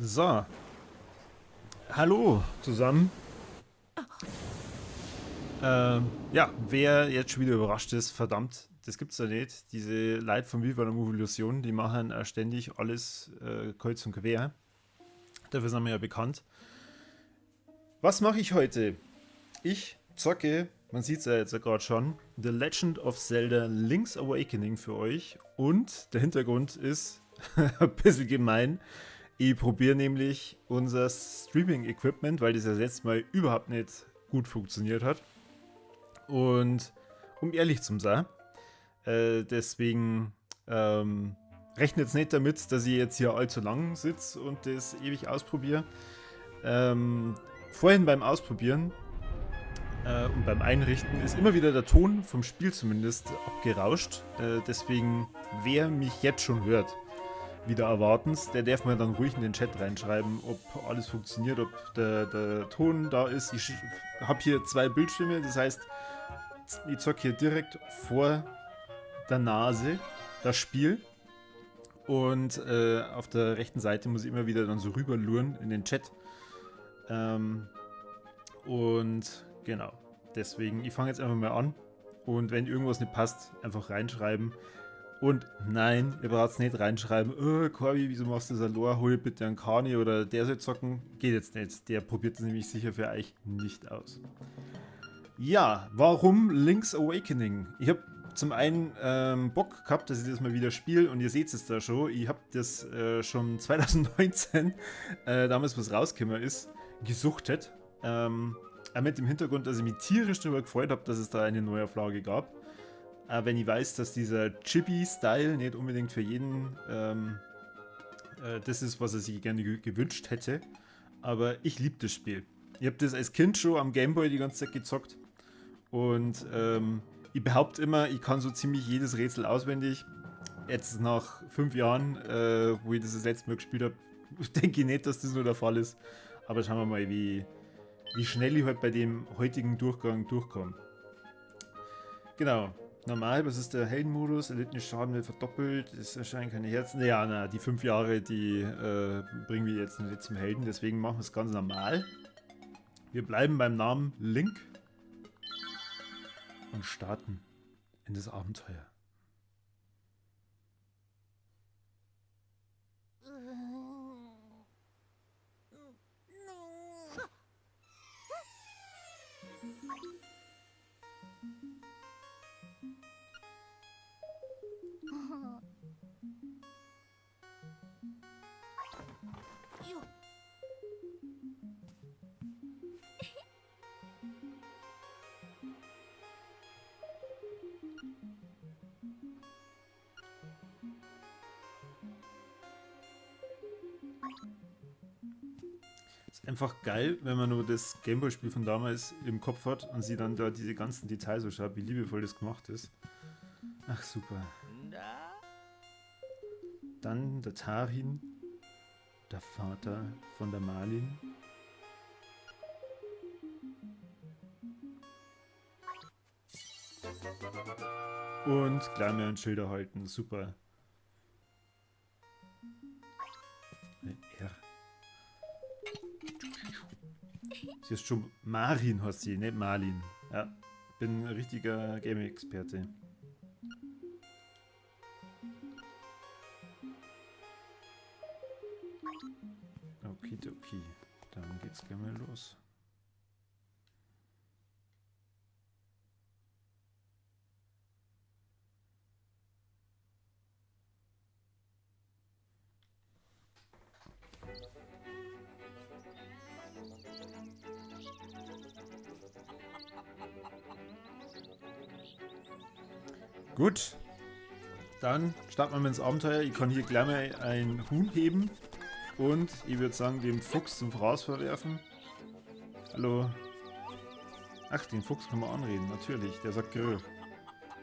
So. Hallo zusammen. Ja, wer jetzt schon wieder überrascht ist, verdammt, das gibt's ja nicht. Diese Leute von Viva la Movolution, die machen ständig alles kreuz und quer. Dafür sind wir ja bekannt. Was mache ich heute? Ich zocke, man sieht's ja jetzt gerade schon, The Legend of Zelda Link's Awakening für euch. Und der Hintergrund ist ein bisschen gemein. Ich probiere nämlich unser Streaming-Equipment, weil das ja letztes Mal überhaupt nicht gut funktioniert hat. Und um ehrlich zu sein, deswegen rechnet jetzt nicht damit, dass ich jetzt hier allzu lang sitze und das ewig ausprobiere. Vorhin beim Ausprobieren und beim Einrichten ist immer wieder der Ton vom Spiel zumindest abgerauscht. Deswegen, wer mich jetzt schon hört, wieder erwartens, der darf mir dann ruhig in den Chat reinschreiben, ob alles funktioniert, ob der Ton da ist. Ich hab hier zwei Bildschirme, das heißt, ich zock hier direkt vor der Nase das Spiel und auf der rechten Seite muss ich immer wieder dann so rüberluren in den Chat. Deswegen, ich fange jetzt einfach mal an und wenn irgendwas nicht passt, einfach reinschreiben. Und nein, ihr braucht's nicht reinschreiben, oh, Corby, wieso machst du das allein, hol bitte einen Kani oder der soll zocken. Geht jetzt nicht, der probiert das nämlich sicher für euch nicht aus. Ja, warum Link's Awakening? Ich hab zum einen Bock gehabt, dass ich das mal wieder spiele und ihr seht es da schon. Ich hab das schon 2019, damals was rausgekommen ist, gesuchtet. Auch mit dem Hintergrund, dass ich mich tierisch darüber gefreut hab, dass es da eine Neuauflage gab. Wenn ich weiß, dass dieser Chibi-Style nicht unbedingt für jeden das ist, was er sich gerne gewünscht hätte. Aber ich lieb das Spiel. Ich hab das als Kind schon am Gameboy die ganze Zeit gezockt. Und ich behaupte immer, ich kann so ziemlich jedes Rätsel auswendig. Jetzt nach 5 Jahren, wo ich das letzte Mal gespielt hab, denke ich nicht, dass das nur der Fall ist. Aber schauen wir mal, wie schnell ich halt bei dem heutigen Durchgang durchkomme. Genau. Normal, was ist der Heldenmodus? Erlittene Schaden wird verdoppelt, es erscheinen keine Herzen. Ja, na, die 5 Jahre, die bringen wir jetzt nicht zum Helden, deswegen machen wir es ganz normal. Wir bleiben beim Namen Link und starten in das Abenteuer. Ist einfach geil, wenn man nur das Gameboy-Spiel von damals im Kopf hat und sie dann da diese ganzen Details so schaut, wie liebevoll das gemacht ist. Ach, super. Dann der Tarin, der Vater von der Malin. Und gleich mal ein Schild erhalten, super. R. Sie ist schon Marin, heißt sie, nicht Malin. Ja, bin ein richtiger Gaming-Experte. Okidoki, dann geht's gleich mal los. Gut, dann starten wir mal ins Abenteuer. Ich kann hier gleich mal ein Huhn heben und ich würd sagen, den Fuchs zum Fraß verwerfen. Hallo. Ach, den Fuchs kann man anreden, natürlich. Der sagt Grr.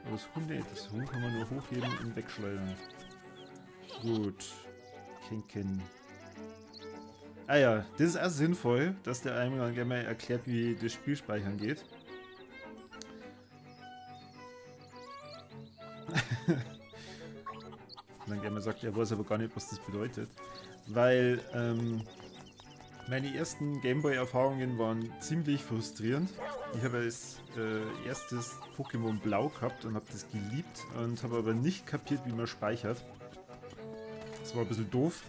Aber das Huhn nicht. Das Huhn kann man nur hochheben und wegschleudern. Gut. Kinken. Ah ja, das ist auch sinnvoll, dass der einem dann gleich mal erklärt, wie das Spiel speichern geht. Und dann gerne mal sagt, er weiß aber gar nicht, was das bedeutet. Weil meine ersten Gameboy-Erfahrungen waren ziemlich frustrierend. Ich habe als erstes Pokémon Blau gehabt und habe das geliebt und habe aber nicht kapiert, wie man speichert. Das war ein bisschen doof.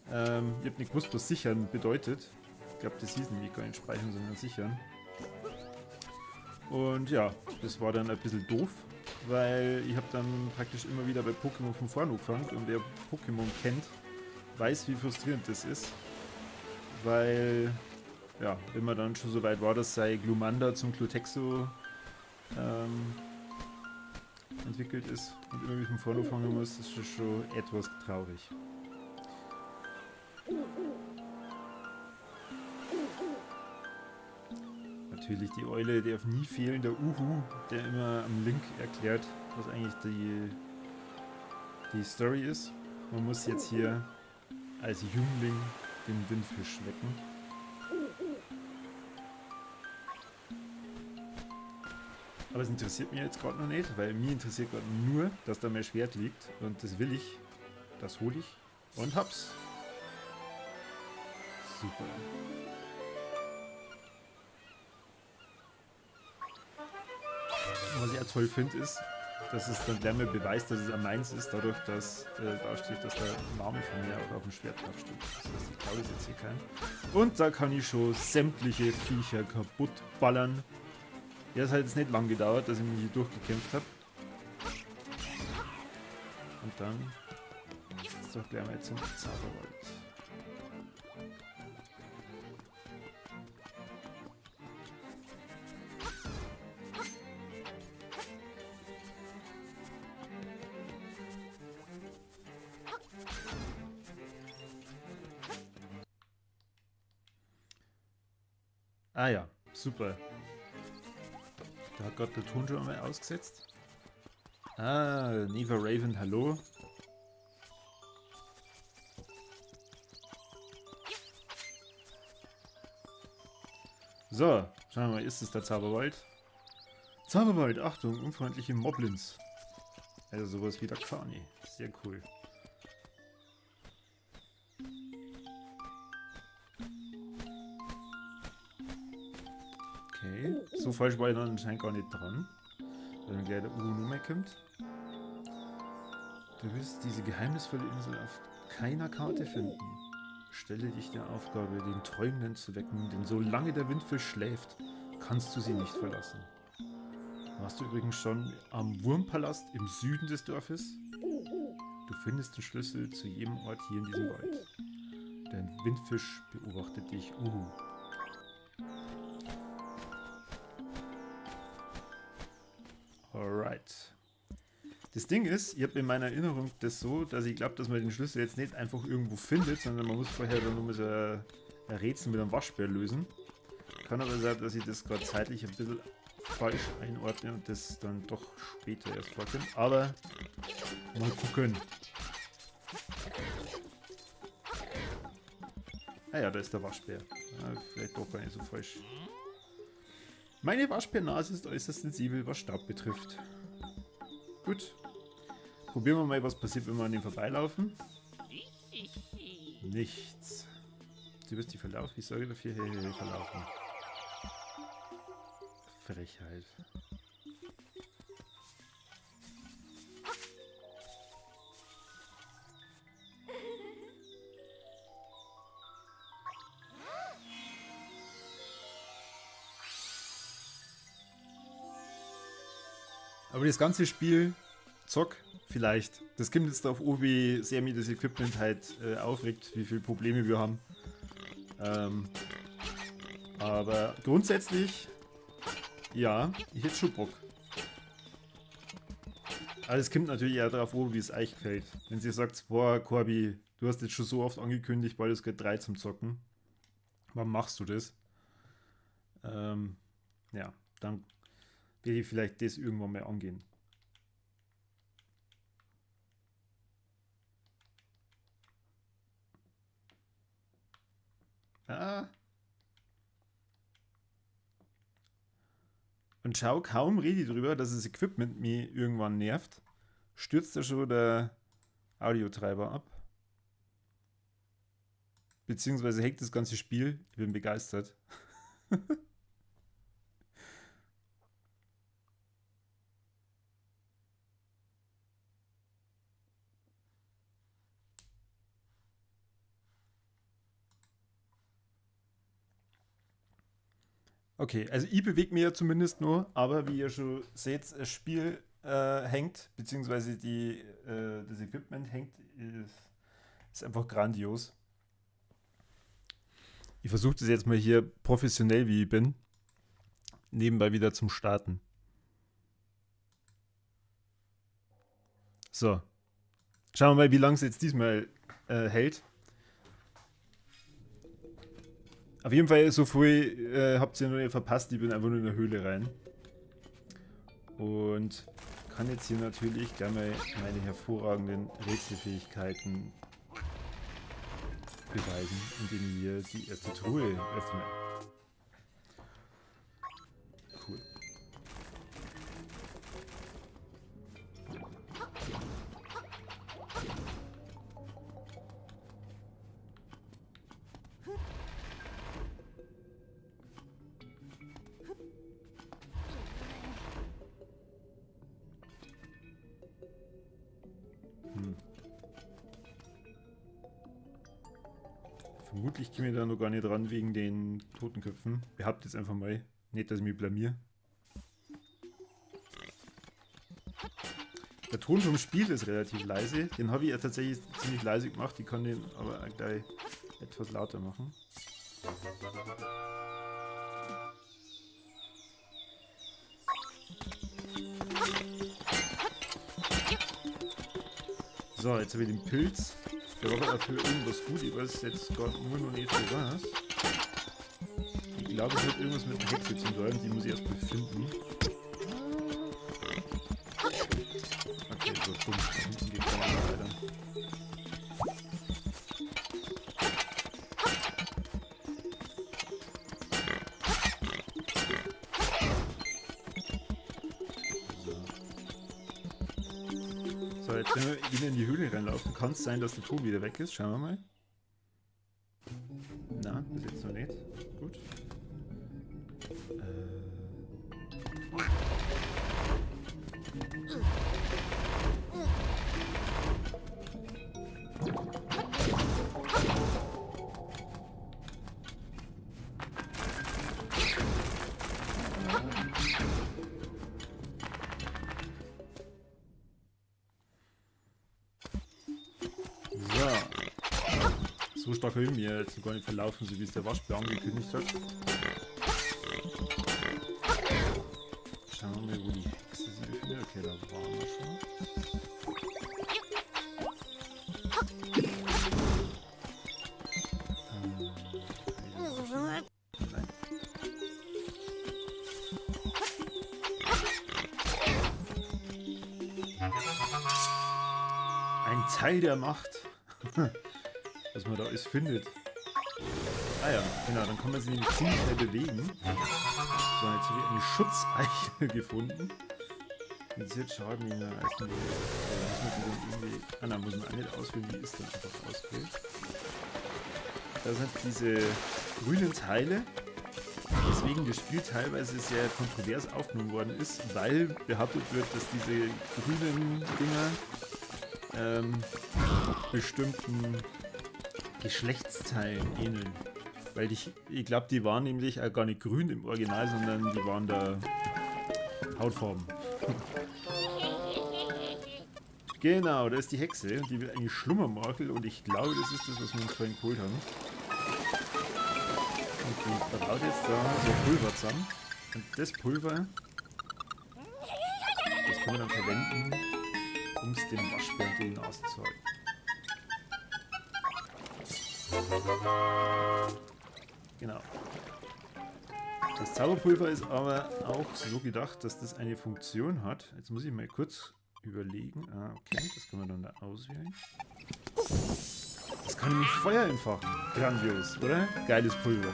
Ich hab nicht gewusst, was sichern bedeutet. Ich glaub, das hieß nämlich gar nicht speichern, sondern sichern. Und ja, das war dann ein bisschen doof, weil ich hab dann praktisch immer wieder bei Pokémon von vorne angefangen und wer Pokémon kennt, weiß, wie frustrierend das ist. Weil, ja, wenn man dann schon so weit war, dass sei Glumanda zum Glutexo entwickelt ist und immer wieder von vorne anfangen muss, das ist schon etwas traurig. Natürlich die Eule darf nie fehlen, der Uhu, der immer am Link erklärt, was eigentlich die Story ist. Man muss jetzt hier als Jüngling den Windfisch wecken. Aber es interessiert mich jetzt grad noch nicht, weil mich interessiert grad nur, dass da mein Schwert liegt. Und das will ich. Das hol ich. Und hab's. Super. Und was ich auch toll finde, ist, dass es dann gleich mal beweist, dass es am meins ist, dadurch, dass da steht, dass der Name von mir auch auf dem Schwert drauf steht. Das heißt, ich glaube, es jetzt hier keinen. Und da kann ich schon sämtliche Viecher kaputt ballern. Ja, es hat jetzt nicht lang gedauert, dass ich mich hier durchgekämpft hab. Und dann ist doch gleich mal zum Zauberwald. Ah ja, super. Da hat gerade der Ton schon einmal ausgesetzt. Ah, Neva Raven, hallo. So, schauen wir mal, ist es der Zauberwald? Zauberwald, Achtung, unfreundliche Moblins. Also sowas wie der Kani. Sehr cool. Okay, so falsch war ich dann anscheinend gar nicht dran. Weil dann gleich der Uhu noch kommt. Du wirst diese geheimnisvolle Insel auf keiner Karte finden. Stelle dich der Aufgabe, den Träumenden zu wecken, denn solange der Windfisch schläft, kannst du sie nicht verlassen. Warst du übrigens schon am Wurmpalast im Süden des Dorfes? Du findest den Schlüssel zu jedem Ort hier in diesem Wald. Dein Windfisch beobachtet dich, Uhu. Alright. Das Ding ist, ich hab in meiner Erinnerung das so, dass ich glaub, dass man den Schlüssel jetzt nicht einfach irgendwo findet, sondern man muss vorher dann nochmal so ein Rätsel mit einem Waschbär lösen. Kann aber sein, dass ich das grad zeitlich ein bisschen falsch einordne und das dann doch später erst vorkommt. Aber mal gucken. Ah ja, da ist der Waschbär. Ja, vielleicht doch gar nicht so falsch. Meine Waschbärnase ist äußerst sensibel, was Staub betrifft. Gut. Probieren wir mal, was passiert, wenn wir an dem vorbeilaufen. Nichts. Du wirst dich verlaufen. Ich sorge dafür, hey, hey, hey, verlaufen. Frechheit. Aber das ganze Spiel, zock, vielleicht. Das kommt jetzt darauf an, wie sehr mich das Equipment halt aufregt, wie viele Probleme wir haben. Aber grundsätzlich, ja, ich hätte schon Bock. Aber es kommt natürlich auch darauf an, wie es euch gefällt. Wenn ihr sagt, boah, Corby, du hast jetzt schon so oft angekündigt, bald ist Baldur's Gate 3 zum Zocken. Wann machst du das? Ja, dann werde ich vielleicht das irgendwann mal angehen. Ah. Und schau, kaum rede ich drüber, dass das Equipment mich irgendwann nervt, stürzt da schon der Audiotreiber ab. Beziehungsweise hängt das ganze Spiel. Ich bin begeistert. Okay, also ich bewege mich ja zumindest nur, aber wie ihr schon seht, das Spiel hängt, beziehungsweise das Equipment hängt, ist einfach grandios. Ich versuche das jetzt mal hier professionell, wie ich bin, nebenbei wieder zum Starten. So. Schauen wir mal, wie lange es jetzt diesmal hält. Auf jeden Fall, so viel habt ihr noch nicht verpasst. Ich bin einfach nur in der Höhle rein. Und kann jetzt hier natürlich gleich mal meine hervorragenden Rätselfähigkeiten beweisen, indem ich hier die erste Truhe öffne. Cool. Vermutlich komme ich da noch gar nicht dran wegen den Totenköpfen. Behauptet jetzt einfach mal. Nicht, dass ich mich blamier. Der Ton vom Spiel ist relativ leise. Den habe ich ja tatsächlich ziemlich leise gemacht. Ich kann den aber auch gleich etwas lauter machen. So, jetzt habe ich den Pilz. Der war aber für irgendwas gut, ich weiß jetzt gar nur noch nicht für was. Ich glaube, es hat irgendwas mit der Hexe zu tun, die muss ich erst mal finden. Okay, so dumm, da hinten geht es weiter. So, jetzt wenn wir wieder in die Höhle reinlaufen, kann es sein, dass der Ton wieder weg ist. Schauen wir mal. Na, bis jetzt noch nicht. Gut. So stark habe ich mir jetzt noch gar nicht verlaufen, so wie es der Waschbär angekündigt hat. Schauen wir mal, wo die Hexe sich befindet. Okay, da waren wir schon. Nein. Ein Teil der Macht. Was man da alles findet. Ah ja, genau, dann kann man sich nämlich ziemlich schnell bewegen. So, jetzt habe ich eine Schutzeichel gefunden. Jetzt wird Schaden in der Eisen. Muss man die dann irgendwie. Ah nein, muss man auch nicht auswählen, die ist dann einfach ausgewählt. Da sind diese grünen Teile, weswegen das Spiel teilweise sehr kontrovers aufgenommen worden ist, weil behauptet wird, dass diese grünen Dinger bestimmten Geschlechtsteilen ähneln. Weil ich glaube, die waren nämlich auch gar nicht grün im Original, sondern die waren da Hautfarben. Genau, da ist die Hexe und die will eine Schlummermorchel und ich glaube, das ist das, was wir uns vorhin geholt haben. Und die braut jetzt da so Pulver zusammen. Und das Pulver, das können wir dann verwenden, um es dem Waschbären die Nase zu halten. Genau. Das Zauberpulver ist aber auch so gedacht, dass das eine Funktion hat. Jetzt muss ich mal kurz überlegen. Ah, okay, das kann man dann da auswählen. Das kann nämlich Feuer entfachen. Grandios, oder? Geiles Pulver.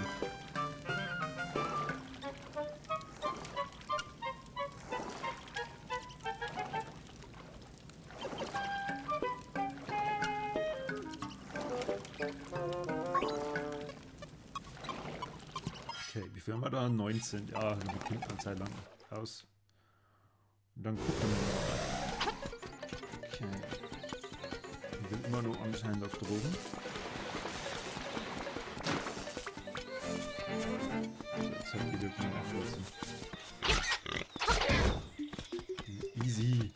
Okay, wie viel haben wir da? 19. Ja, wir kommt eine Zeit lang aus. Und dann gucken wir mal. Okay. Ich bin immer noch anscheinend auf Drogen. So, jetzt hat die Wirkung nachlassen. Easy.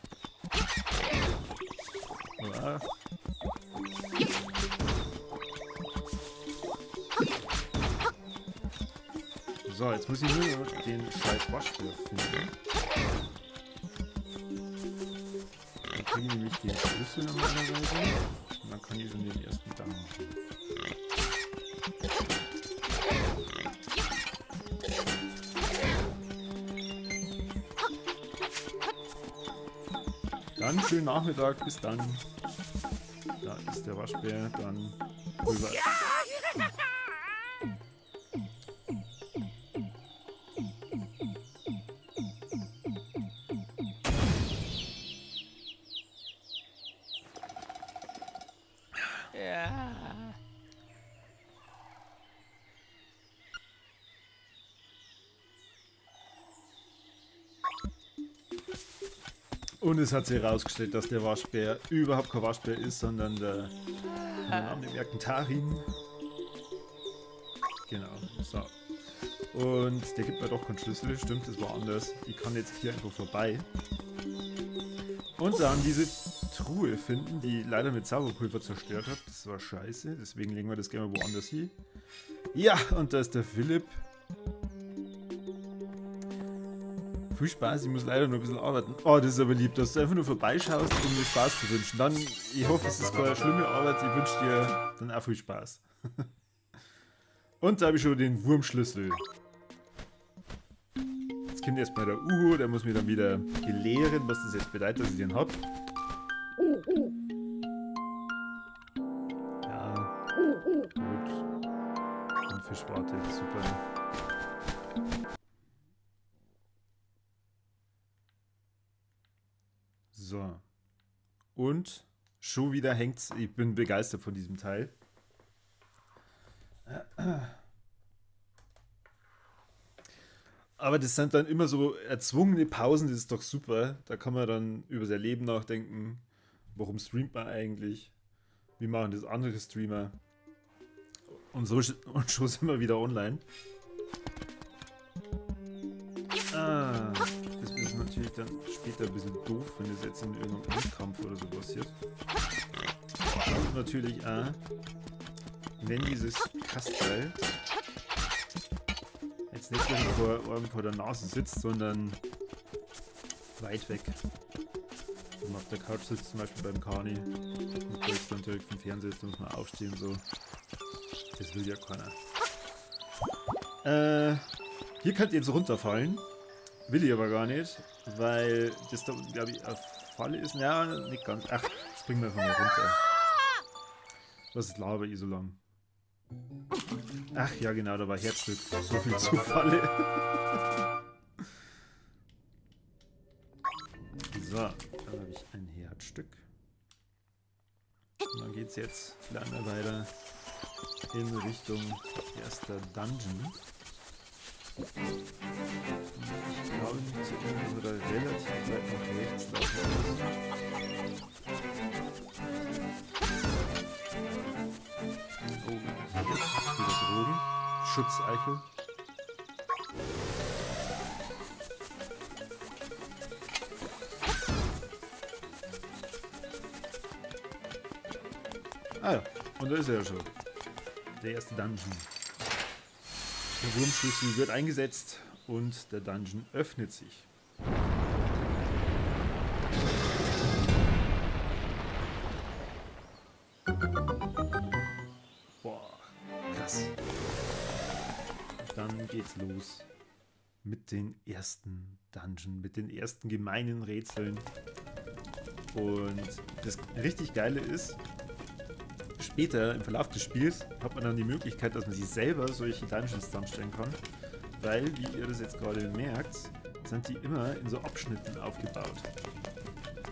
Ja. So, jetzt muss ich nur den scheiß Waschbär finden. Dann kriegen wir nämlich den Schlüssel normalerweise. Und dann kann ich schon den ersten Dungeon. Dann schönen Nachmittag, bis dann. Da ist der Waschbär, dann rüber. Ja. Und es hat sich herausgestellt, dass der Waschbär überhaupt kein Waschbär ist, sondern der Name merken Tarin. Genau, so. Und der gibt mir doch keinen Schlüssel, stimmt, das war anders. Ich kann jetzt hier einfach vorbei. Und dann diese Truhe finden, die leider mit Zauberpulver zerstört hat. Das war scheiße, deswegen legen wir das gerne mal woanders hin. Ja, und da ist der Philipp. Viel Spaß, ich muss leider nur ein bisschen arbeiten. Oh, das ist aber lieb, dass du einfach nur vorbeischaust, um mir Spaß zu wünschen. Dann, ich hoffe, es ist keine schlimme Arbeit. Ich wünsche dir dann auch viel Spaß. Und da habe ich schon den Wurmschlüssel. Jetzt kommt erstmal der Uhu, der muss mir dann wieder belehren, was das jetzt bedeutet, dass ich den hab. Ja, gut. Und Fisch wartet, super. So. Und schon wieder hängt's. Ich bin begeistert von diesem Teil. Aber das sind dann immer so erzwungene Pausen, das ist doch super. Da kann man dann über sein Leben nachdenken. Warum streamt man eigentlich? Wie machen das andere Streamer? Und so, und schon sind wir wieder online. Ah, das ist natürlich dann später ein bisschen doof, wenn das jetzt in irgendeinem Endkampf oder so passiert. Und natürlich auch, wenn dieses Kastel jetzt nicht vor, vor der Nase sitzt, sondern weit weg. Wenn man auf der Couch sitzt, zum Beispiel beim Kani, und da ist dann direkt vom Fernseher ist, da muss man aufstehen und so. Das will ja keiner. Hier könnt ihr jetzt runterfallen. Will ich aber gar nicht, weil das da unten, glaube ich, eine Falle ist. Ja, nicht ganz. Ach, springen wir einfach mal runter. Was laber ich so lang? Ach ja, genau, da war Herzstück. So viel zu Falle. So, dann habe ich ein Herzstück. Und dann geht's jetzt lange weiter in Richtung erster Dungeon. Ich glaube nicht zu erinnern, dass wir da relativ weit nach rechts laufen müssen. Oh, jetzt wieder Drogen. Schutzeichel. Ah ja, und da ist er ja schon. Der erste Dungeon. Der Wurmschlüssel wird eingesetzt und der Dungeon öffnet sich. Boah, krass. Dann geht's los mit den ersten Dungeon, mit den ersten gemeinen Rätseln. Und das richtig Geile ist, später im Verlauf des Spiels hat man dann die Möglichkeit, dass man sich selber solche Dungeons zusammenstellen kann, weil, wie ihr das jetzt gerade merkt, sind die immer in so Abschnitten aufgebaut.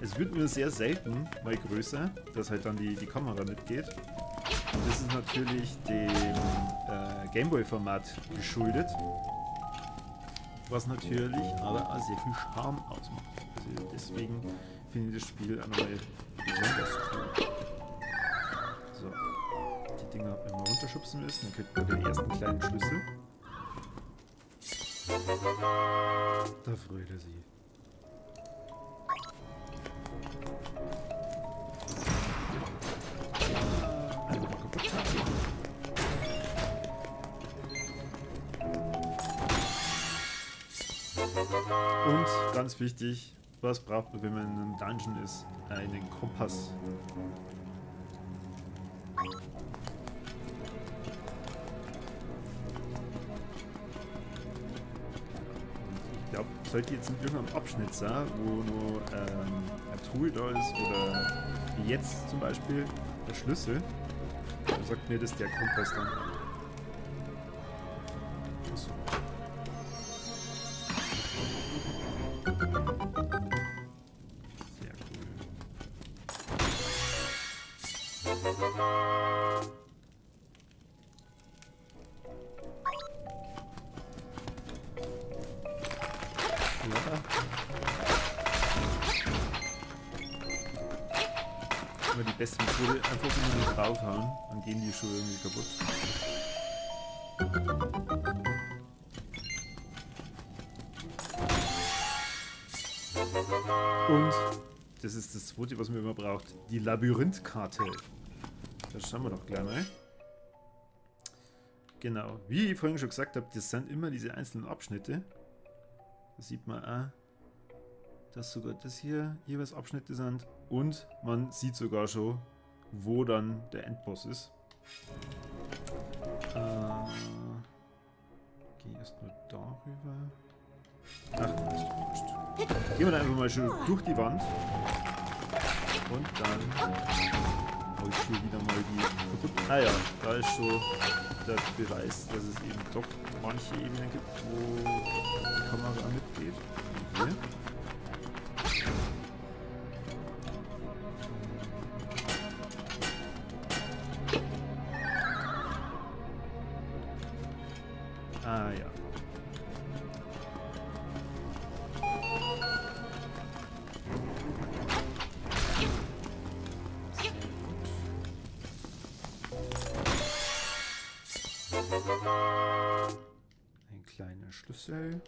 Es wird nur sehr selten mal größer, dass halt dann die Kamera mitgeht. Und das ist natürlich dem Gameboy-Format geschuldet, was natürlich aber auch sehr viel Charme ausmacht. Also deswegen finde ich das Spiel auch nochmal besonders cool. So, die Dinger haben wir mal runterschubsen müssen, dann kriegt man den ersten kleinen Schlüssel. Da freut er sich. Und ganz wichtig, was braucht man, wenn man in einem Dungeon ist? Einen Kompass. Ich glaub, sollte jetzt in irgendeinem Abschnitt sein, wo nur eine Truhe da ist oder wie jetzt zum Beispiel der Schlüssel, dann sagt mir das der Kompass dann. Achso. Sehr cool. Ja. Immer die beste Methode, einfach immer nur draufhauen, dann gehen die schon irgendwie kaputt. Und das ist das zweite, was man immer braucht, die Labyrinthkarte. Das schauen wir doch gleich mal. Genau, wie ich vorhin schon gesagt habe, das sind immer diese einzelnen Abschnitte. Da sieht man auch, dass sogar das hier jeweils Abschnitte sind. Und man sieht sogar schon, wo dann der Endboss ist. Geh erst nur darüber. Ach, das ist doch wurscht. Gehen wir da einfach mal schön durch die Wand. Und dann hau ich hier wieder mal die kaputt. Ah ja, da ist schon der Beweis, dass es eben doch manche Ebenen gibt, wo die Kamera mitgeht. Hier. Ah ja. Ein kleiner Schlüssel.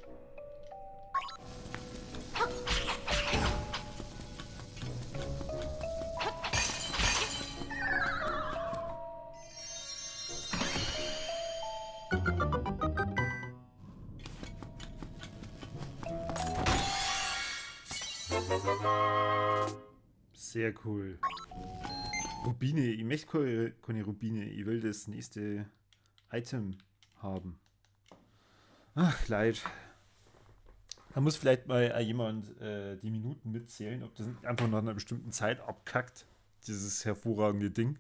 Sehr cool. Rubine. Ich möchte keine Rubine. Ich will das nächste Item haben. Ach, leid. Da muss vielleicht mal jemand die Minuten mitzählen, ob das nicht einfach nach einer bestimmten Zeit abkackt, dieses hervorragende Ding.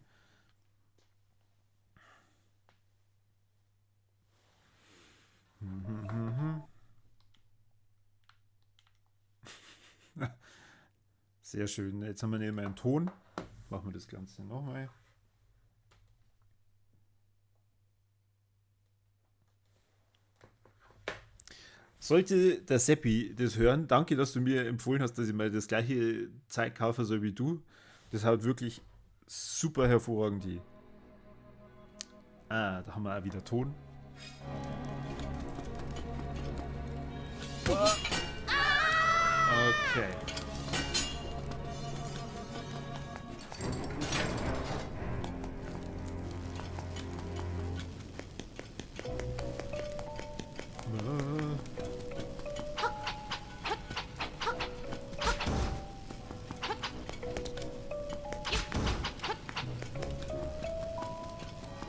Sehr schön. Jetzt haben wir nicht mehr einen Ton. Machen wir das Ganze nochmal. Sollte der Seppi das hören, danke, dass du mir empfohlen hast, dass ich mal das gleiche Zeug kaufe, so wie du. Das hat wirklich super hervorragend die. Ah, da haben wir auch wieder Ton. Okay.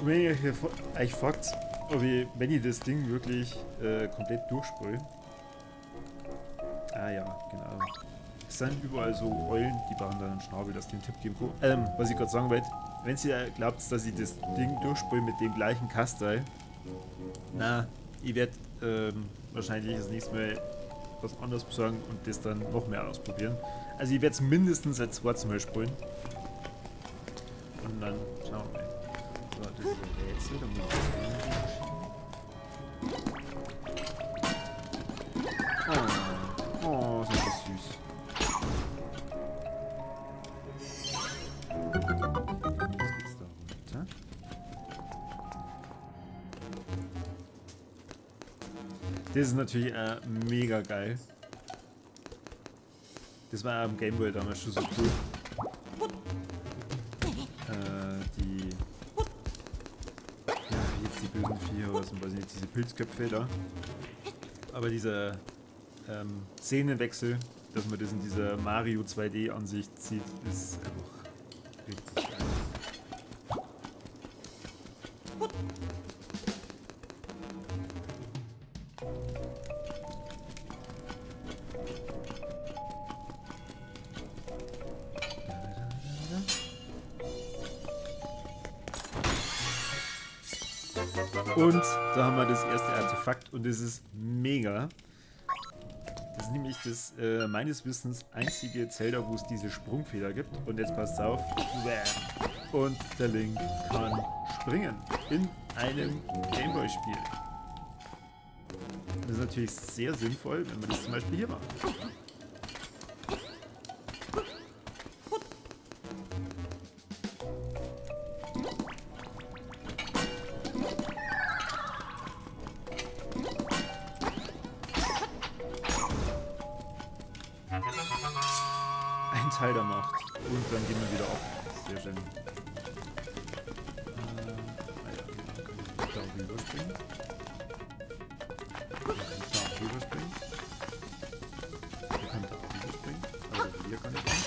Und wenn ihr euch fragt, ob ich, wenn ich das Ding wirklich komplett durchsprühe. Ah ja, genau. Es sind überall so Eulen, die brauchen dann einen Schnabel, dass die einen Tipp geben können. Was ich gerade sagen wollte, wenn ihr glaubt, dass ich das Ding durchsprühe mit dem gleichen Kasteil, na, ich werd wahrscheinlich das nächste Mal was anderes besorgen und das dann noch mehr ausprobieren. Also ich werd's mindestens ein zweites Mal sprühen. Und dann schauen wir mal. So, das ist ein Rätsel, da muss ich das schieben. Oh, oh, sind das süß. Jetzt geht's da runter. Das ist natürlich mega geil. Das war am Gameboy damals schon so cool. Die. Ja, jetzt die bösen Viecher oder so, weiß ich nicht, diese Pilzköpfe da. Aber dieser Szenenwechsel, dass man das in dieser Mario 2D-Ansicht sieht, ist einfach richtig geil. Und da haben wir das erste Artefakt und das ist mega. Das ist nämlich das meines Wissens einzige Zelda, wo es diese Sprungfeder gibt. Und jetzt passt auf. Und der Link kann springen in einem Gameboy-Spiel. Das ist natürlich sehr sinnvoll, wenn man das zum Beispiel hier macht. Ein Teil der Macht. Und dann gehen wir wieder auf. Sehr schön. Ja, genau. Kann ich da rüberspringen? Kann ich da rüberspringen? Wir können da rüberspringen. Aber hier kann ich nicht.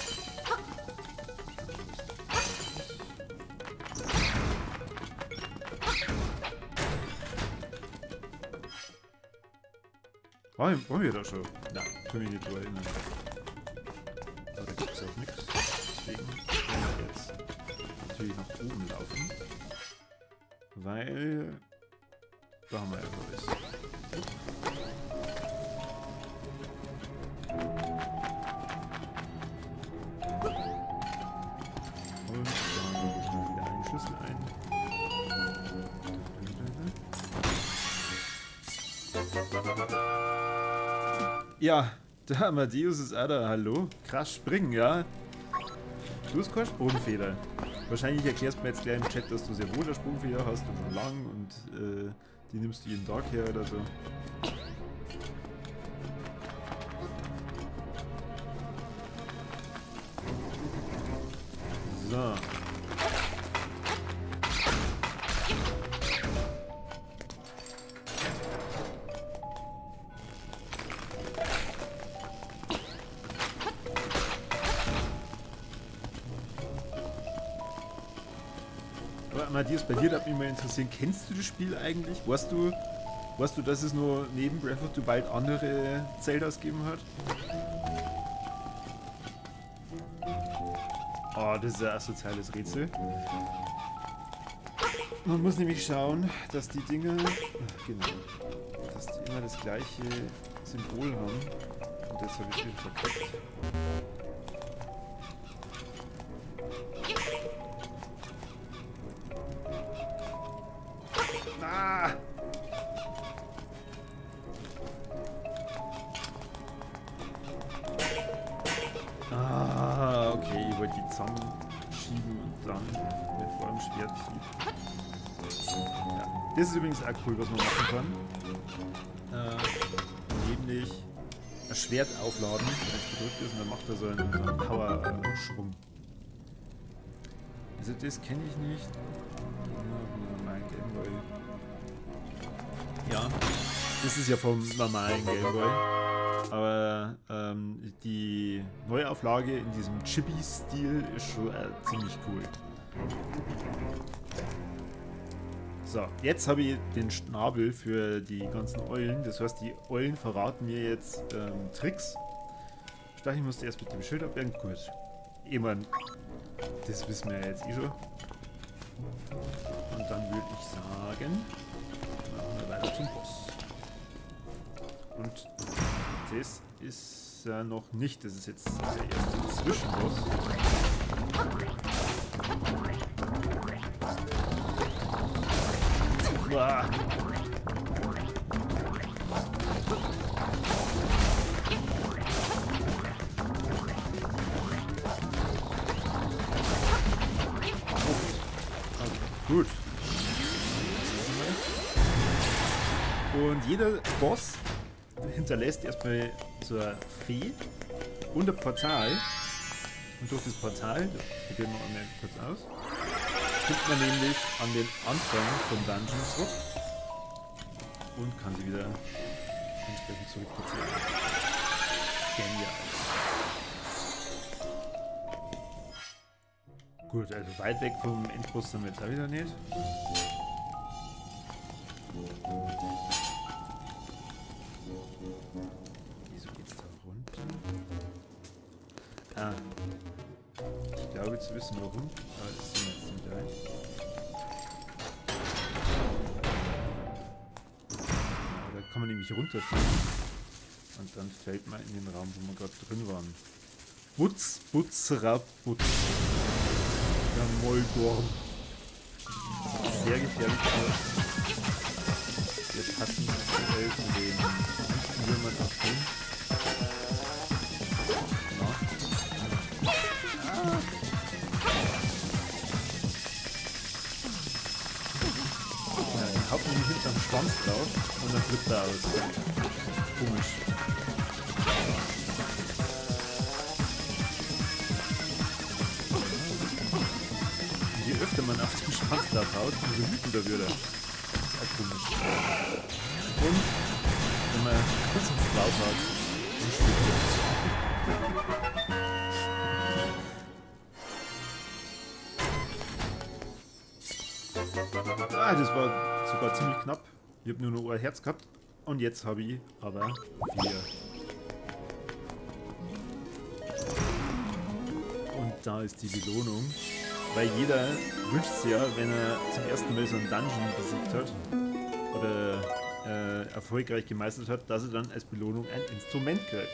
Wollen wir da schon? Nein, können wir nicht erinnern. Aber da gibt es auch nichts. Deswegen werden wir jetzt natürlich nach oben laufen. Weil da haben wir ja alles. Und da lege ich mal wieder einen Schlüssel ein. Ja, der Amadeus ist auch da. Hallo. Krass springen, ja. Du hast keine Sprungfeder. Wahrscheinlich erklärst du mir jetzt gleich im Chat, dass du sehr wohl eine Sprungfeder hast und schon lang und die nimmst du jeden Tag her oder so. So. Aber Matthias, bei dir würde mich mal interessieren, kennst du das Spiel eigentlich? Weißt du, dass es nur neben Breath of the Wild andere Zeldas gegeben hat? Oh, das ist ein asoziales Rätsel. Man muss nämlich schauen, dass die Dinger, ach, genau, dass die immer das gleiche Symbol haben. Und jetzt habe ich wieder verkackt. Ah! Ah, okay, ich wollte die zusammenschieben und dann mit eurem Schwert schieben. Ja, das ist übrigens auch cool, was man machen kann. Nämlich ein Schwert aufladen, wenn es gedrückt ist, und dann macht er so einen Power-Schwung. Also das kenne ich nicht. Normalen Gameboy. Ja, das ist ja vom normalen Gameboy. Aber die Neuauflage in diesem Chibi-Stil ist schon ziemlich cool. So, jetzt habe ich den Schnabel für die ganzen Eulen. Das heißt, die Eulen verraten mir jetzt Tricks. Stachel musste erst mit dem Schild abwehren. Gut. Ich mein, das wissen wir ja jetzt eh schon. Und dann würde ich sagen, machen wir weiter zum Boss. Und das ist ja noch nicht. Das ist jetzt der erste Zwischenboss. Uah. Okay, gut. Und jeder Boss hinterlässt erstmal so eine Fee und ein Portal. Und durch das Portal, das probieren wir einmal kurz aus, kommt man nämlich an den Anfang vom Dungeon zurück und kann sie wieder entsprechend zurückplatzieren. Genial. Gut, also weit weg vom Endboss sind wir jetzt auch wieder nicht. Wieso geht's da runter? Ah. Ich glaube zu wissen warum, aber das sehen wir jetzt nicht gleich. Da kann man nämlich runterfallen. Und dann fällt man in den Raum, wo wir gerade drin waren. Butz, Butz, Rab, Butz. Der Moldorm. Sehr gefährlich. Wir passen aktuell zu den Wüstenwürmern auf den. Na. Ah. Ja, den haut man nämlich hinterm Schwanz drauf und dann flippt er aus. Komisch. Und je öfter man auf den Schwanz drauf haut, umso wütender wird er. Das ist auch komisch. Und wenn man kurz aufs drauf haut, dann stirbt er. Ah, das war sogar ziemlich knapp. Ich hab nur noch ein Herz gehabt. Und jetzt habe ich aber 4. Und da ist die Belohnung. Weil jeder wünscht sich ja, wenn er zum ersten Mal so einen Dungeon besiegt hat oder erfolgreich gemeistert hat, dass er dann als Belohnung ein Instrument kriegt.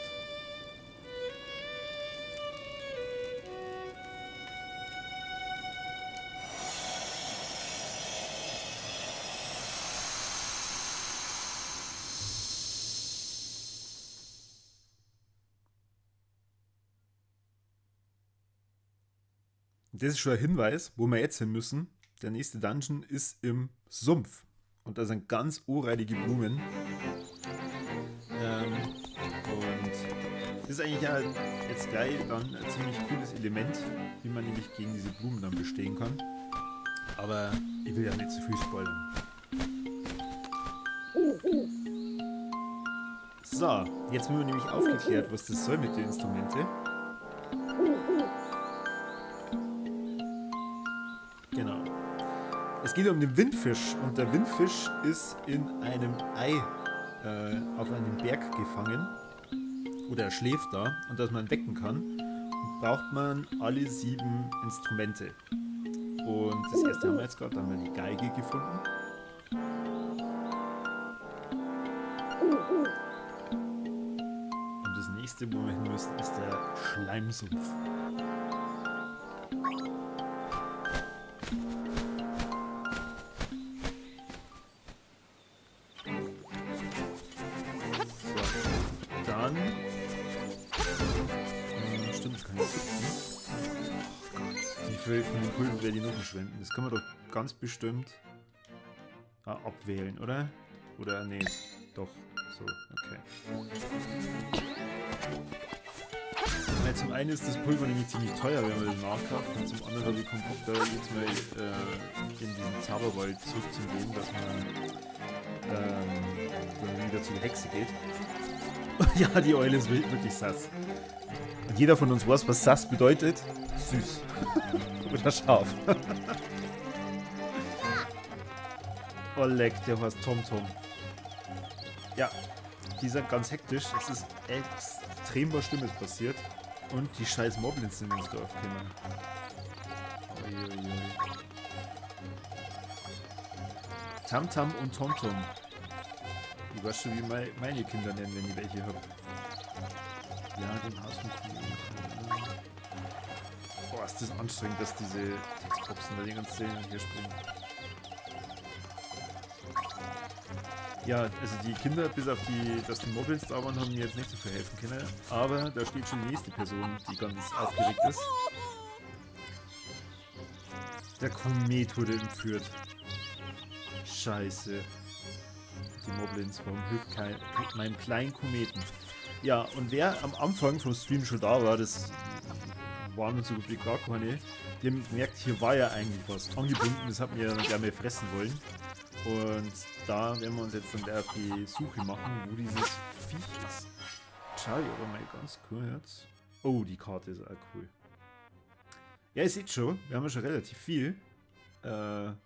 Das ist schon ein Hinweis, wo wir jetzt hin müssen. Der nächste Dungeon ist im Sumpf. Und da sind ganz ohrreidige Blumen. Und das ist eigentlich ja jetzt gleich dann ein ziemlich cooles Element, wie man nämlich gegen diese Blumen dann bestehen kann. Aber ich will ja nicht zu viel spoilern. So, jetzt haben wir nämlich aufgeklärt, was das soll mit den Instrumenten. Genau. Es geht um den Windfisch und der Windfisch ist in einem Ei auf einem Berg gefangen oder er schläft da und dass man wecken kann, braucht man alle 7 Instrumente. Und das erste haben wir jetzt gerade, da haben wir die Geige gefunden. Und das nächste, wo wir hin müssen, ist der Schleimsumpf. Dann. Stimmt, das kann ich zupfen. Oh Gott, wie viel von den Pulver werde ich noch verschwenden? Das kann man doch ganz bestimmt abwählen, oder? Oder nee, doch. So, okay. Ja, zum einen ist das Pulver nämlich ziemlich teuer, wenn man das nachkauft. Und zum anderen habe ich keinen Bock, da jetzt mal in diesen Zauberwald zurückzugehen, dass man dann wieder zu der Hexe geht. Ja, die Eule ist wirklich sass. Und jeder von uns weiß, was sass bedeutet. Süß. Oder scharf. Oh leck, der heißt Tom Tom. Ja, die sind ganz hektisch. Es ist extrem was Schlimmes passiert. Und die scheiß Moblins sind ins Dorf gekommen. Uiuiui. Tam Tam und Tom Tom. Ich weiß schon, wie meine Kinder nennen, wenn ich welche hab. Ja, den Haus mit dem. Boah, ist das anstrengend, dass diese Textboxen da die ganze Zeit hin und her springen. Ja, also die Kinder, bis auf die, dass die Moblins da waren, haben mir jetzt nicht so viel helfen können. Aber da steht schon die nächste Person, die ganz aufgeregt ist. Der Komet wurde entführt. Scheiße. Die Moblins, warum hilft kein, meinem kleinen Kometen? Ja, und wer am Anfang vom Stream schon da war, das waren so gut wie gar keine, die haben gemerkt, hier war ja eigentlich was angebunden, das hat mir ja dann gerne fressen wollen. Und da werden wir uns jetzt dann gleich auf die Suche machen, wo dieses Viech ist. Schau ich aber mal ganz kurz. Oh, die Karte ist auch cool. Ja, ihr seht schon, wir haben ja schon relativ viel da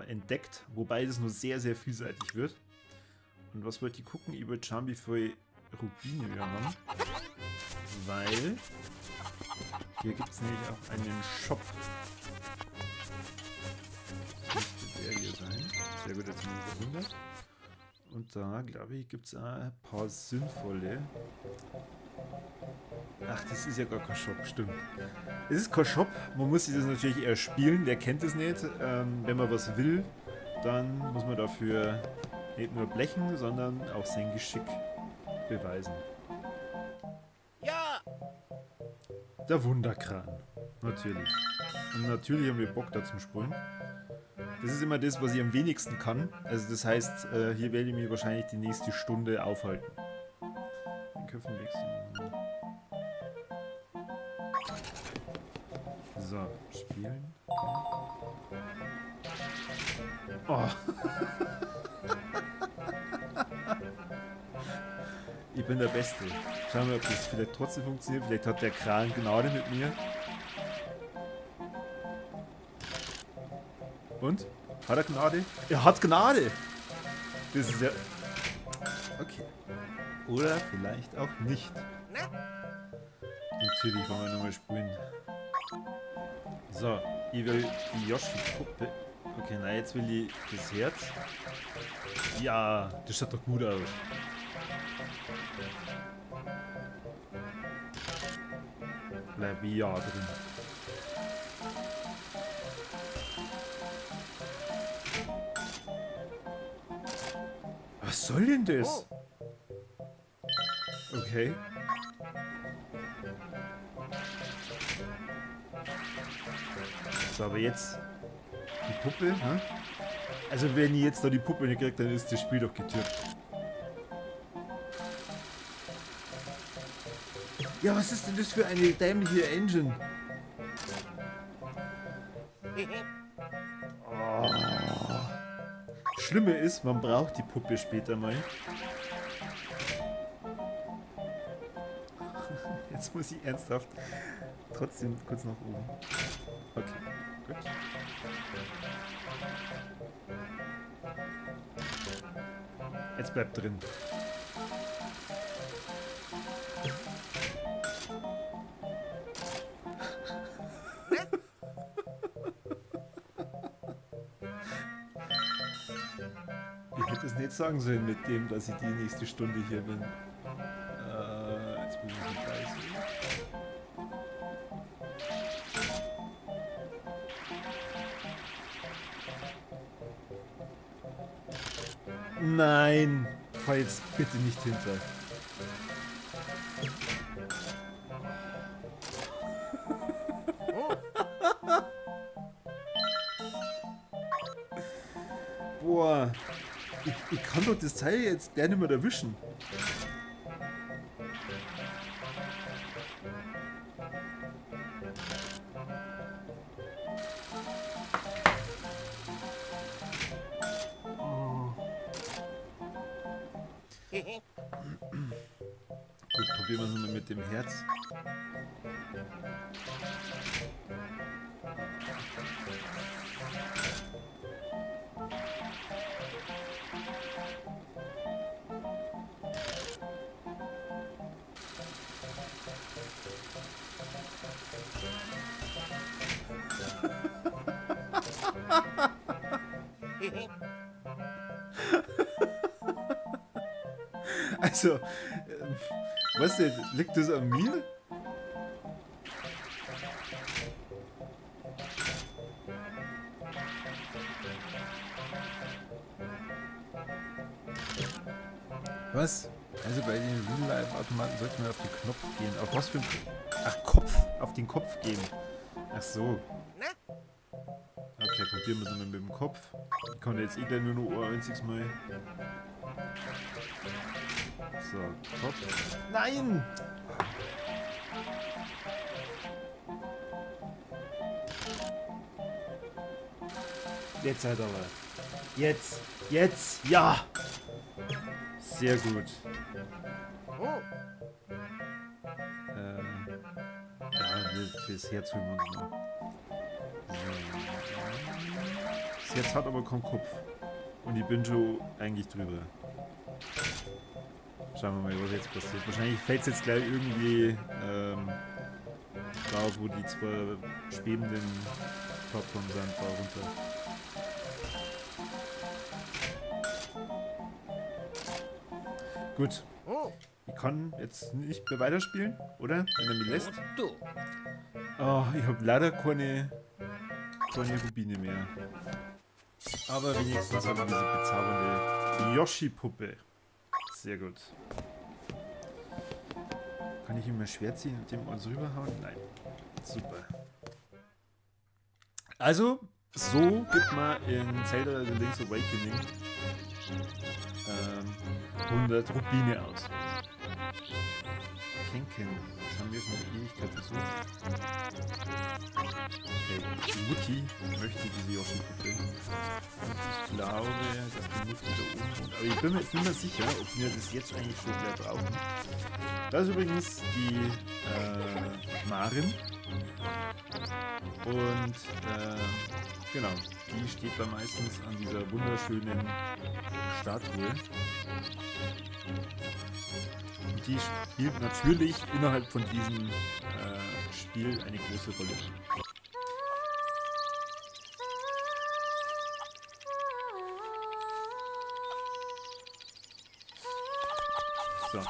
entdeckt, wobei das nur sehr, sehr vielseitig wird. Und was wollte ich gucken? Ich wollte schauen, wie viel Rubine wir haben. Weil hier gibt es nämlich auch einen Shop. Das müsste der hier sein. Sehr gut, jetzt sind wir 100. Und da, glaube ich, gibt es auch ein paar sinnvolle. Ach, das ist ja gar kein Shop, stimmt. Es ist kein Shop, man muss sich das natürlich eher spielen, wer kennt es nicht. Wenn man was will, dann muss man dafür nicht nur blechen, sondern auch sein Geschick beweisen. Ja! Der Wunderkran, natürlich. Und natürlich haben wir Bock da zum Spulen. Das ist immer das, was ich am wenigsten kann. Also das heißt, hier werde ich mich wahrscheinlich die nächste Stunde aufhalten. Den Köpfen wechseln. So, spielen. Okay. Oh. Ich bin der Beste. Schauen wir, ob das vielleicht trotzdem funktioniert. Vielleicht hat der Kran Gnade mit mir. Und? Hat er Gnade? Er hat Gnade! Das ist ja... Okay. Oder vielleicht auch nicht. Natürlich wollen wir nochmal spulen. So, ich will die Yoshi-Puppe. Okay, na jetzt will ich das Herz. Ja, das schaut doch gut aus. Bleib ja drin. Was soll denn das? Okay. So, aber jetzt die Puppe, hä? Also wenn ich jetzt da die Puppe nicht kriege, dann ist das Spiel doch getürkt. Ja, was ist denn das für eine dämliche Engine? Oh. Schlimme ist, man braucht die Puppe später mal. Jetzt muss ich ernsthaft trotzdem kurz nach oben. Okay, gut. Jetzt bleibt drin. Ich hätte es nicht sagen sollen mit dem, dass ich die nächste Stunde hier bin. Jetzt bin ich nicht leise. Nein, fahr jetzt bitte nicht hinter. Boah, ich kann doch das Teil jetzt gleich nicht mehr erwischen. Gut, probieren wir es nochmal mit dem Herz. Also, weißt du, liegt das an mir? Was? Also bei den Real-Life-Automaten sollte man auf den Knopf gehen. Auf was für ein... Ach, Kopf! Auf den Kopf gehen. Ach so. Okay, probieren wir es nochmal mit dem Kopf. Ich kann jetzt eh gleich nur noch ein einziges Mal. So, Kopf. Nein! Jetzt halt aber. Jetzt! Jetzt! Ja! Sehr gut. Ja, das Herz holen wir uns noch. So. Das Herz hat aber keinen Kopf. Und ich bin schon eigentlich drüber. Schauen wir mal, was jetzt passiert. Wahrscheinlich fällt es jetzt gleich irgendwie da, wo die zwei schwebenden Plattformen sind, da runter. Gut. Ich kann jetzt nicht mehr weiterspielen, oder? Wenn er mich lässt. Oh, ich hab leider keine Rubine mehr. Aber wenigstens habe ich diese bezaubernde Yoshi-Puppe. Sehr gut. Kann ich ihm mal schwer ziehen und dem eins rüberhauen? Nein. Super. Also, so gibt man in Zelda The Link's Awakening 100 Rubine aus. Kenken, das haben wir schon eine Ewigkeit versucht. Okay, die Mutti möchte diese Yoshi-Puppe. Und ich glaube, dass die Mutti da oben wohnt. Aber ich bin mir sicher, ob wir das jetzt eigentlich schon gleich brauchen. Das ist übrigens die Marin. Und genau, die steht da meistens an dieser wunderschönen Statue. Und die spielt natürlich innerhalb von diesem Spiel eine große Rolle. So.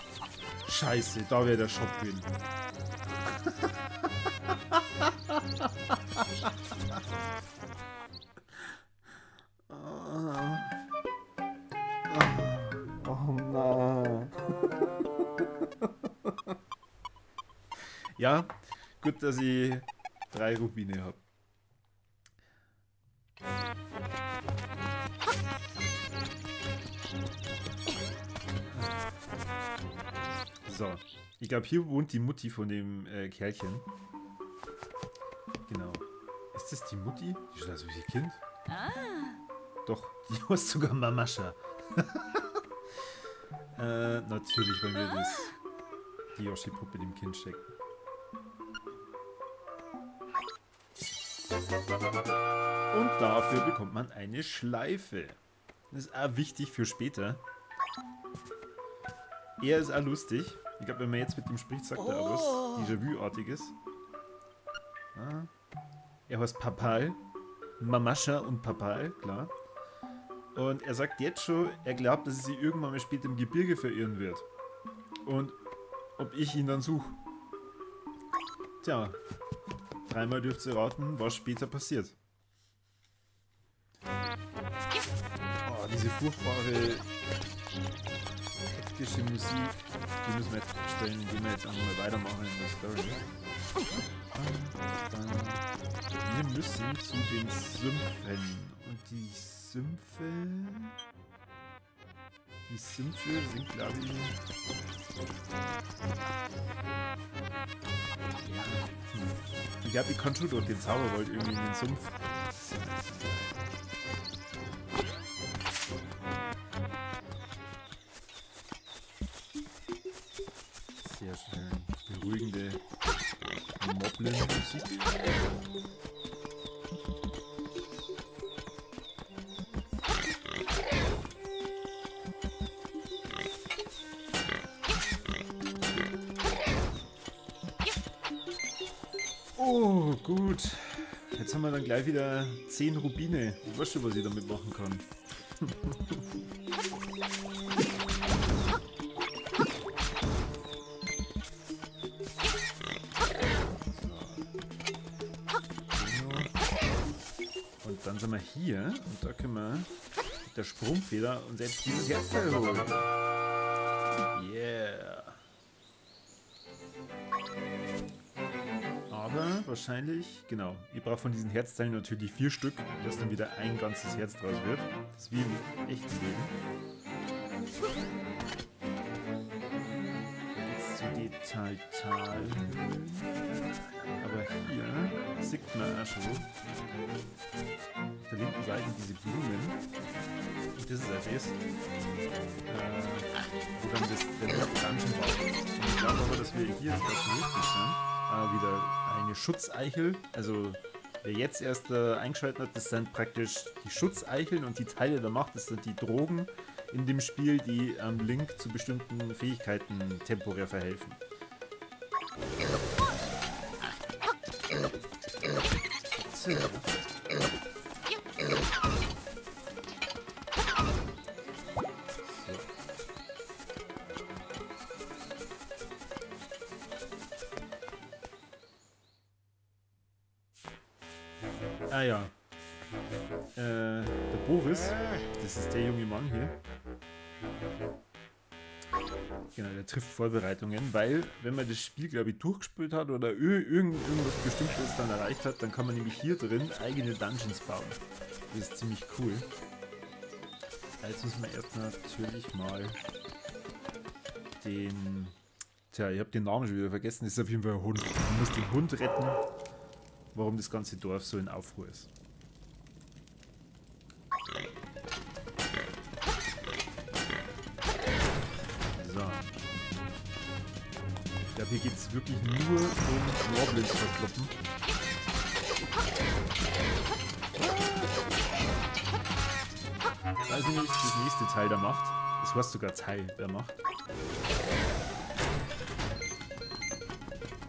Scheiße, da wäre der Shop drin. Oh nein. Ja, gut, dass ich 3 Rubine hab. So, ich glaub, hier wohnt die Mutti von dem Kerlchen. Genau. Ist das die Mutti? Die schaut aus wie ein Kind. Ah. Doch, die heißt sogar Mamascha. Natürlich wollen wir das, die Yoshi-Puppe dem Kind schenken. Und dafür bekommt man eine Schleife. Das ist auch wichtig für später. Er ist auch lustig. Ich glaub, wenn man jetzt mit ihm spricht, sagt er auch was Déjà-vu-artiges. Ah. Er heißt Papal. Mamascha und Papal, klar. Und er sagt jetzt schon, er glaubt, dass er sie irgendwann mal später im Gebirge verirren wird. Und ob ich ihn dann suche. Tja, 3-mal dürft ihr raten, was später passiert. Oh, diese furchtbare, hektische Musik, die müssen wir jetzt abstellen, indem wir jetzt einfach mal weitermachen in der Story. Wir müssen zu den Sümpfen. Und die Sümpfe... Die Sümpfe sind, glaub ich... Ja. Ich glaub, ich kann schon durch den Zauberwald irgendwie in den Sumpf. Sehr schön. Beruhigende Moblin-Musik. Oh, gut. Jetzt haben wir dann gleich wieder 10 Rubine. Ich weiß schon, was ich damit machen kann. So. Und dann sind wir hier und da können wir mit der Sprungfeder uns jetzt dieses Herzteil holen. wahrscheinlich, genau, ich brauche von diesen Herzteilen natürlich 4 Stück, dass dann wieder ein ganzes Herz draus wird. Das ist wie im echten Leben. Da geht's zu den Tal-Tal-Höhlen. Aber hier sieht man auch schon auf der linken Seite diese Blumen. Und das ist ja das, wo dann der Dungeon war. Und ich glaube aber, dass wir hier jetzt erstmal richtig sind. Wieder eine Schutzeichel. Also wer jetzt erst eingeschaltet hat, das sind praktisch die Schutzeicheln und die Teile der Macht, das sind die Drogen in dem Spiel, die am Link zu bestimmten Fähigkeiten temporär verhelfen. So. Ah ja. Der Boris, das ist der junge Mann hier. Genau, der trifft Vorbereitungen, weil wenn man das Spiel, glaub ich, durchgespielt hat oder irgendwas Bestimmtes dann erreicht hat, dann kann man nämlich hier drin eigene Dungeons bauen. Das ist ziemlich cool. Jetzt müssen wir erst natürlich mal den... Tja, ich hab den Namen schon wieder vergessen, das ist auf jeden Fall ein Hund. Man muss den Hund retten, warum das ganze Dorf so in Aufruhr ist. So. Ich glaub, hier geht's wirklich nur um Moblins verkloppen. Weiß ich nicht, das nächste Teil der Macht. Das heißt sogar Teil der Macht.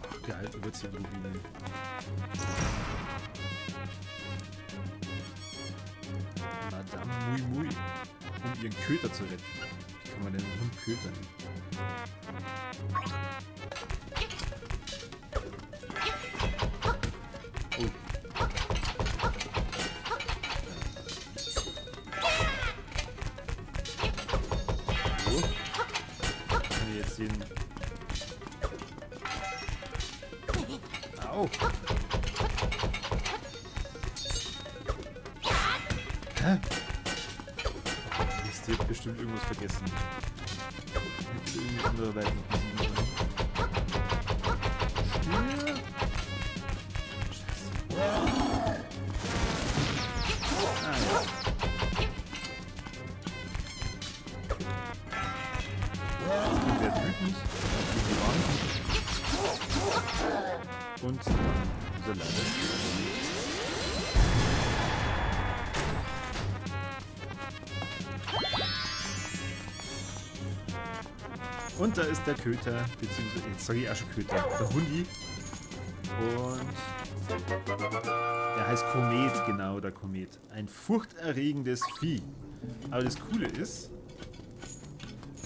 Ach, geil, Überziehung-Rubine. Madame Mui Mui. Um ihren Köter zu retten. Wie kann man denn einen Hund kötern? Oh. So. Kann ich jetzt den... Au! Hä? Mist, ich hab bestimmt irgendwas vergessen. Ich hab irgendwie andere Welt noch besiegen sollen. Scheiße. Ah ja. Jetzt bin ich wieder wütend. Gegen die Wand. Und dann ist er leider. Und da ist der Köter, beziehungsweise, jetzt sag ich auch schon Köter, der Hundi. Und der heißt Komet, genau, der Komet. Ein furchterregendes Vieh. Aber das Coole ist,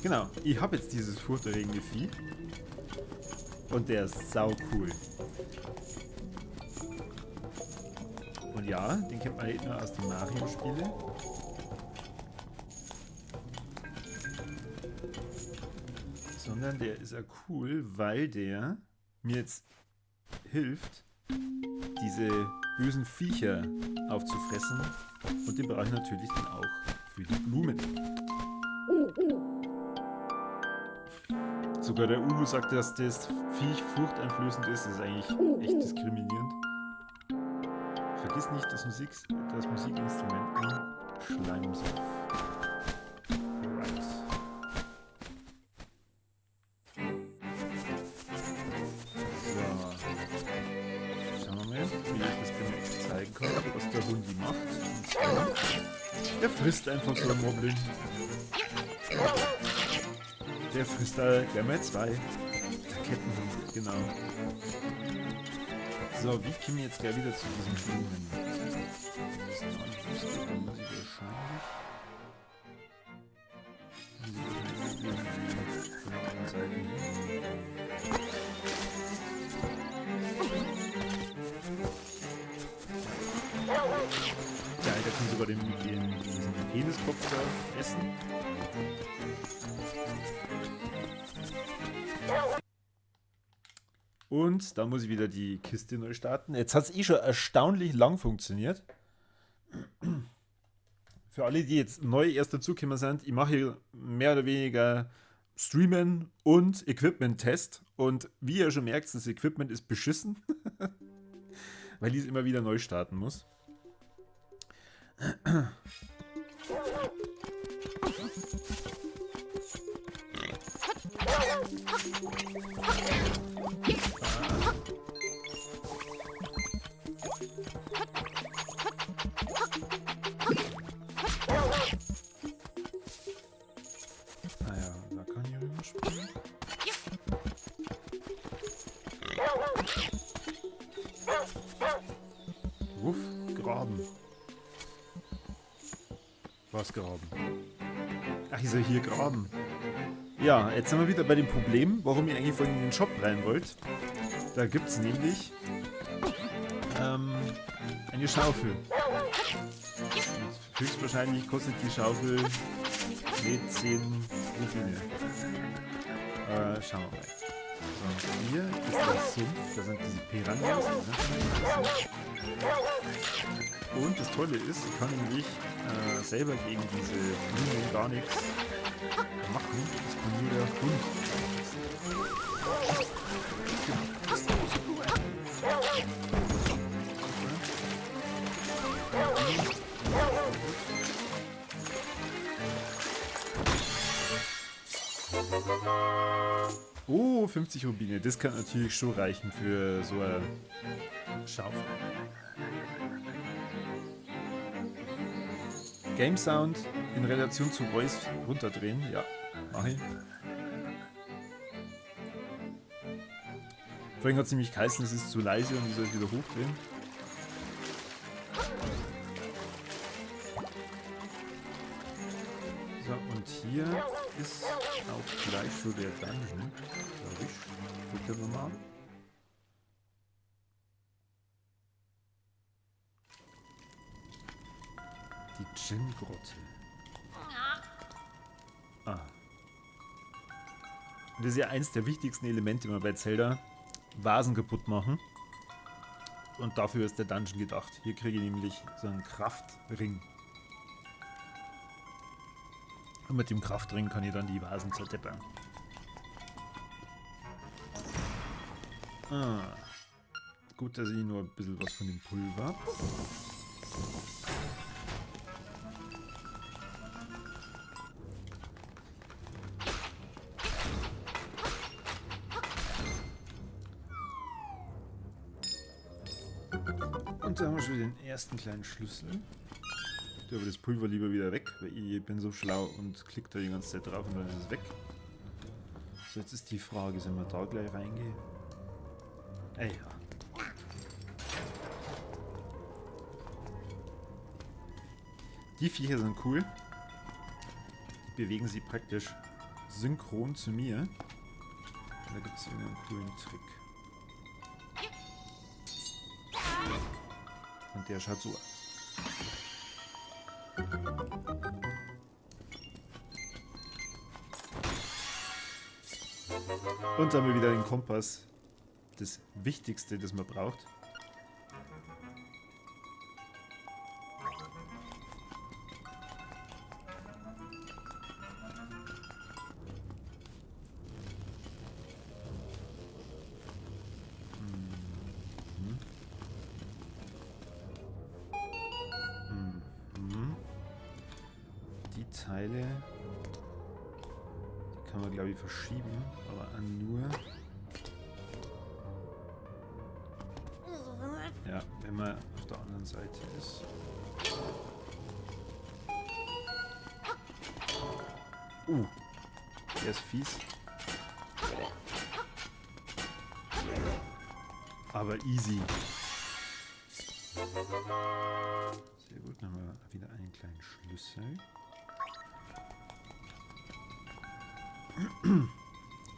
genau, ich hab jetzt dieses furchterregende Vieh. Und der ist sau cool. Und ja, den kennt man nicht nur aus den Mario-Spielen. Sondern der ist ja cool, weil der mir jetzt hilft, diese bösen Viecher aufzufressen. Und den brauche ich natürlich dann auch für die Blumen. Sogar der Uhu sagt, dass das Viech furchteinflößend ist. Das ist eigentlich echt diskriminierend. Vergiss nicht, das Musikinstrument im Schleimsumpf. Right. So. Schauen wir mal, wie ich das genau zeigen kann, was der Hundi macht. Und zwar, der frisst einfach so ein Moblin. Der frisst da gleich mal 2. Der Kettenhund, genau. So, wie komme ich jetzt gleich wieder zu diesen Blumen? Das ist noch nicht lustig, da muss ich wahrscheinlich irgendwie von der anderen Seite hin. Geil, der kann sogar diesen Peniskopf da essen. Und da muss ich wieder die Kiste neu starten. Jetzt hat es eh schon erstaunlich lang funktioniert. Für alle, die jetzt neu erst dazugekommen sind, ich mache hier mehr oder weniger Streamen und Equipment-Test. Und wie ihr schon merkt, das Equipment ist beschissen, weil ich es immer wieder neu starten muss. Naja, da kann ich rüberspringen. Wuff, graben. Was graben? Ach, ich soll hier graben. Ja, jetzt sind wir wieder bei dem Problem, warum ihr eigentlich vorhin in den Shop rein wollt. Da gibt es nämlich eine Schaufel. Und höchstwahrscheinlich kostet die Schaufel nicht 10 Rubine. Schauen wir mal. So, hier ist der Sumpf, da sind diese Piranhas. Und das Tolle ist, ich kann nämlich selber gegen diese Minen gar nichts machen. Das kann nur der Hund. Das ist die große Blume. Oh, 50 Rubine. Das kann natürlich schon reichen für so eine Schaufel. Game Sound in Relation zu Voice runterdrehen. Ja, mach ich. Vorhin hat es nämlich geheißen, es ist zu leise und ich soll es wieder hochdrehen. So, und hier ist auch gleich schon der Dungeon, glaube ich. Gucken wir mal. Die Djinn-Grotte. Ah. Und das ist ja eins der wichtigsten Elemente immer bei Zelda. Vasen kaputt machen. Und dafür ist der Dungeon gedacht. Hier kriege ich nämlich so einen Kraftring. Und mit dem Kraftring kann ich dann die Vasen zerdeppern. Ah. Gut, dass ich nur ein bisschen was von dem Pulver habe. Und da haben wir schon den ersten kleinen Schlüssel. Ich tue aber das Pulver lieber wieder weg, weil ich bin so schlau und klicke da die ganze Zeit drauf und dann ist es weg. So, jetzt ist die Frage, sollen wir da gleich reingehen? Ey, ja. Die Viecher sind cool. Die bewegen sich praktisch synchron zu mir. Da gibt es irgendeinen coolen Trick. Und der schaut so aus. Und dann haben wir wieder den Kompass. Das Wichtigste, das man braucht. Die Teile, die kann man, glaube ich, verschieben, aber nur, ja, wenn man auf der anderen Seite ist. Der ist fies. Aber easy. Sehr gut, dann haben wir wieder einen kleinen Schlüssel.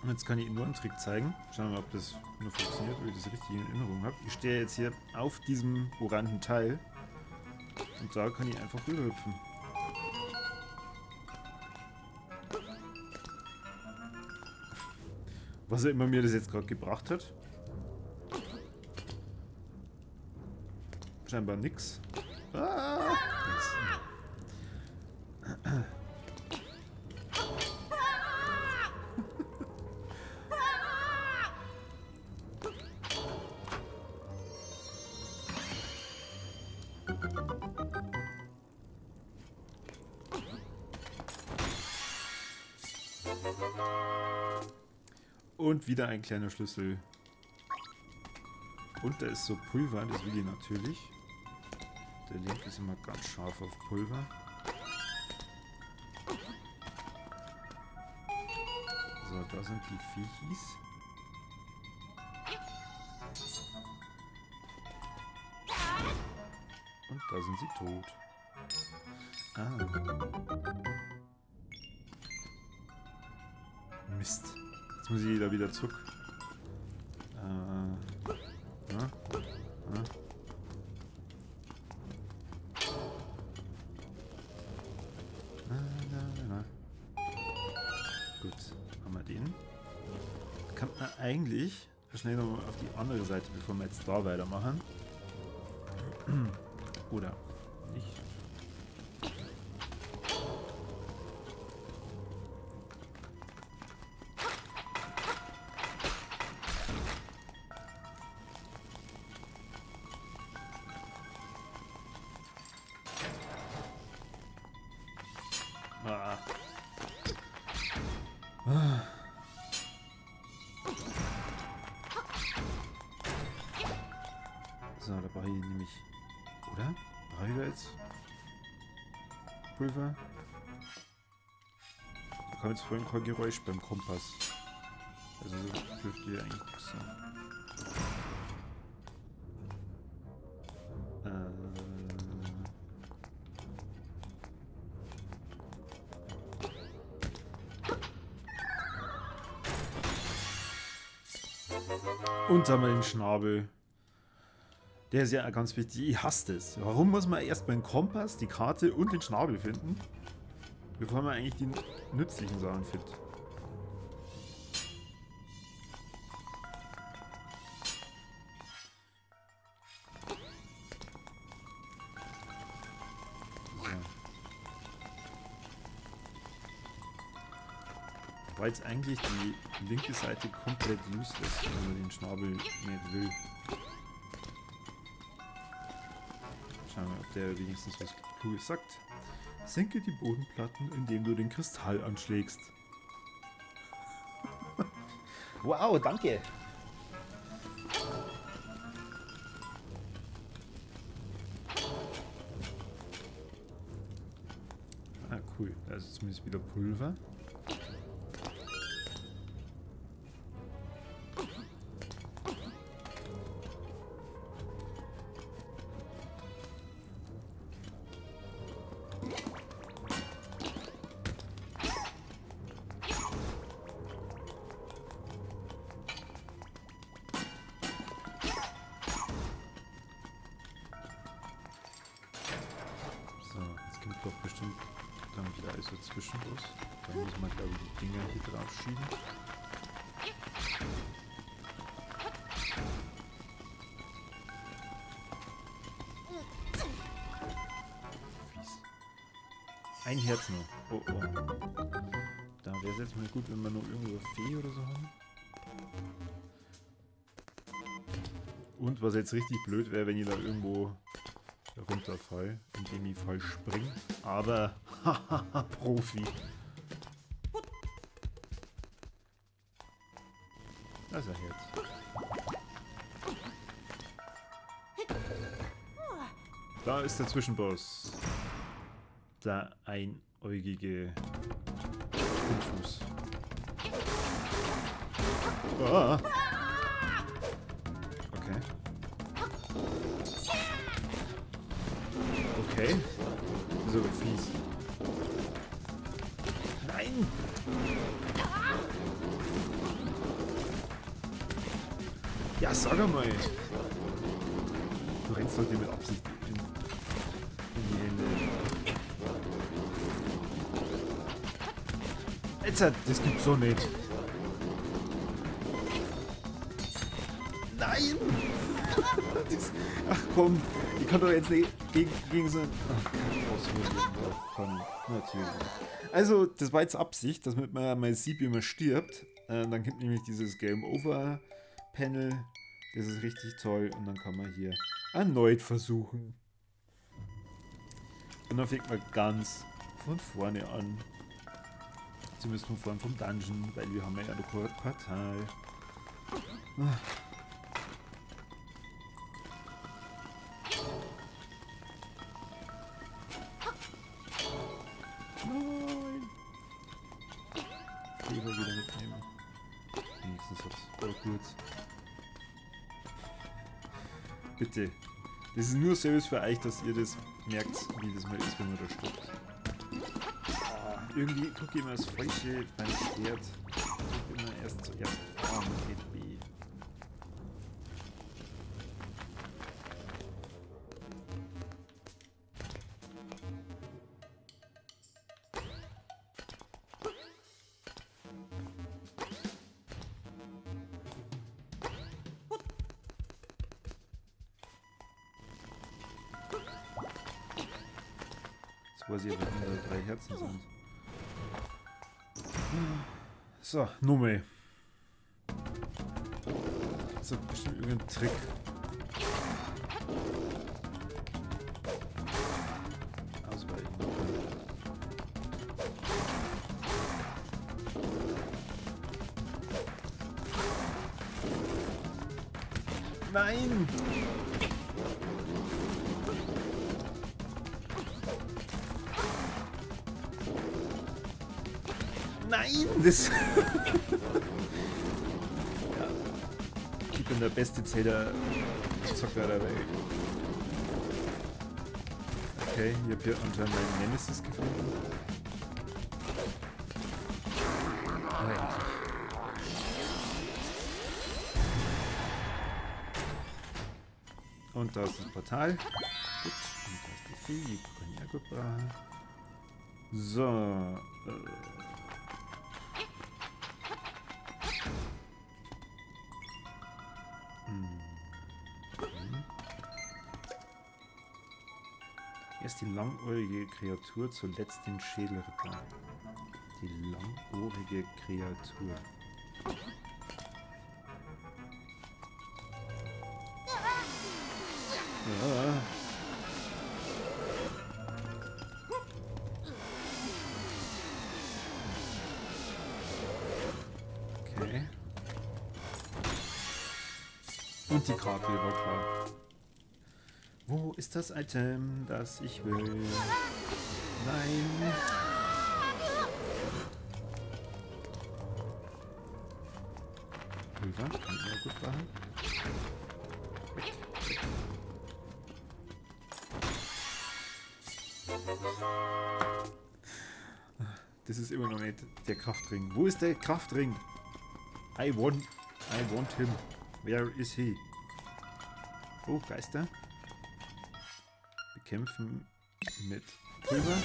Und jetzt kann ich Ihnen nur einen Trick zeigen. Schauen wir mal, ob das nur funktioniert, ob ich das richtig in Erinnerung habe. Ich stehe jetzt hier auf diesem orangen Teil und da kann ich einfach rüberhüpfen. Was auch immer mir das jetzt gerade gebracht hat. scheinbar nix. Ah, Und wieder ein kleiner Schlüssel. Und da ist so Pulver, das will ich natürlich. Der Link ist immer ganz scharf auf Pulver. So, da sind die Viechis. Und da sind sie tot. Ah. Mist. Jetzt muss ich da wieder zurück. Na. Gut, haben wir den. Kann man eigentlich schnell noch auf die andere Seite, bevor wir jetzt da weitermachen. Oder nicht? Ah. Ah. So, da brauche ich nämlich... Oder? Brauche ich da jetzt Pulver? Da kam jetzt vorhin kein Geräusch beim Kompass. Also so dürfte hier eigentlich nichts sein. Und haben wir den Schnabel. Der ist ja ganz wichtig. Ich hasse das. Warum muss man erst beim Kompass, die Karte und den Schnabel finden, bevor man eigentlich die nützlichen Sachen findet? So. War jetzt eigentlich die linke Seite komplett useless, wenn man den Schnabel nicht will. Schauen wir mal, ob der wenigstens was Kluges sagt. Senke die Bodenplatten, indem du den Kristall anschlägst. Wow, danke! Ah, cool. Da ist zumindest wieder Pulver. Doch bestimmt dann wieder so Zwischenboss. Da muss man, glaube ich, die Dinger hier drauf schieben. Fies. Ein Herz noch. Oh, oh. Da wäre es jetzt mal gut, wenn wir noch irgendwo eine Fee oder so haben. Und was jetzt richtig blöd wäre, wenn ich da irgendwo runterfall, indem ich falsch springe. Aber, hahaha, Profi. Da ist ein Herz. Da ist der Zwischenboss. Der einäugige Spinnfuß. Ah. Okay. Okay. Das ist aber fies. Nein! Ja, sag einmal! Du rennst doch dir mit Absicht in die Hände. Jetzt, das gibt's so nicht. Nein! Das, ach komm, ich kann doch jetzt nicht gegen so ein... Ach, komm, natürlich. Also, das war jetzt Absicht, dass man mal sieht, wie man stirbt. Dann kommt nämlich dieses Game Over Panel. Das ist richtig toll. Und dann kann man hier erneut versuchen. Und dann fängt man ganz von vorne an. Zumindest von vorne vom Dungeon, weil wir haben ja noch Portal. Nein. Kleber wieder mitnehmen. Wenigstens hat's gut. Bitte. Das ist nur Service für euch, dass ihr das merkt, wie das mal ist, wenn man da stirbt. Ah, irgendwie drücke ich immer das Falsche beim Schwert. Ich drücke immer erst zuerst A und nicht B. Weiß ich, warum da 3 Herzen sind. So, nochmal. Das ist bestimmt irgendein Trick. Ausweichen. Nein! Nein! Das ja. Ich bin der beste Zelda-Zocker der Welt. Okay, ich hab hier anscheinend meinen Nemesis gefunden. Nein. Und da ist das Portal. Gut, und da ist die Fee, die kann ich auch gut brauchen. So. Erst die langohrige Kreatur, zuletzt den Schädelritter. Die langohrige Kreatur. Ah. Okay. Und die Karte war klar. Wo ist das Item, das ich will? Nein. Pulver, kann ich auch gut machen. Das ist immer noch nicht der Kraftring. Wo ist der Kraftring? I want him. Where is he? Oh, Geister. Bekämpfen mit Pulver.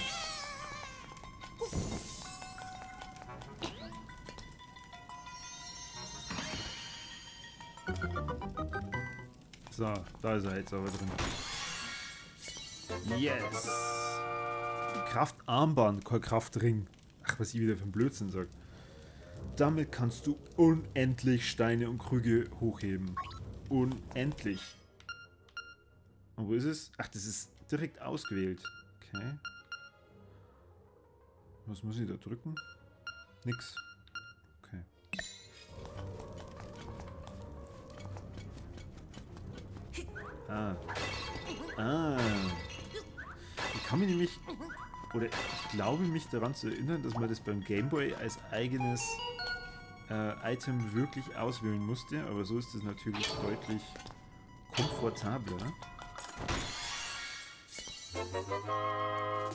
So, da ist er jetzt aber drin. Yes! Kraftarmband, kein Kraftring. Ach, was ich wieder für ein Blödsinn sag. Damit kannst du unendlich Steine und Krüge hochheben. Unendlich. Und wo ist es? Ach, das ist direkt ausgewählt. Okay. Was muss ich da drücken? Nix. Okay. Ah. Ah. Ich kann mich nämlich... Oder ich glaube mich daran zu erinnern, dass man das beim Gameboy als eigenes Item wirklich auswählen musste. Aber so ist es natürlich deutlich komfortabler.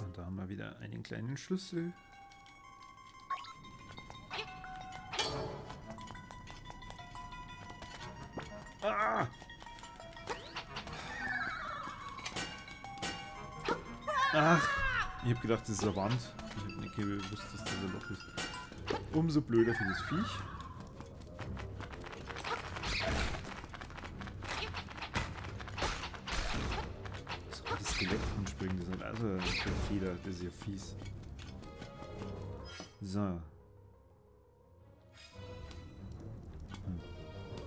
Und da haben wir wieder einen kleinen Schlüssel. Ah! Ach, ich hab gedacht, das ist eine Wand. Ich hab nicht gewusst, dass das ein Loch ist. Umso blöder für das Viech. Der Feder, das ist ja fies. So. Hm.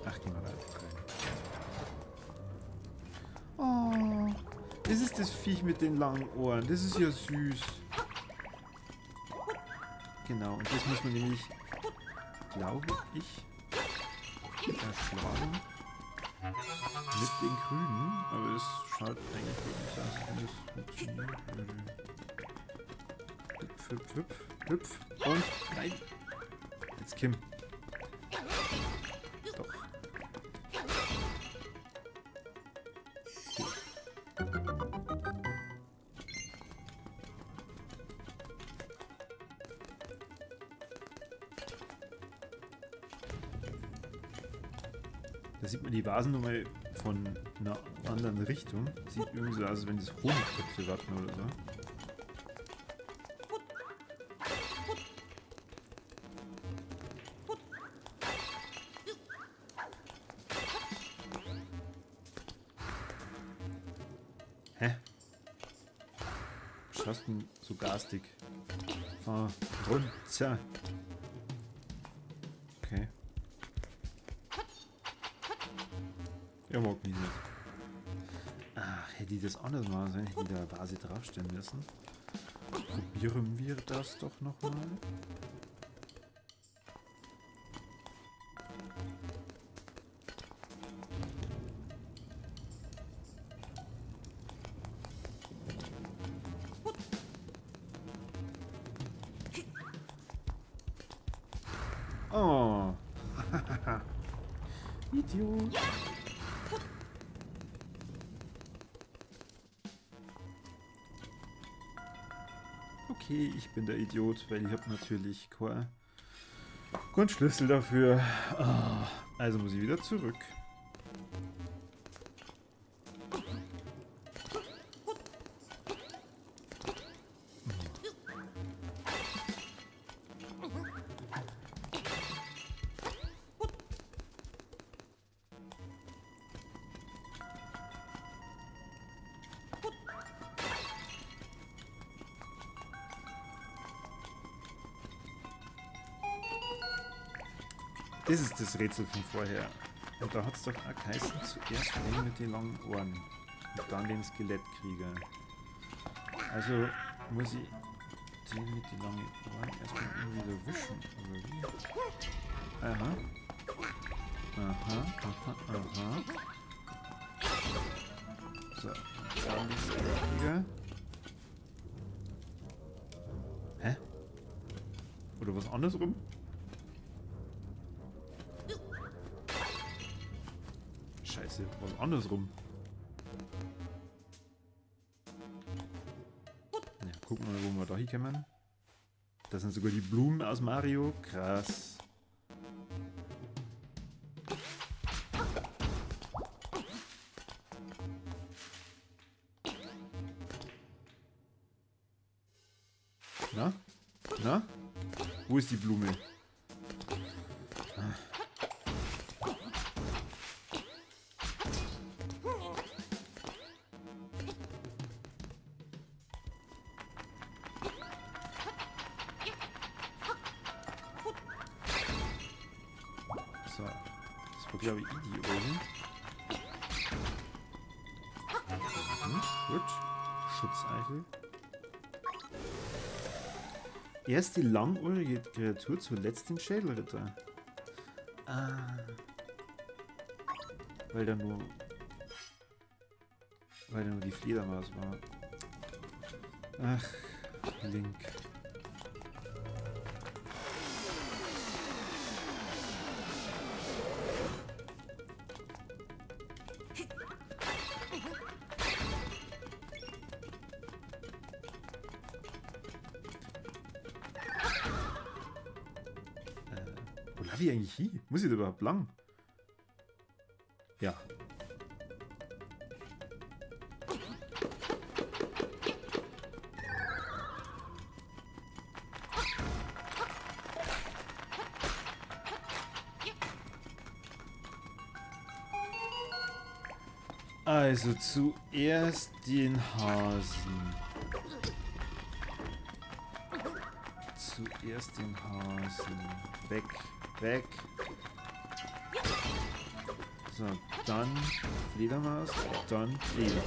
Ach, gehen wir da einfach rein. Oh, das ist das Viech mit den langen Ohren. Das ist ja süß. Genau, und das muss man nämlich, glaube ich, erschlagen. Mit den Krügen. Aber es schaut eigentlich wirklich so aus, als wenn das funktionieren würde. Hüpf, hüpf, hüpf, hüpf. Und nein. Jetzt Kim. Doch. Da sieht man die Vasen nochmal von einer anderen Richtung. Sieht irgendwie so aus, als wenn das Honigtöpfe warten oder so. Hä? Schaust du denn so garstig? Fahr runter. Okay. Er mag mich nicht. Ach, hätte ich das anders machen sollen, hätte ich da eine Vase draufstellen müssen. Probieren wir das doch nochmal. Oh. Idiot. Okay, ich bin der Idiot, weil ich hab natürlich keinen Schlüssel dafür. Also muss ich wieder zurück. Das ist das Rätsel von vorher. Und da hat's doch auch geheißen, zuerst den mit den langen Ohren und dann den Skelettkrieger. Also muss ich den mit den langen Ohren erstmal irgendwie erwischen, oder wie? Aha. Aha, aha, aha. So, und dann den Skelettkrieger. Hä? Oder was andersrum? Scheiße, was andersrum. Ja, gucken wir mal, wo wir da hinkommen. Das sind sogar die Blumen aus Mario. Krass. Na? Na? Wo ist die Blume? So, das war, glaube ich, die oben. Gut. Schutzeichel. Erst die langohrige Kreatur, zuletzt den Schädelritter. Ah. Weil da nur die Fledermaus war. Ach, Link. Wo laufe ich eigentlich hin? Muss ich da überhaupt lang? Ja. Also zuerst den Hasen. Zuerst den Hasen. Weg, weg. So, dann Fledermaus, dann Fleder.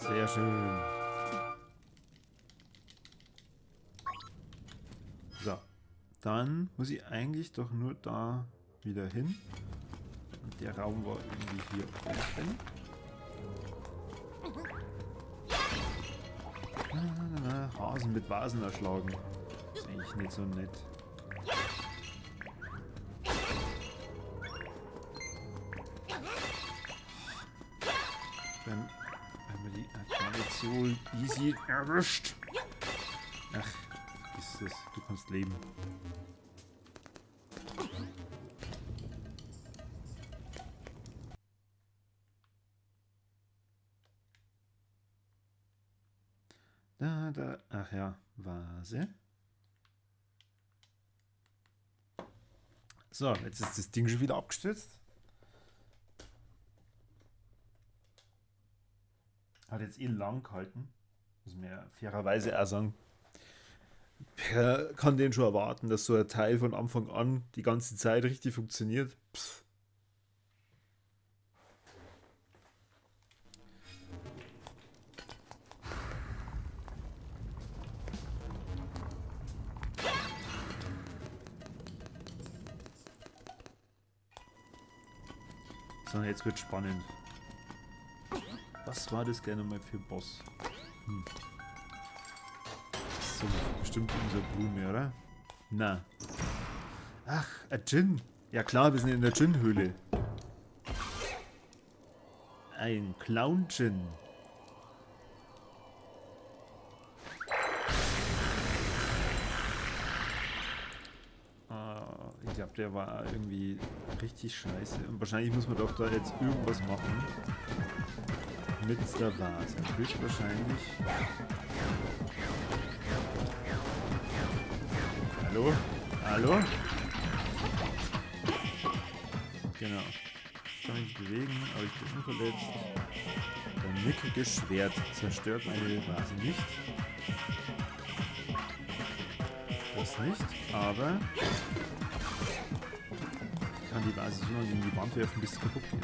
Sehr schön. So, dann muss ich eigentlich doch nur da wieder hin. Und der Raum war irgendwie hier oben. Na, na, na, Hasen mit Vasen erschlagen. Ist eigentlich nicht so nett. Wenn man die gar nicht so easy erwischt. Ach, vergiss es. Du kannst leben. Da, da, ach ja, Vase. So, jetzt ist das Ding schon wieder abgestürzt. Hat jetzt eh lang gehalten. Muss man ja fairerweise auch sagen. Wer kann den schon erwarten, dass so ein Teil von Anfang an die ganze Zeit richtig funktioniert? Pff. So, jetzt wird spannend. Was war das gerne mal für Boss? So, bestimmt unsere Blume, oder? Na. Ach, ein Djinn. Ja klar, wir sind in der Djinn-Höhle. Ein Clown-Djinn. Ich glaub, der war irgendwie richtig scheiße. Und wahrscheinlich muss man doch da jetzt irgendwas machen. Mit der Vase. Höchstwahrscheinlich. Hallo? Hallo? Genau. Ich kann mich nicht bewegen, aber ich bin unverletzt. Der mickrige Schwert zerstört meine Vase nicht. Das nicht, aber ich kann die Vase so lange gegen die Wand werfen, bis es kaputt geht.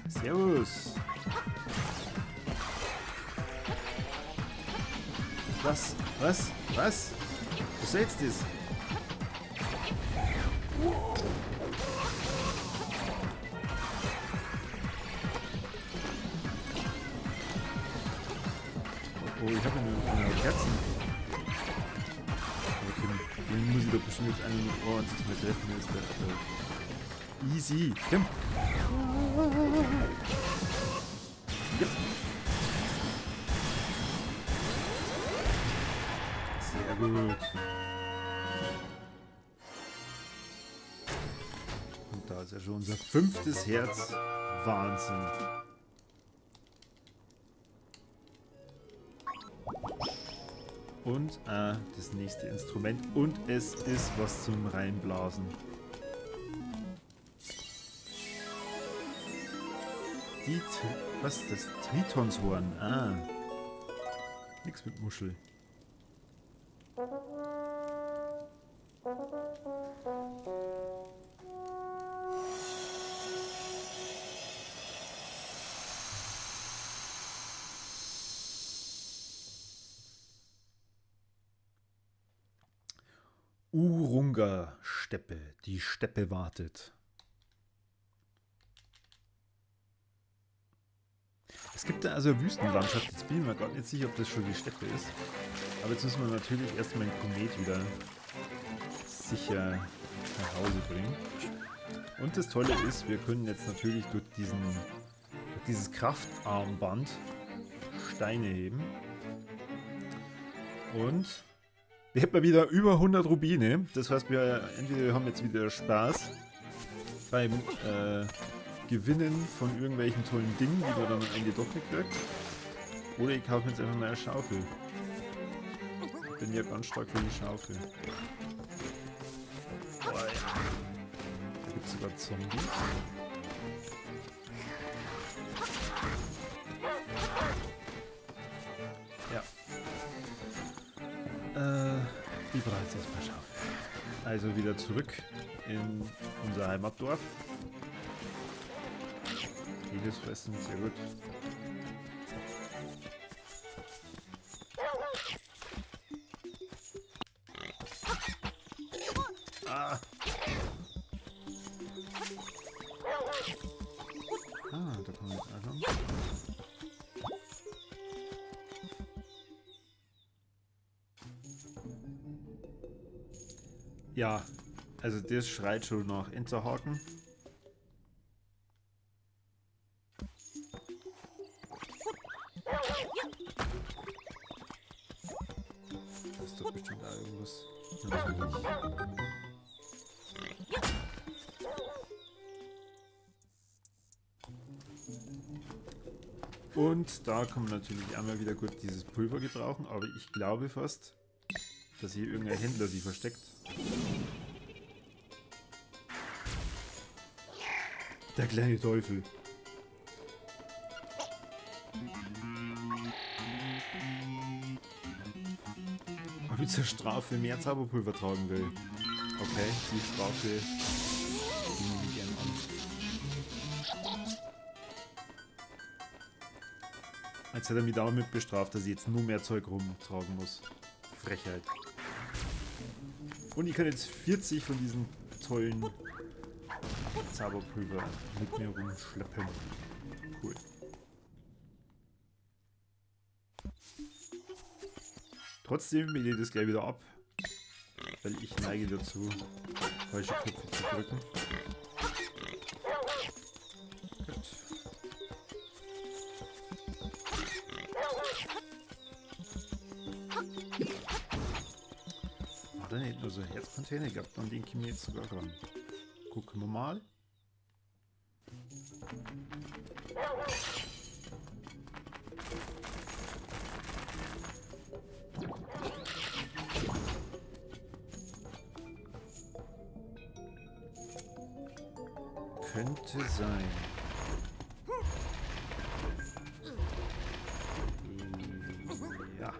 Servus. Was? Was? Was? Was soll jetzt das? Oh, ich habe ja nur Kerzen. Okay, den muss ich doch bestimmt jetzt einen Ohr und sich mal treffen. Ist der easy. Komm. Ja. Sehr gut. Und da ist ja schon unser 5. Herz. Wahnsinn. Und das nächste Instrument. Und es ist was zum Reinblasen. Die was? Das Tritonshorn. Ah. Nix mit Muschel. Urunga-Steppe. Die Steppe wartet. Es gibt da also eine Wüstenlandschaft. Jetzt bin ich mir gar nicht sicher, ob das schon die Steppe ist. Aber jetzt müssen wir natürlich erstmal den Komet wieder sicher nach Hause bringen. Und das Tolle ist, wir können jetzt natürlich durch dieses Kraftarmband Steine heben. Und wir hätten wieder über 100 Rubine. Das heißt, entweder wir haben jetzt wieder Spaß beim Gewinnen von irgendwelchen tollen Dingen, die man dann am Ende doch nicht kriegt. Oder ich kaufe mir jetzt einfach mal eine Schaufel. Ich bin ja ganz stark für die Schaufel. Boah, ja. Da gibt's sogar Zombies. Ja. Die braucht jetzt erstmal Schaufel. Also wieder zurück in unser Heimatdorf. Jedes fressen, sehr gut. Ah. Ah, da kommen wir jetzt auch noch. Ja, also das schreit schon nach Enterhaken. Da ist doch bestimmt auch irgendwas. Natürlich. Und da kann man natürlich einmal wieder gut dieses Pulver gebrauchen, aber ich glaube fast, dass hier irgendein Händler sie versteckt. Der kleine Teufel. Ob ich zur Strafe mehr Zauberpulver tragen will. Okay, die Strafe nehme ich gerne an. Jetzt hat er mich damit bestraft, dass ich jetzt nur mehr Zeug rumtragen muss. Frechheit. Und ich kann jetzt 40 von diesen tollen Zauberpulver mit mir rumschleppen. Cool. Trotzdem lehne ich das gleich wieder ab, weil ich neige dazu, falsche Knöpfe zu drücken. Gut. War da nicht nur so ein Herzcontainer? Ich glaub, an den kommen wir jetzt sogar ran. Gucken wir mal. Könnte sein. Ja.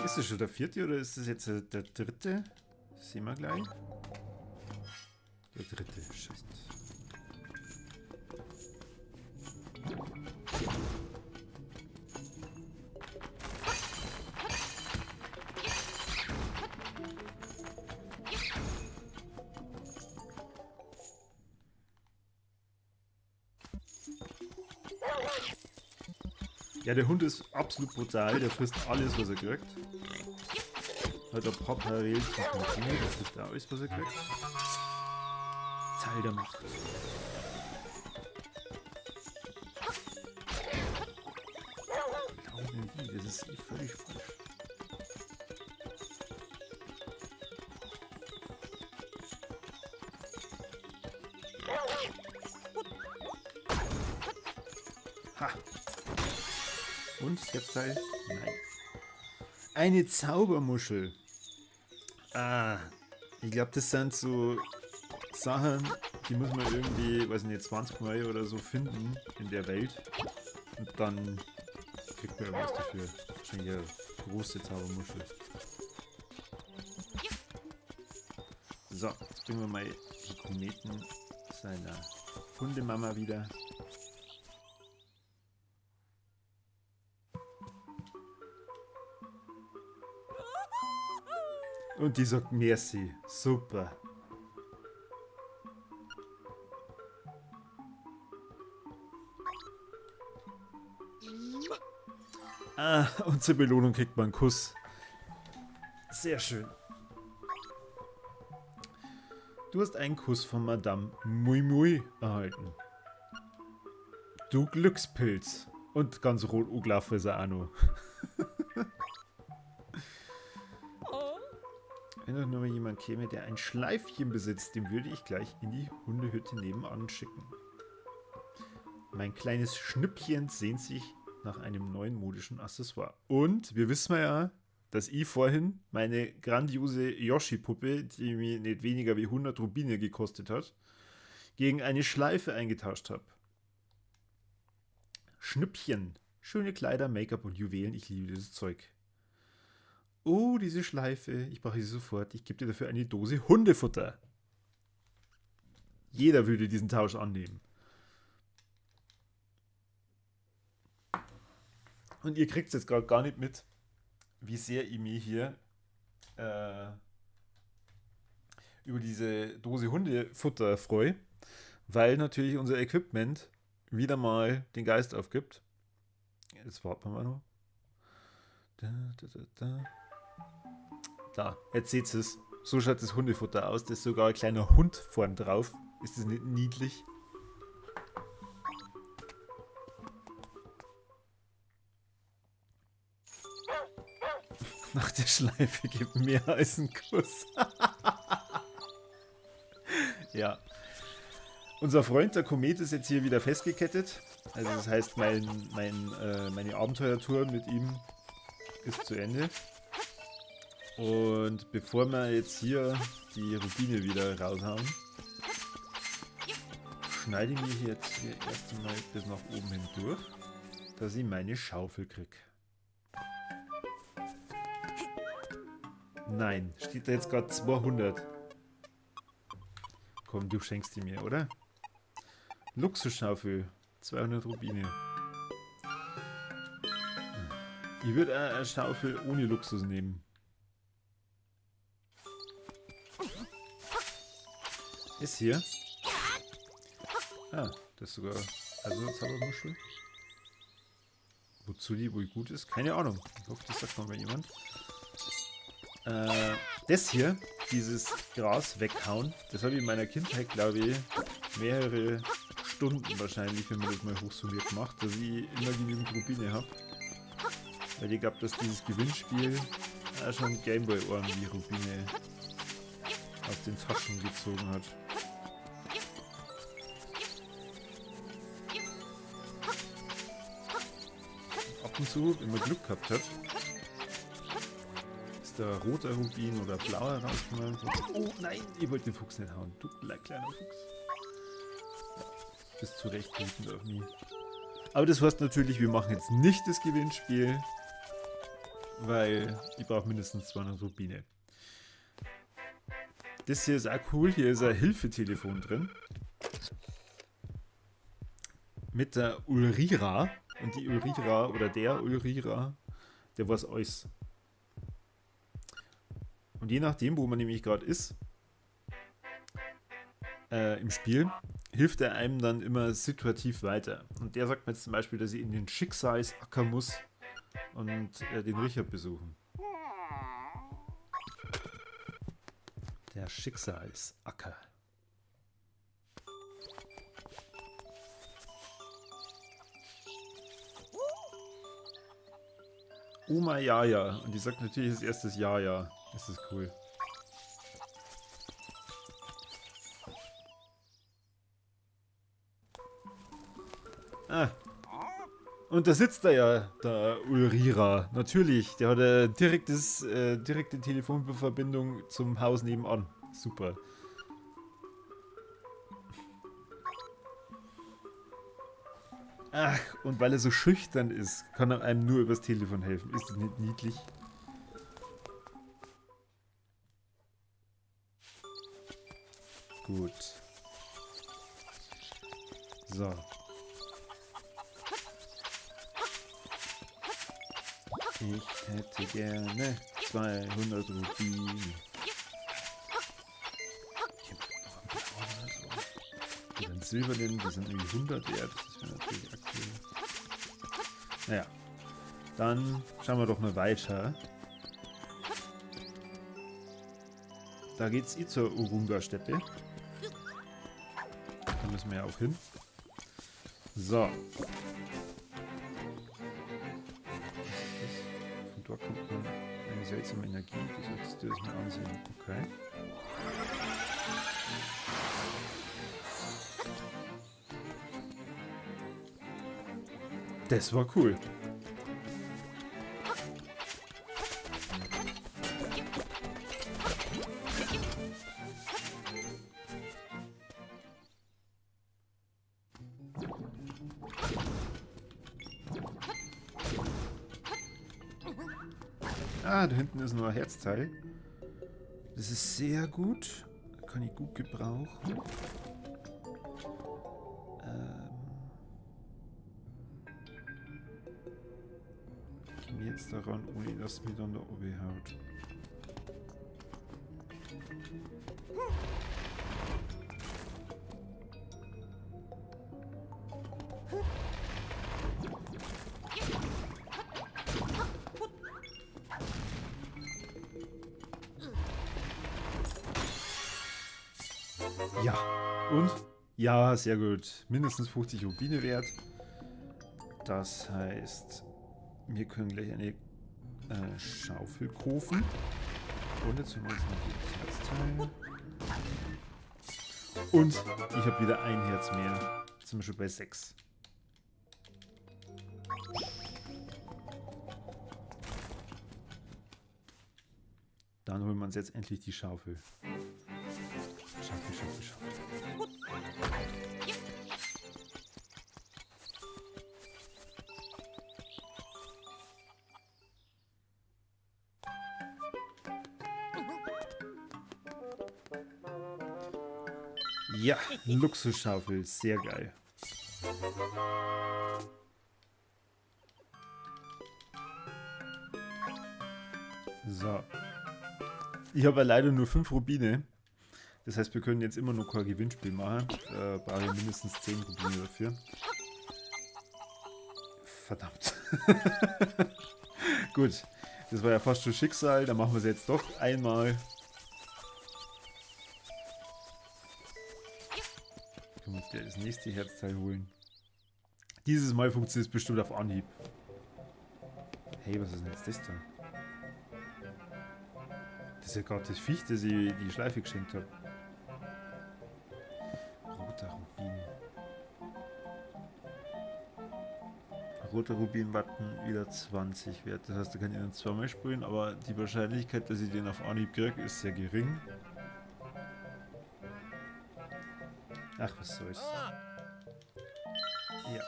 Ist das schon der vierte oder ist das jetzt der dritte? Das sehen wir gleich. Der dritte, scheiße. Ja, der Hund ist absolut brutal, der frisst alles, was er kriegt. Hat ein paar Parallelen zum Container, der frisst auch alles, was er kriegt. Teil der Macht. Das ist eh völlig falsch. Ha! Und jetzt Teil? Nein. Eine Zaubermuschel. Ah, ich glaub, das sind so Sachen, die muss man irgendwie, weiß nicht, 20 Mal oder so finden in der Welt. Und dann kriegt man irgendwas dafür. Wahrscheinlich eine große Zaubermuschel. So, jetzt bringen wir mal die Kometen seiner Hundemama wieder. Und die sagt merci. Super. Ah, und zur Belohnung kriegt man einen Kuss. Sehr schön. Du hast einen Kuss von Madame Mui Mui erhalten. Du Glückspilz. Und ganz rot angelaufen ist er auch noch. Wenn doch nur mal jemand käme, der ein Schleifchen besitzt, den würde ich gleich in die Hundehütte nebenan schicken. Mein kleines Schnüppchen sehnt sich nach einem neuen modischen Accessoire. Und wir wissen ja, dass ich vorhin meine grandiose Yoshi-Puppe, die mir nicht weniger wie 100 Rubine gekostet hat, gegen eine Schleife eingetauscht habe. Schnüppchen. Schöne Kleider, Make-up und Juwelen. Ich liebe dieses Zeug. Oh, diese Schleife. Ich brauche sie sofort. Ich gebe dir dafür eine Dose Hundefutter. Jeder würde diesen Tausch annehmen. Und ihr kriegt es jetzt gerade gar nicht mit, wie sehr ich mich hier über diese Dose Hundefutter freue, weil natürlich unser Equipment wieder mal den Geist aufgibt. Jetzt warten wir mal noch. Da, da, da, da. Da, jetzt seht ihr es. So schaut das Hundefutter aus. Da ist sogar ein kleiner Hund vorn drauf. Ist das nicht niedlich? Nach der Schleife gibt mehr als einen Kuss. Ja. Unser Freund, der Komet, ist jetzt hier wieder festgekettet. Also das heißt, meine Abenteuertour mit ihm ist zu Ende. Und bevor wir jetzt hier die Rubine wieder raushauen, schneide ich mich jetzt hier erst einmal bis nach oben hin durch, dass ich meine Schaufel krieg. Nein, steht da jetzt grad 200. Komm, du schenkst die mir, oder? Luxusschaufel, 200 Rubine. Ich würde auch eine Schaufel ohne Luxus nehmen. Ist hier. Ah, das ist sogar... Also Zaubermuschel. Wozu die wohl gut ist? Keine Ahnung. Ich hoffe, das sagt noch mal jemand. Das hier, dieses Gras weghauen, das habe ich in meiner Kindheit, glaube ich, mehrere Stunden wahrscheinlich, wenn man das mal hochsummiert macht, dass ich immer genügend Rubine hab. Weil ich glaub, dass dieses Gewinnspiel auch schon Gameboy-Ohren wie Rubine aus den Taschen gezogen hat. Ab und zu, wenn man Glück gehabt hat, ist da roter Rubin oder blauer rausgekommen. Oh nein, ich wollte den Fuchs nicht hauen. Du kleiner Fuchs. Ja, bist zu Recht wütend auf mich. Aber das heißt natürlich, wir machen jetzt nicht das Gewinnspiel, weil ich brauche mindestens 200 Rubine. Das hier ist auch cool, hier ist ein Hilfetelefon drin. Mit der Ulrira. Und die Ulrira, oder der Ulrira, der weiß alles. Und je nachdem, wo man nämlich gerade ist, im Spiel, hilft er einem dann immer situativ weiter. Und der sagt mir jetzt zum Beispiel, dass ich in den Schicksalsacker muss und den Richard besuchen. Der Schicksalsacker. Oma Jaja. Und die sagt natürlich als erstes Jaja. Das ist cool. Ah. Und da sitzt er ja, der Ulrira. Natürlich, der hat eine direkte Telefonverbindung zum Haus nebenan. Super. Ach, und weil er so schüchtern ist, kann er einem nur übers Telefon helfen. Ist das nicht niedlich? Gut. So. Ich hätte gerne 200 Rubine. Ich hab noch einen blauen oder so. Oder einen silbernen, die sind irgendwie 100 wert. Das ist mir natürlich aktuell. Naja. Dann schauen wir doch mal weiter. Da geht's eh zur Urunga-Steppe. Da müssen wir ja auch hin. So. Von dort kommt man eine seltsame Energie. Du solltest dir das mal ansehen. Okay. Das war cool. Ah, da hinten ist noch ein Herzteil. Das ist sehr gut. Kann ich gut gebrauchen. Gehen wir jetzt daran, ohne dass mir dann der Obi haut. Ja, und? Ja, sehr gut. Mindestens 50 Rubine wert. Das heißt, wir können gleich eine Schaufel kaufen. Und jetzt holen wir uns noch das Herzteil. Und ich habe wieder ein Herz mehr. Jetzt sind wir schon bei 6. Dann holen wir uns jetzt endlich die Schaufel. Schaufel, Schaufel, Schaufel. Ja, Luxusschaufel, sehr geil. So. Ich habe ja leider nur 5 Rubine. Das heißt, wir können jetzt immer noch kein Gewinnspiel machen. Da brauche ich mindestens 10 Rubine dafür. Verdammt. Gut, das war ja fast schon Schicksal. Dann machen wir es jetzt doch einmal. Können wir uns gleich das nächste Herzteil holen. Dieses Mal funktioniert es bestimmt auf Anhieb. Hey, was ist denn jetzt das da? Das ist ja gerade das Viech, das ich die Schleife geschenkt habe. Roter Rubin. Roter Rubin-Button wieder 20 wert. Das heißt, da kann ich dann zweimal spielen, aber die Wahrscheinlichkeit, dass ich den auf Anhieb kriege, ist sehr gering. Ach, was soll's. Ja.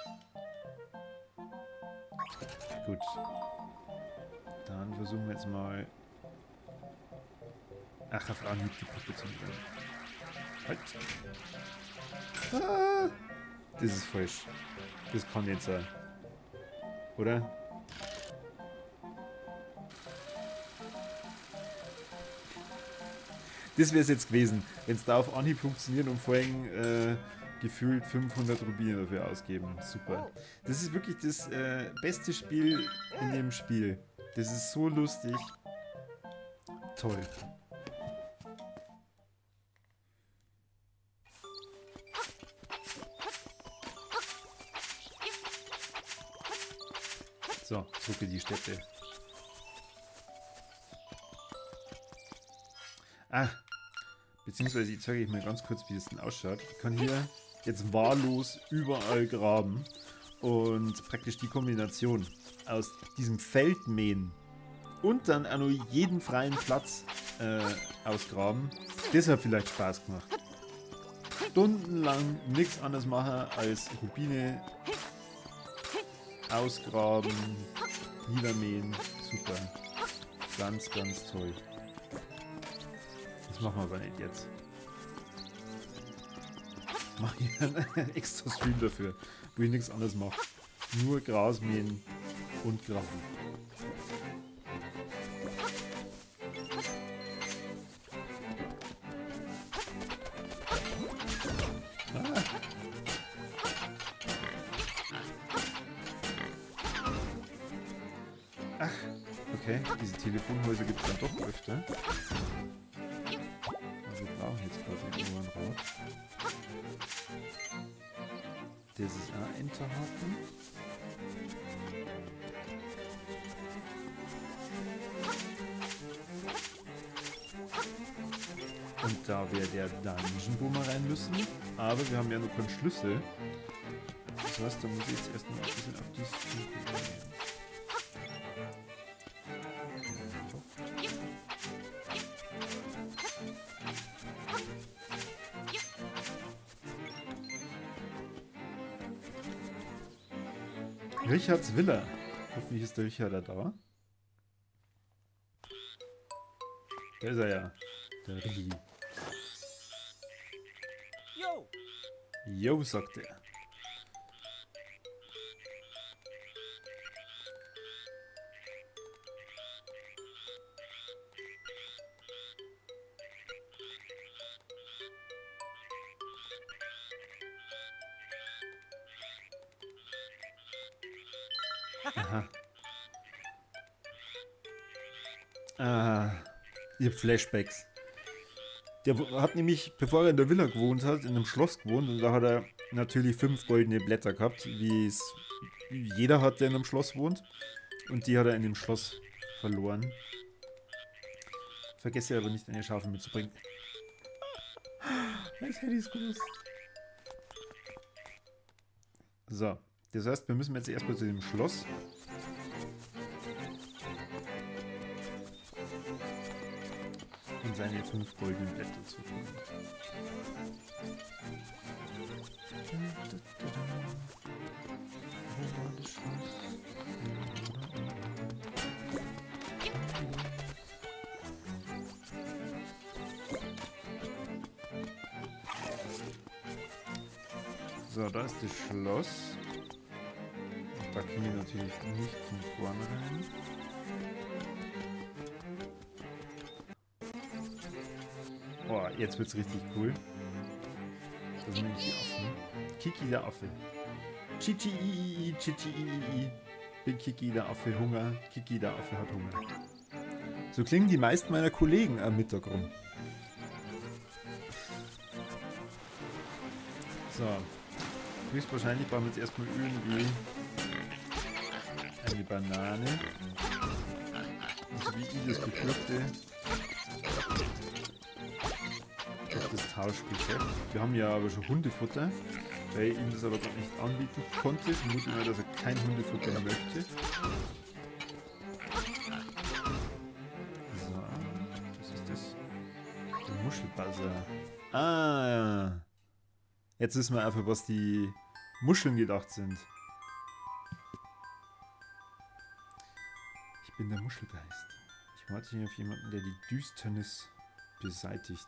Gut. Dann versuchen wir jetzt mal... Ach, auf Anhieb die Puppe zu nehmen. Halt. Ah, das ist falsch. Das kann nicht sein. Oder? Das wär's jetzt gewesen, wenn's da auf Anhieb funktioniert und vorhin gefühlt 500 Rubine dafür ausgeben. Super. Das ist wirklich das beste Spiel in dem Spiel. Das ist so lustig. Toll. So, zurück in die Städte. Ah, beziehungsweise ich zeige euch mal ganz kurz, wie das denn ausschaut. Ich kann hier jetzt wahllos überall graben und praktisch die Kombination aus diesem Feldmähen und dann auch noch jeden freien Platz ausgraben, das hat vielleicht Spaß gemacht. Stundenlang nichts anderes machen als Rubine ausgraben, niedermähen, super. Ganz, ganz toll. Das machen wir aber nicht jetzt. Mach ich einen extra Stream dafür, wo ich nichts anderes mache. Nur Gras mähen und graben. Ah. Ach, okay. Diese Telefonhäuser gibt es dann doch öfter. Aber wir brauchen jetzt quasi nur ein Rad. Das ist auch Enterhaken. Und da wäre der Dungeon, wo wir rein müssen. Aber wir haben ja noch keinen Schlüssel. Das heißt, da muss ich jetzt erstmal ein bisschen auf die Suche gehen. Richards Villa. Hoffentlich ist der Richard da. Da ist er ja. Der Richi. Jo. Jo, sagt er. Aha. Ah, ich hab Flashbacks. Der hat nämlich, bevor er in der Villa gewohnt hat, in einem Schloss gewohnt und da hat er natürlich 5 goldene Blätter gehabt, wie es jeder hat, der in einem Schloss wohnt. Und die hat er in dem Schloss verloren. Vergesse aber nicht, eine Schaufel mitzubringen. Als hätte ich's gewusst. So, das heißt, wir müssen jetzt erstmal zu dem Schloss. Und seine 5 goldenen Blätter zu holen. So, da ist das Schloss. Da können wir natürlich nicht von vorne rein. Boah, jetzt wird's richtig cool. Da sind nämlich die Affen. Kiki der Affe. Chichi i i i, Chichi i i i. Bin Kiki der Affe Hunger. Kiki der Affe hat Hunger. So klingen die meisten meiner Kollegen am Mittag rum. So. Höchstwahrscheinlich brauchen wir jetzt erstmal irgendwie eine Banane. Und so wie ich das befürchte, auf das Tauschgeschäft. Wir haben ja aber schon Hundefutter, weil ich ihm das aber gerade nicht anbieten konnte. Ich vermute mal, dass er kein Hundefutter möchte. So, was ist das? Der Muschelbuzzer. Ah! Jetzt wissen wir einfach, was die Muscheln gedacht sind. Ich bin der Muschelgeist. Ich warte hier auf jemanden, der die Düsternis beseitigt.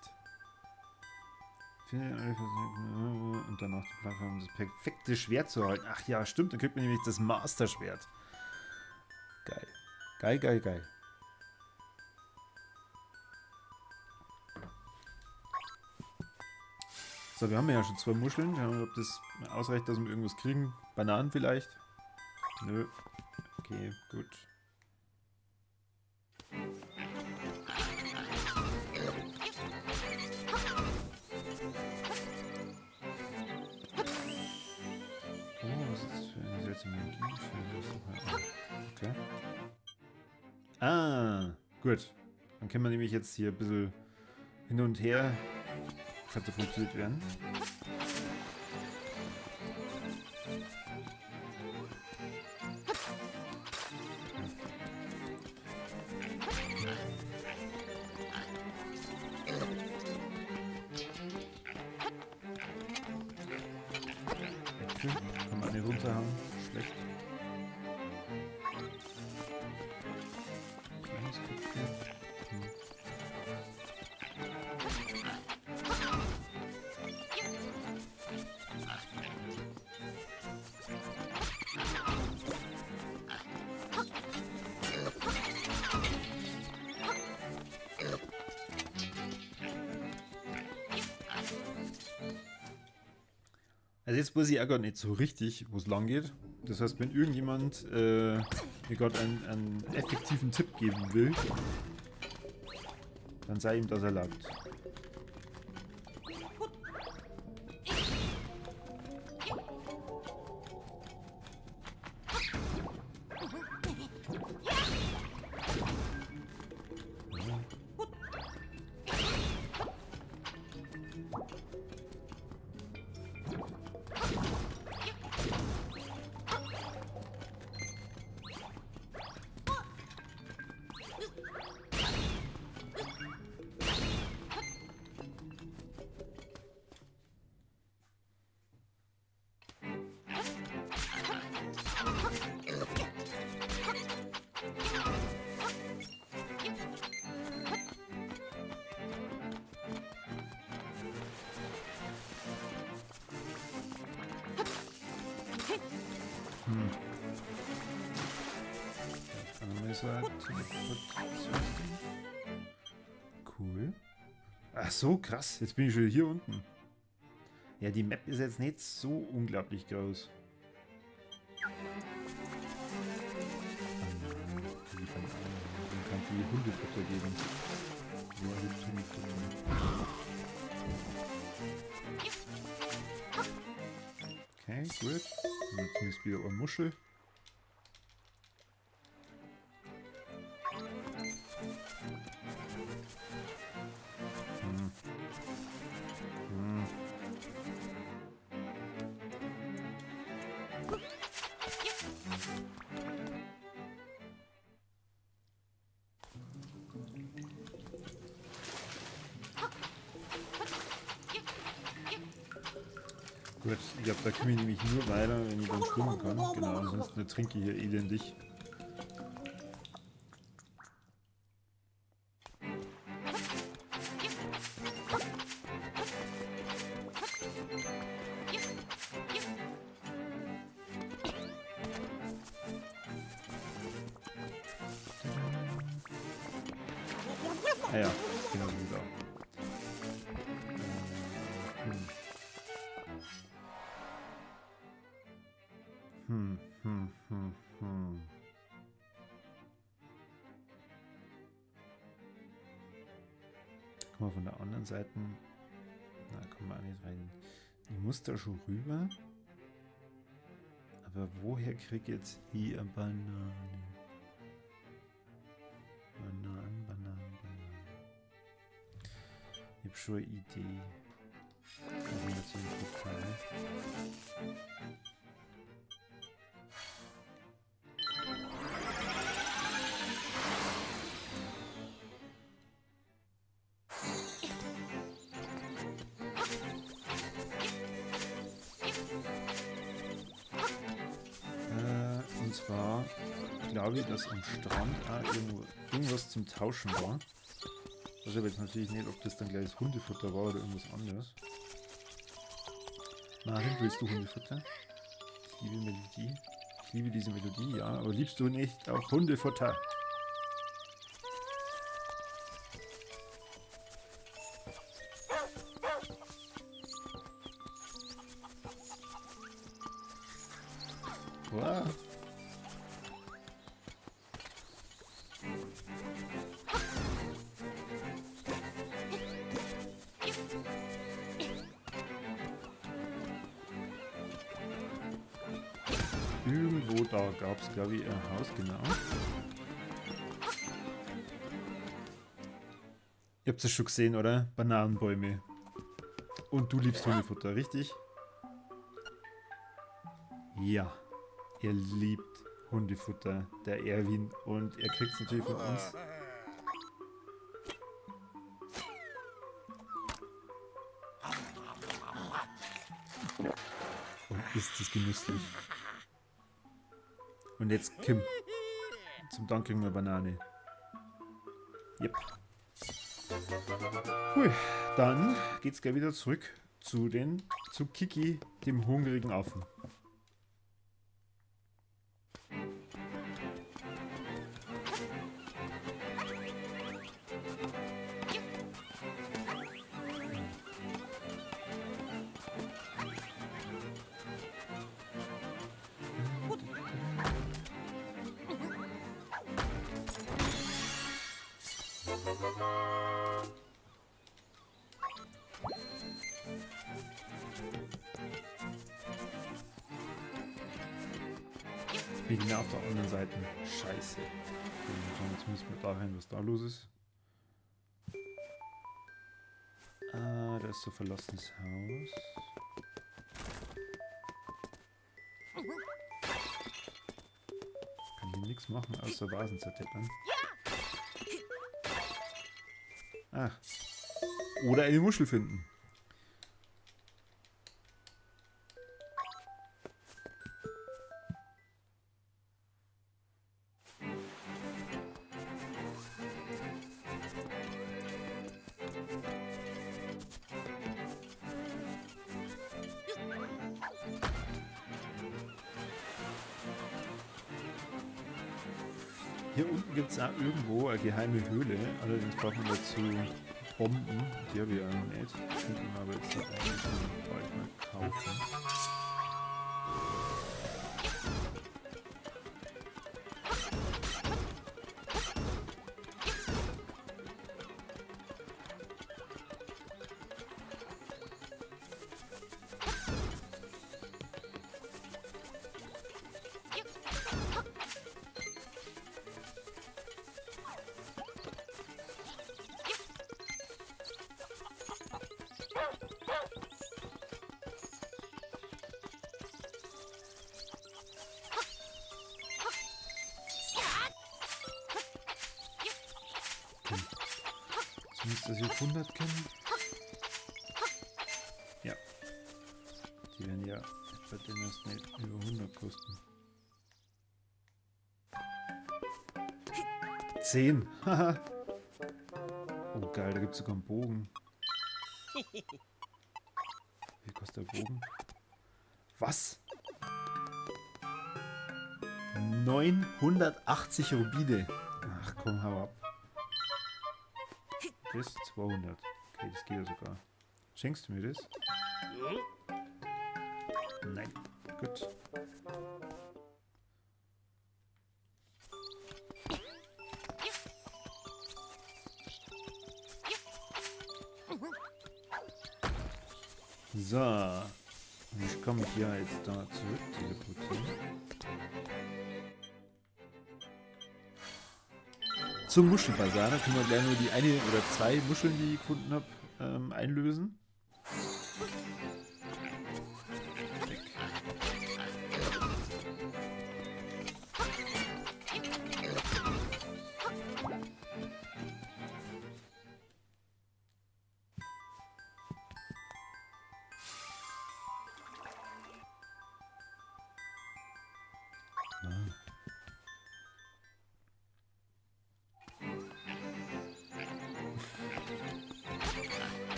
Finde alle Versuche und danach die Plattform, um das perfekte Schwert zu erhalten. Ach ja, stimmt, dann kriegt man nämlich das Master-Schwert. Geil. Geil, geil, geil. So, wir haben ja schon 2 Muscheln. Schauen wir mal, ob das ausreicht, dass wir irgendwas kriegen. Bananen vielleicht? Nö. Okay, gut. Oh, was ist das für eine seltsame Energie? Okay. Ah, gut. Dann können wir nämlich jetzt hier ein bisschen hin und her katapultiert werden. Äpfel kann man nicht runterhauen. Schlecht. Also jetzt weiß ich auch gar nicht so richtig, wo es lang geht. Das heißt, wenn irgendjemand mir gerade einen effektiven Tipp geben will, dann sei ihm das erlaubt. Cool. Ach so, krass. Jetzt bin ich schon hier unten. Ja, die Map ist jetzt nicht so unglaublich groß. Man kann die Hundefutter geben. Wer gibt Hundefutter? Okay, gut. Und jetzt ist wieder eine Muschel. Gut, ich glaube, da komme ich nämlich nur weiter, wenn ich dann schwimmen kann. Genau, ansonsten trinke ich hier elendig. Ah ja, genau so wieder. Guck mal von der anderen Seite. Na, kommen wir auch nicht rein. Ich muss da schon rüber. Aber woher krieg ich jetzt hier eine Banane? Bananen, Bananen, Bananen. Ich hab schon eine Idee. Und zwar glaube ich, dass am Strand auch irgendwo irgendwas zum Tauschen war. Ich weiß aber jetzt natürlich nicht, ob das dann gleich das Hundefutter war oder irgendwas anderes. Marin, willst du Hundefutter? Ich liebe Melodie. Ich liebe diese Melodie, ja. Aber liebst du nicht auch Hundefutter? Wow. Irgendwo da gab es, glaube ich, ein Haus, genau. Ihr habt es schon gesehen, oder? Bananenbäume. Und du liebst Hundefutter, richtig? Ja, er liebt Hundefutter, der Erwin. Und er kriegt es natürlich von uns. Und ist das genüsslich. Und jetzt Kim. Zum Dank kriegen wir Banane. Yep. Cool. Dann geht's gleich wieder zurück zu Kiki, dem hungrigen Affen. Bin ich auf der anderen Seite. Scheiße. Jetzt müssen wir da hin, was da los ist. Ah, da ist so ein verlassenes Haus. Kann hier nichts machen, außer Vasen zerdeppern. Ach. Oder eine Muschel finden. Hier unten gibt es auch irgendwo eine geheime Höhle, allerdings braucht man dazu Bomben, die habe ich auch noch nicht. Die könnte man aber jetzt eigentlich schon bald mal kaufen. Zumindest, dass ich auf 100 kenne. Ja. Die werden ja bei denen erst nicht über 100 kosten. 10. Haha. Oh geil, da gibt es sogar einen Bogen. Wie kostet der Bogen? Was? 980 Rubine. Ach komm, hau ab. Das ist 200. Okay, das geht ja sogar. Schenkst du mir das? Nein. Gut. So. Und ich kann mich ja jetzt da zurück teleportieren. Zum Muschelbasar. Da können wir gleich nur die eine oder zwei Muscheln, die ich gefunden hab, einlösen. Weg.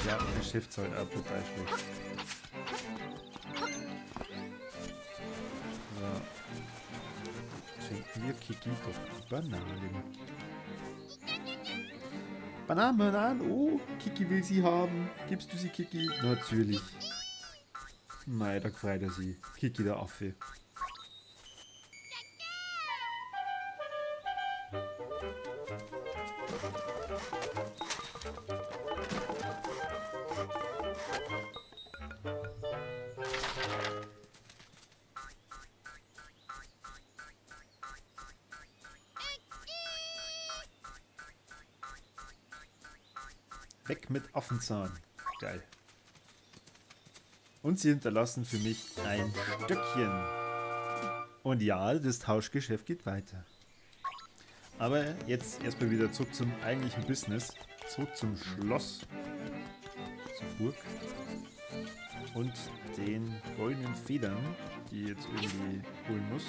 Ja, Geschäft halt auch brutal schlecht. So. Schenken wir Kiki doch die Bananen. Bananen, Bananen, oh, Kiki will sie haben. Gibst du sie, Kiki? Natürlich. Nein, da freut er sie. Kiki, der Affe. Weg mit Affenzahn. Geil. Und sie hinterlassen für mich ein Stöckchen. Und ja, das Tauschgeschäft geht weiter. Aber jetzt erstmal wieder zurück zum eigentlichen Business. Zurück zum Schloss. Zur Burg. Und den goldenen Federn, die ich jetzt irgendwie holen muss.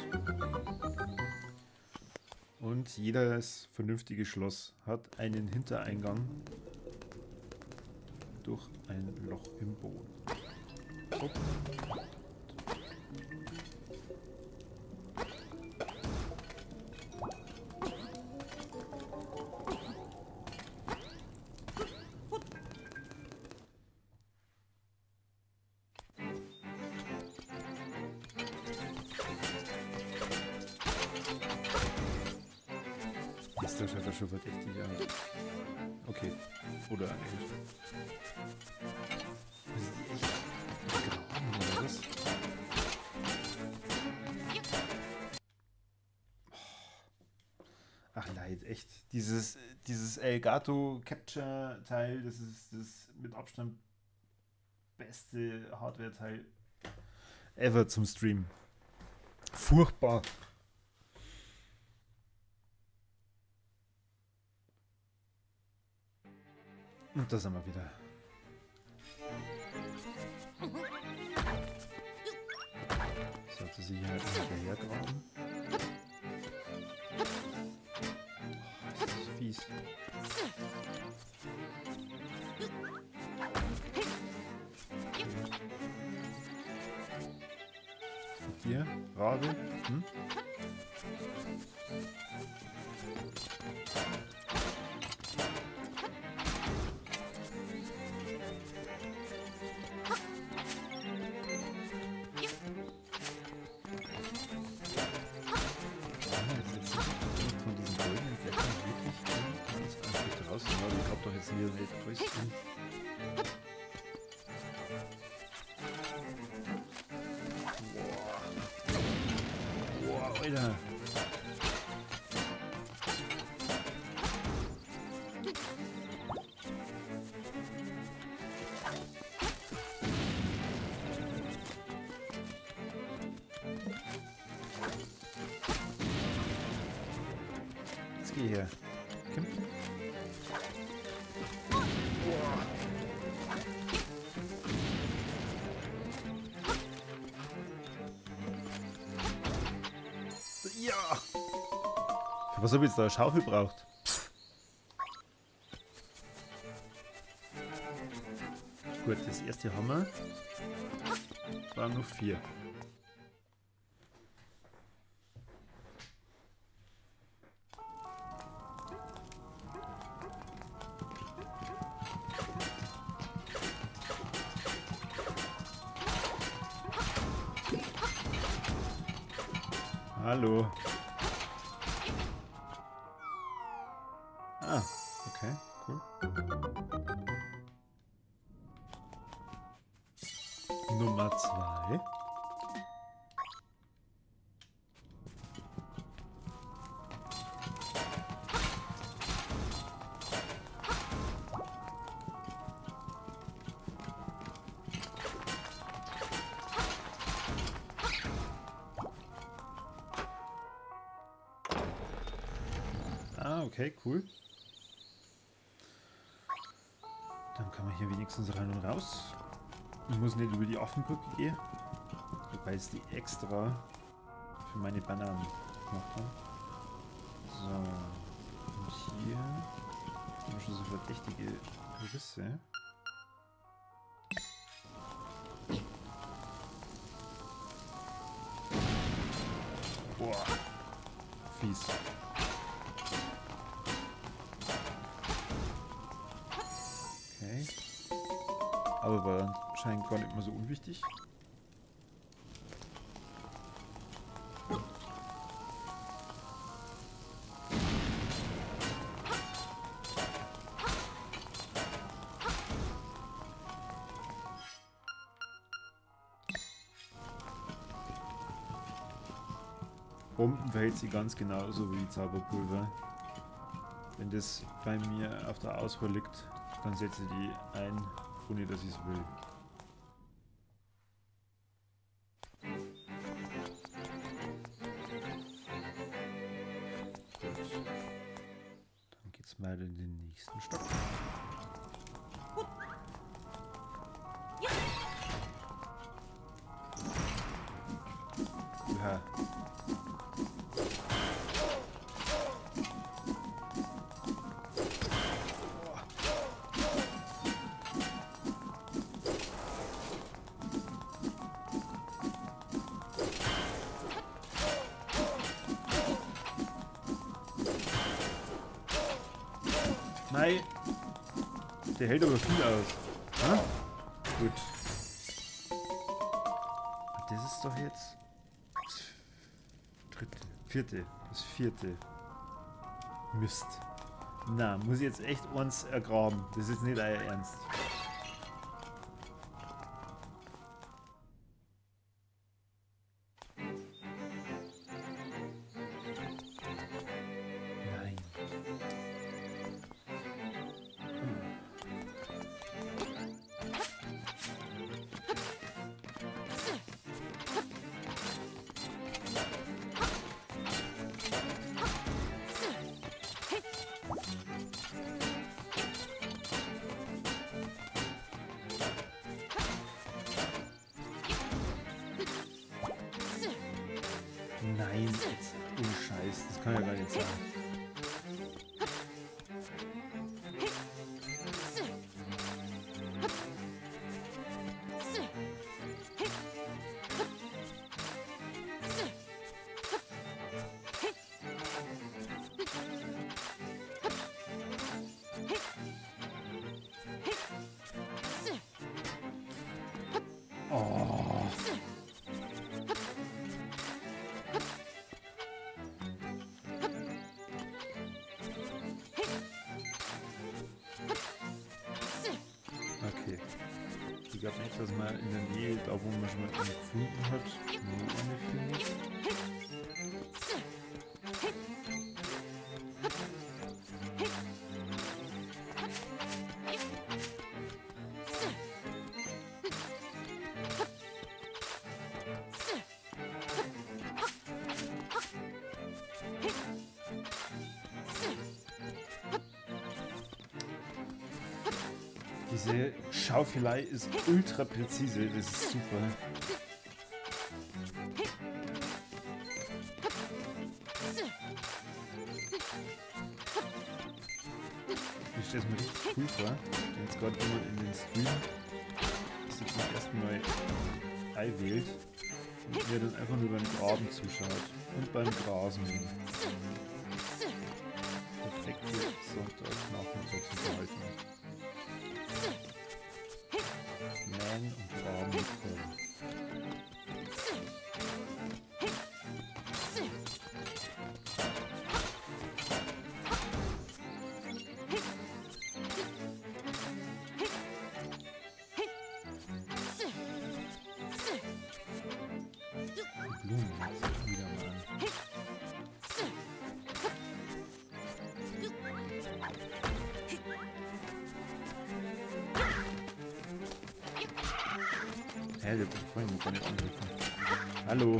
Und jedes vernünftige Schloss hat einen Hintereingang durch ein Loch im Boden. Hopp. Das schaut ja schon verdächtig aus. Okay. Oder eigentlich. Ist die echt graben oder was? Ach leid, echt. Dieses Elgato Capture Teil, das ist das mit Abstand beste Hardware-Teil ever zum Streamen. Furchtbar. Und da sind wir wieder. So, zur Sicherheit noch hinterhergraben. Oh, ist das fies. Mit dir, Rabe? Hm? Alter. Jetzt geh her. Komm. Ja! Für was hab ich jetzt da eine Schaufel braucht? Pff. Gut, das erste haben wir. Waren noch 4. Hallo. Ah, okay, cool. Nummer 2. Ah, okay, cool. Dann kann man hier wenigstens rein und raus. Ich muss nicht über die Affenbrücke gehen. Wobei es die extra für meine Bananen gemacht haben. So. Und hier haben wir schon so verdächtige Risse. Boah. Fies. Okay. Aber war anscheinend gar nicht mehr so unwichtig. Bomben verhält sich ganz genauso wie Zauberpulver. Wenn das bei mir auf der Auswahl liegt, dann setze ich die ein, ohne dass ich's will. Gut. Dann geht's mal in den nächsten Stock. Ja. Nein. Der hält aber viel aus. Ha? Gut. Das ist doch jetzt das dritte, vierte, das vierte. Mist. Na, muss ich jetzt echt eins ergraben. Das ist nicht euer Ernst. Nein. Nein, jetzt. Oh Scheiß, das kann ja gar nicht sein. Oh. Okay. Ich glaube nicht, dass man in der Nähe, da wo man schon mal eine gefunden hat, noch eine findet. Diese Schaufelei ist ultra präzise, das ist super. Ich stelle es mir richtig cool vor, wenn jetzt gerade jemand in den Stream sich zum ersten Mal einwählt und mir dann einfach nur beim Graben zuschaut und beim Grasen. Perfekte Sonntagnachmittagsunterhaltung. Man und Graben mit Korn. Die Blumen jetzt wieder mal an. Hä, der hat mich vorhin noch gar nicht angegriffen. Hallo.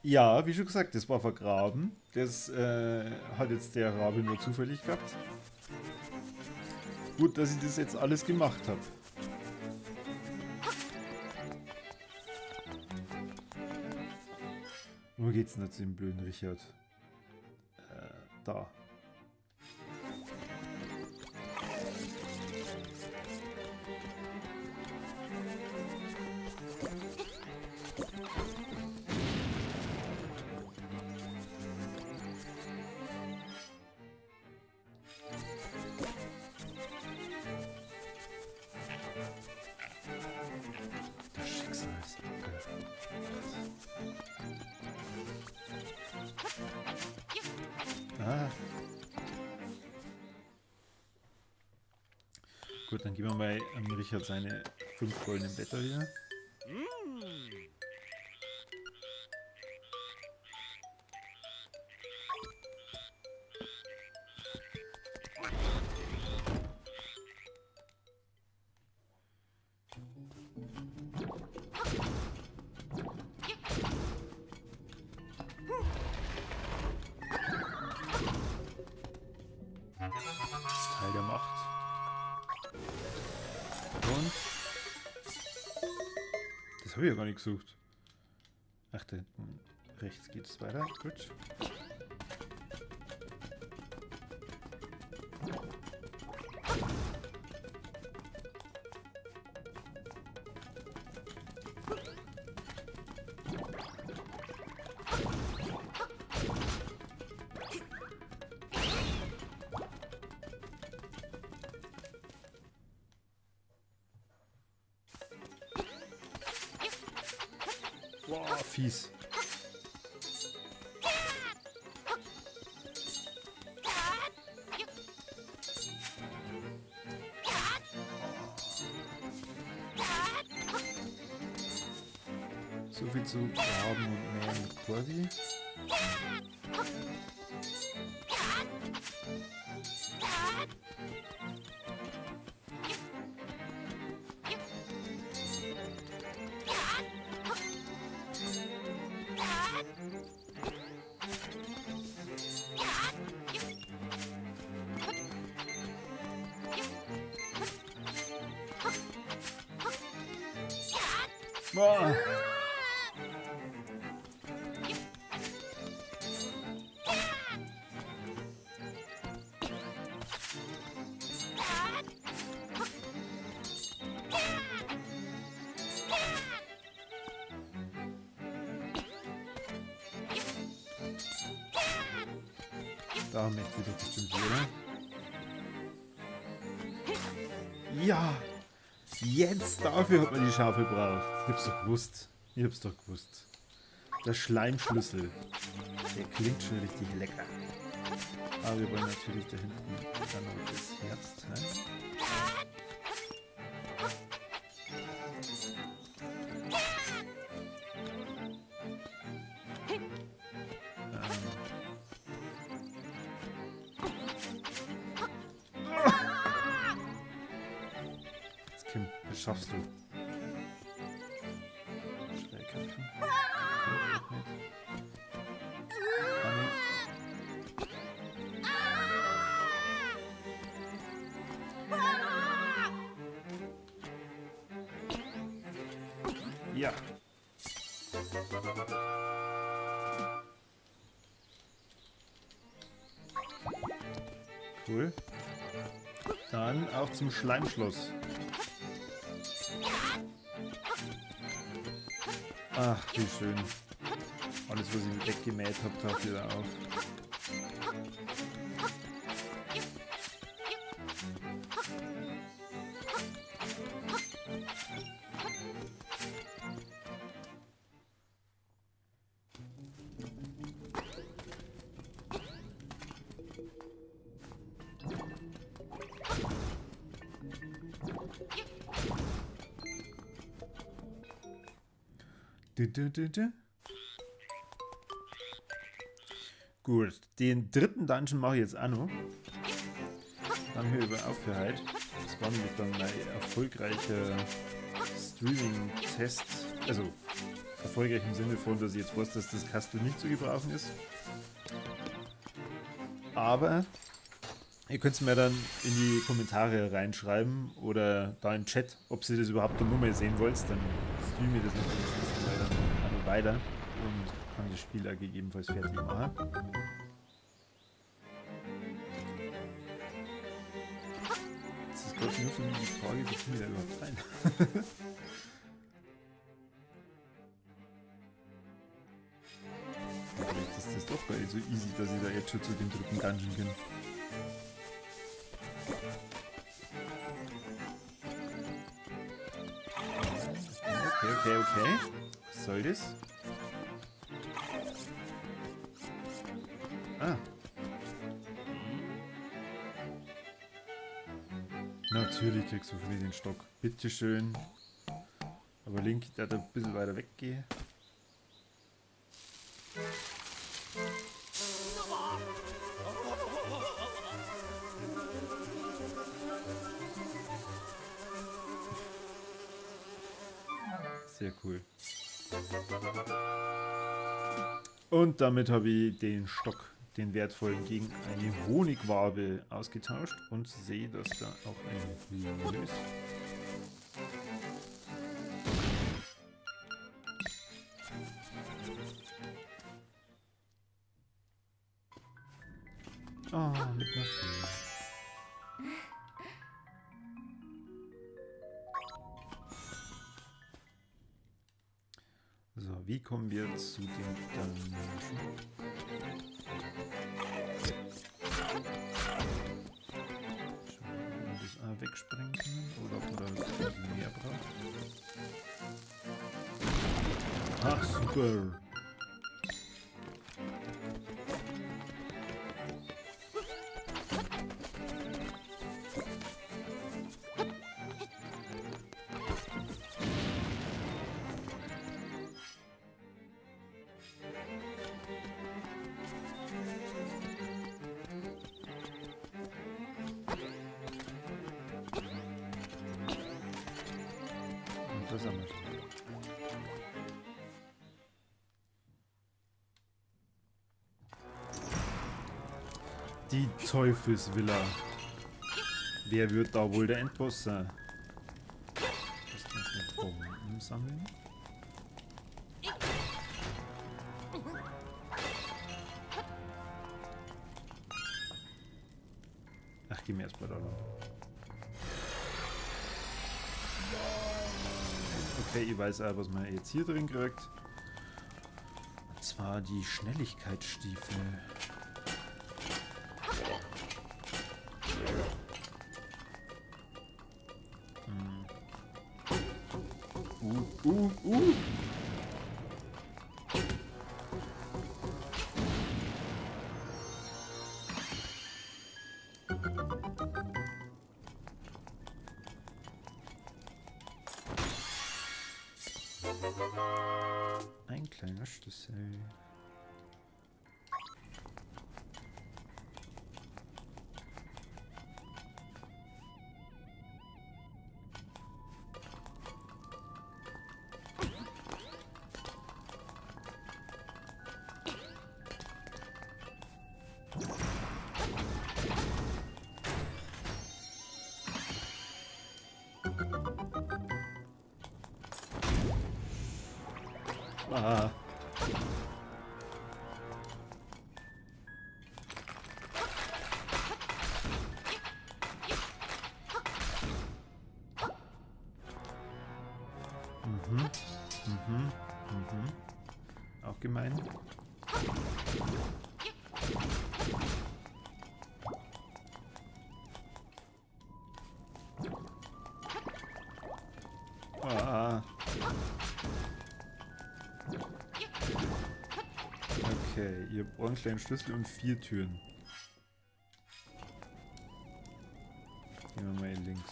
Ja, wie schon gesagt, das war vergraben. Das hat jetzt der Rabe nur zufällig gehabt. Gut, dass ich das jetzt alles gemacht hab. Wo geht's denn da zu dem blöden Richard? Da. Das Schicksalsapfel. Ah. Gut, dann geben wir mal Richard seine 5 goldenen Blätter wieder. Teil der Macht. Und das habe ich ja gar nicht gesucht. Ach, da hinten rechts geht's weiter. Gut. Fies. So viel zu graben und mehr mit Corgi. Boah. Da möchte ich doch bestimmt wieder. Ja! Jetzt! Dafür hat man die Schaufel gebraucht. Ich hab's doch gewusst. Ich hab's doch gewusst. Der Schleimschlüssel. Der klingt schon richtig lecker. Aber wir wollen natürlich da hinten dann noch das Herzteil. Jetzt, Kim, das schaffst du. Schwerkämpfen. Ja. Cool. Dann auch zum Schleimschloss. Ach, wie schön. Alles, was ich weggemäht habe, taucht wieder auf. Gut, den dritten Dungeon mache ich jetzt auch noch. Dann höre ich aber auf für heute. Das war nämlich dann mein erfolgreicher Streaming-Test. Also erfolgreich im Sinne von, dass ich jetzt weiß, dass das Kastel nicht zu gebrauchen ist. Aber ihr könnt es mir dann in die Kommentare reinschreiben oder da im Chat, ob ihr das überhaupt dann nochmal sehen wollt. Dann streame ich das natürlich das nächste Mal dann auch noch weiter und kann das Spiel auch gegebenenfalls fertig machen. Jetzt ist gerade nur für mich die Frage, wie komme ich da überhaupt rein? Vielleicht ist das doch gar nicht so easy, dass ich da jetzt schon zu dem dritten Dungeon bin. Okay, okay, okay. Was soll das? Ah. Natürlich kriegst du von mir den Stock. Bitteschön. Aber Link, der da ein bisschen weiter weggehen. Sehr cool. Und damit habe ich den Stock, den wertvollen, gegen eine Honigwabe ausgetauscht und sehe, dass da auch eine Höhle ist. Ah, oh, mit einer Fee. So, wie kommen wir zu dem Dungeon? Schauen wir, ob wir das auch wegsprengen können oder ob man da mehr braucht. Ach, super. Und das haben wir schon. Die Teufelsvilla. Wer wird da wohl der Endboss sein? Das kann ich mit Bomben sammeln. Ach, geh mir erstmal da lang. Okay, ich weiß auch, was man jetzt hier drin kriegt. Und zwar die Schnelligkeitsstiefel. Ein kleiner Schlüssel. Ah. Auch gemein. Ah. Okay, ihr habt einen kleinen Schlüssel und 4 Türen. Gehen wir mal hier links.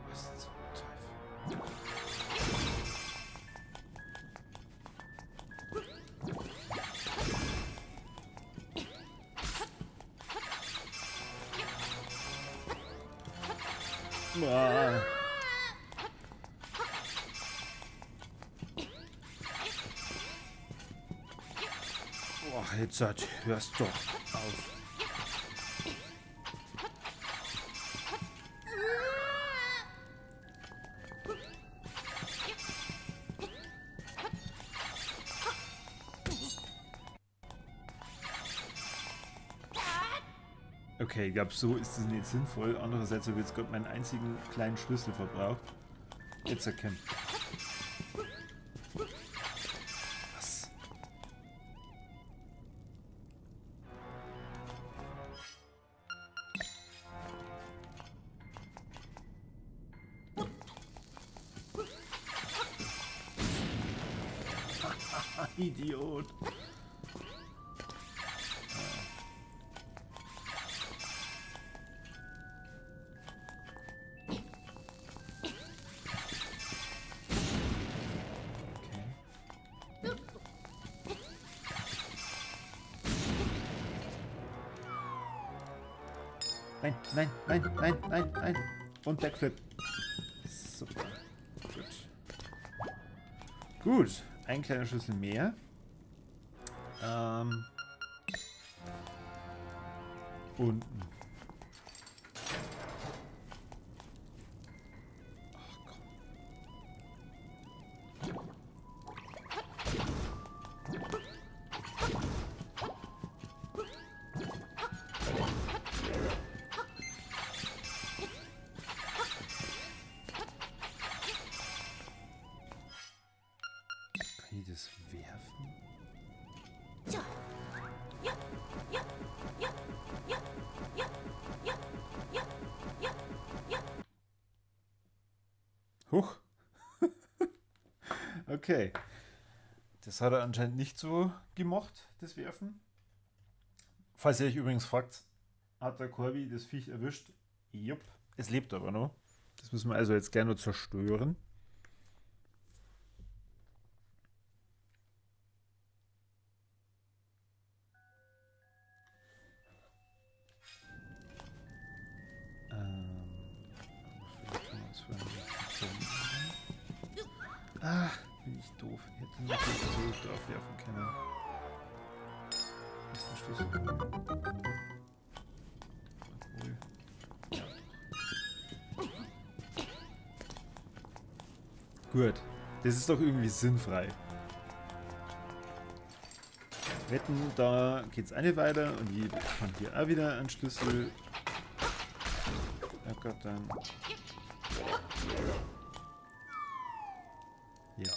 Was zum Teufel? Ah. Boah, jetzt hörst doch auf. Okay, ich glaub, so ist es nicht sinnvoll. Andererseits habe ich jetzt gerade meinen einzigen kleinen Schlüssel verbraucht. Jetzt erkennt. Was? Idiot. Nein, nein, nein, nein, nein, nein. Und Backflip. Super. Gut. Gut. Ein kleiner Schlüssel mehr. Unten. Ach komm. Kann ich das werfen? Huch. Okay. Das hat er anscheinend nicht so gemocht, das Werfen. Falls ihr euch übrigens fragt, hat der Corby das Viech erwischt? Jupp. Es lebt aber noch. Das müssen wir also jetzt gerne zerstören. Ach, bin ich doof. Ich hätte natürlich so drauf werfen können. Was ist ein Schlüssel? Obwohl. Ja, doch. Gut. Das ist doch irgendwie sinnfrei. Wetten, da geht's eine weiter und die kann hier auch wieder einen Schlüssel ergattern. Ja.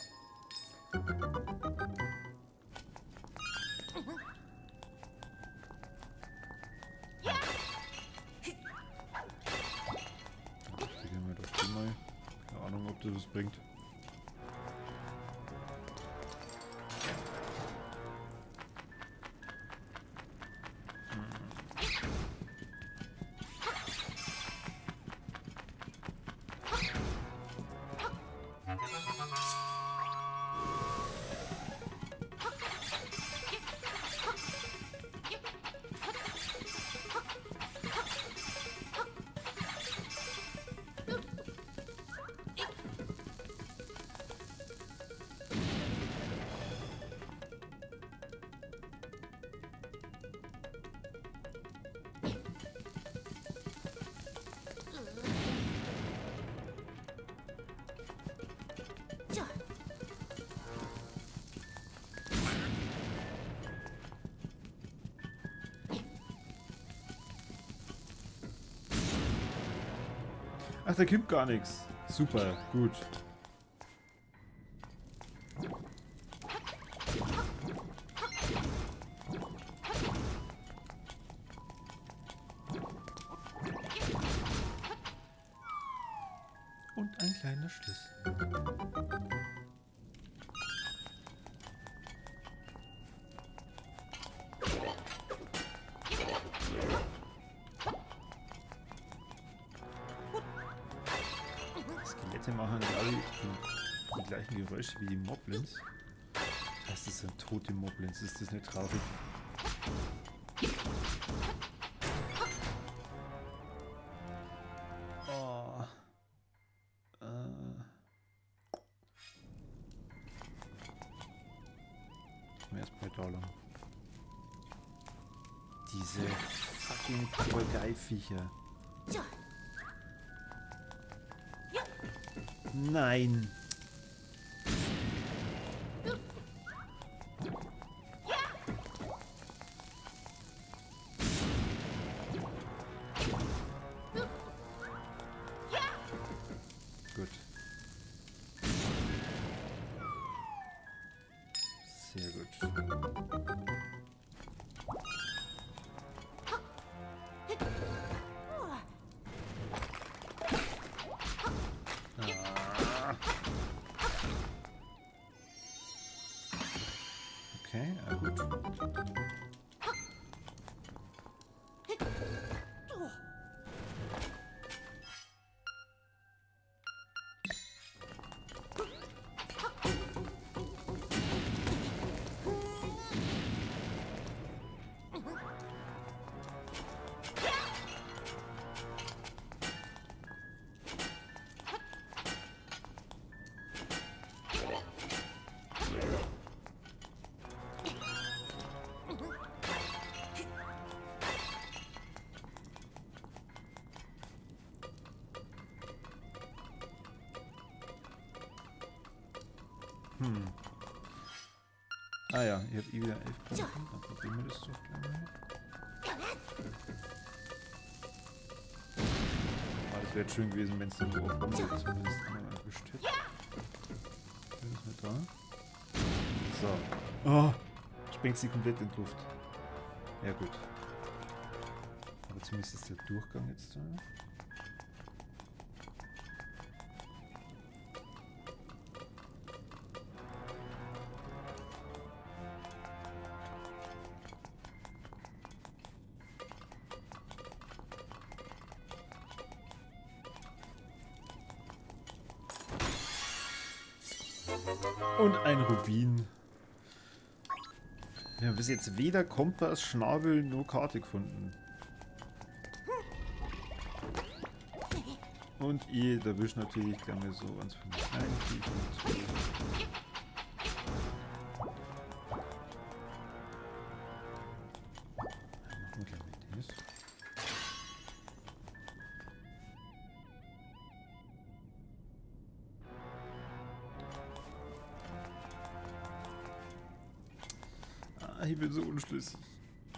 Probieren wir doch die mal. Keine Ahnung, ob das was bringt. Ach, da kommt gar nichts. Super, gut. Und ein kleiner Schlüssel. Skelette machen, glaube ich, die gleichen Geräusche wie die Moblins. Das ist ein tote Moblins, ist das nicht traurig? Oh. Erstmal da lang. Diese fucking Papageiviecher. Nein. Gut. Sehr gut. Okay, ja gut. Ah ja, ich habe eh wieder 11 Punkte. Dann probieren wir das doch gleich mal. Ah, das wäre schön gewesen, wenn es dann so auf Bombe zumindest einmal erwischt hätte. Was ist da? So. Oh, sprengt sie komplett in die Luft. Ja gut. Aber zumindest ist der Durchgang jetzt da. Und ein Rubin. Wir haben bis jetzt weder Kompass, Schnabel noch Karte gefunden. Und ich erwische natürlich gerne so eins von den kleinen Viechern. Machen wir gleich mit das. Ah, ich bin so unschlüssig.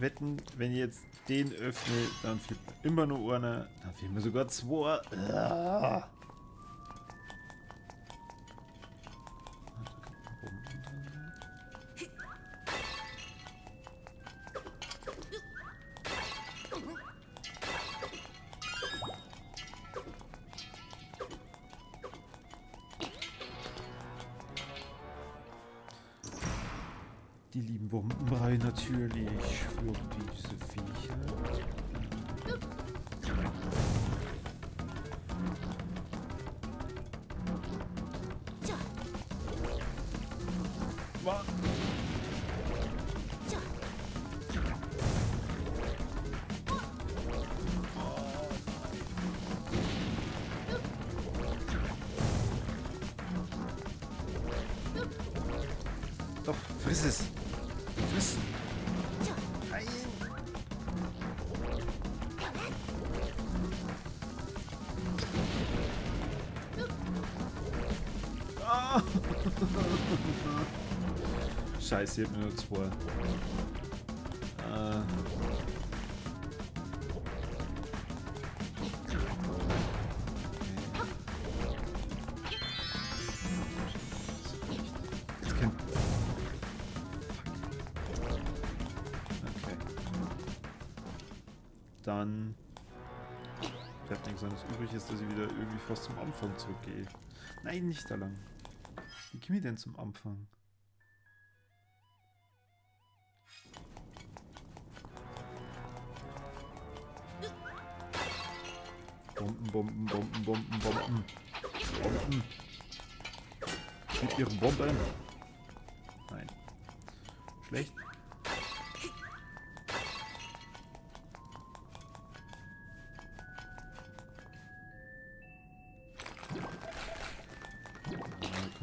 Wetten, wenn ich jetzt den öffne, dann fehlt mir immer nur einer. Dann fehlen mir sogar zwei. Ah. Die lieben Bombenbrei natürlich für diese Viecher. Doch, friss es! Friss! Nein! Ah. Scheiße, ich hab nur zwei. Dann bleibt nichts anderes übrig, ist, dass ich wieder irgendwie fast zum Anfang zurückgehe. Nein, nicht da lang. Wie komme ich denn zum Anfang? Bomben, Bomben, Bomben, Bomben, Bomben. Bomben. Mit ihren Bomben. Nein. Schlecht.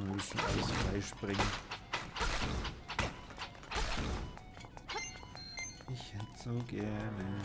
Alles freispringen. Ich hätte so gerne.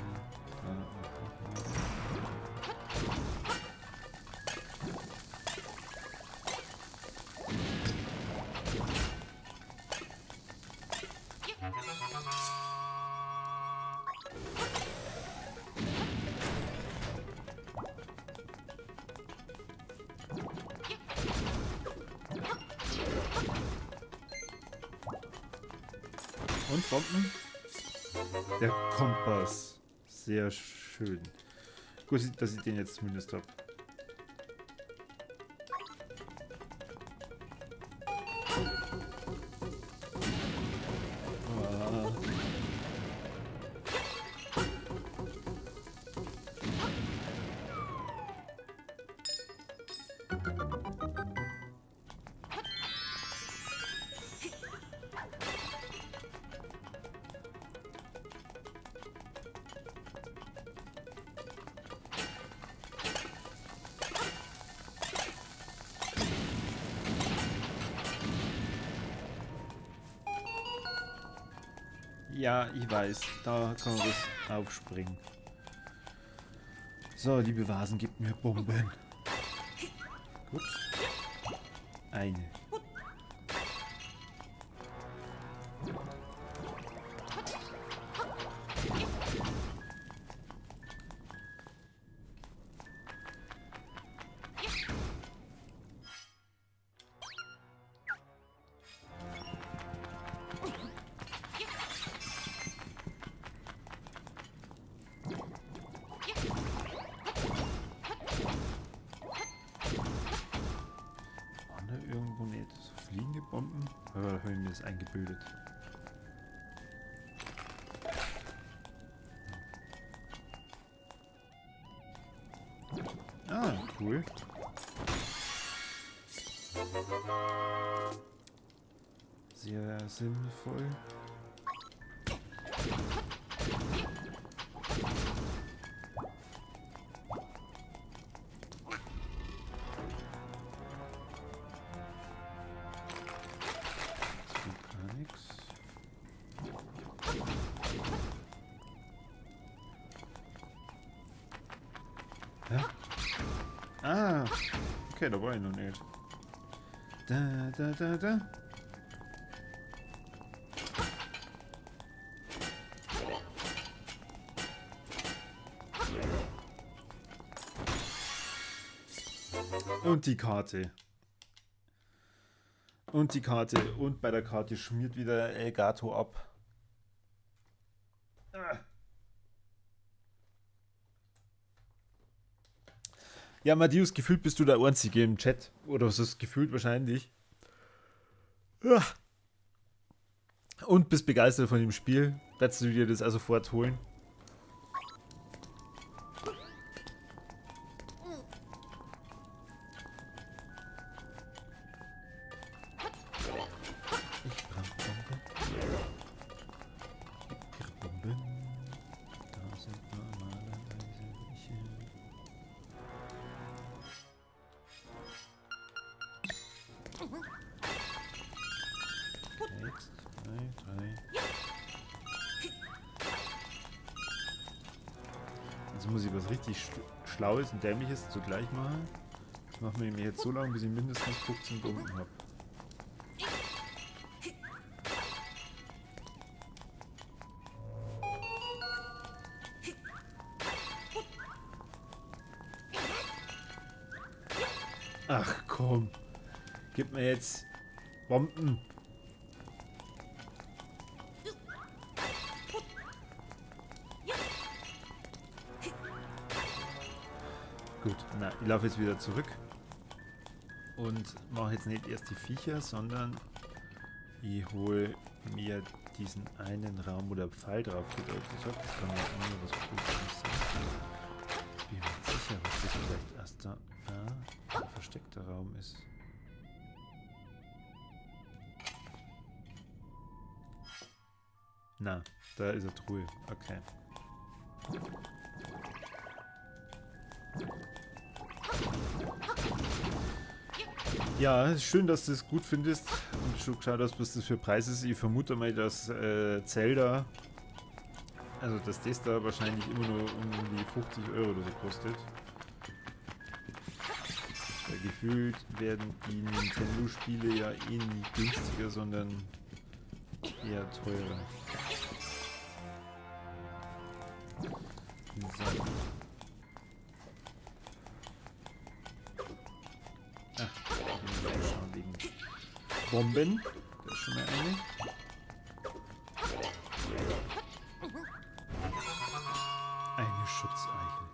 Und Bomben? Der Kompass. Sehr schön. Gut, dass ich den jetzt zumindest habe. Ja, ich weiß, da kann man das aufspringen. So, liebe Vasen, gebt mir Bomben. Gut. Eine. Bomben? Oder habe ich mir das eingebildet? Ah, cool. Sehr sinnvoll. Das bringt gar nichts. Hä? Ah, okay, da war ich noch nicht. Da, da, da, da. Und die Karte. Und die Karte. Und bei der Karte schmiert wieder Elgato ab. Ja, Matthias, gefühlt bist du der Einzige im Chat. Oder was ist gefühlt wahrscheinlich. Und bist begeistert von dem Spiel. Willst du dir das also sofort holen? Ich brauch Bomben. Bomben. Da sind normalerweise welche. 1, 2, 3. Jetzt muss ich was richtig Schlaues und Dämliches zugleich machen. Das machen wir nämlich jetzt so lange, bis ich mindestens 15 Bomben hab. Ach komm. Gib mir jetzt Bomben. Gut, na, ich laufe jetzt wieder zurück und mache jetzt nicht erst die Viecher, sondern ich hole mir diesen einen Raum, wo der Pfeil drauf geht. Also ich sag, das kann ja auch nur was Positives sein. Jetzt bin ich mir nicht sicher, was das vielleicht erst da, ein versteckter Raum ist. Na, da ist eine Truhe. Okay. Ja, es ist schön, dass du es gut findest und schon geschaut hast, was das für Preis ist. Ich vermute mal, dass Zelda, also dass das da wahrscheinlich immer nur um die 50 Euro oder so kostet. Weil gefühlt werden die Nintendo-Spiele ja eh nie günstiger, sondern eher teurer. So. Ach, ich will mal schauen wegen Bomben. Da ist schon mal eine. Eine Schutzeichel.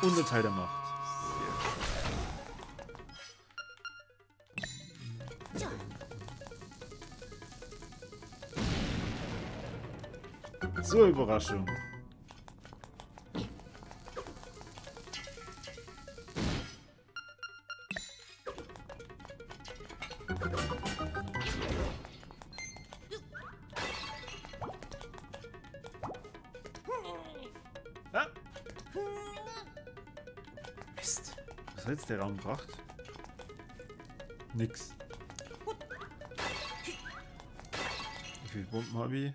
Und der Teil der Macht. Sehr schön. So, Überraschung. Ah. Mist. Was hat jetzt der Raum gebracht? Nix. Wie viele Bomben habe ich?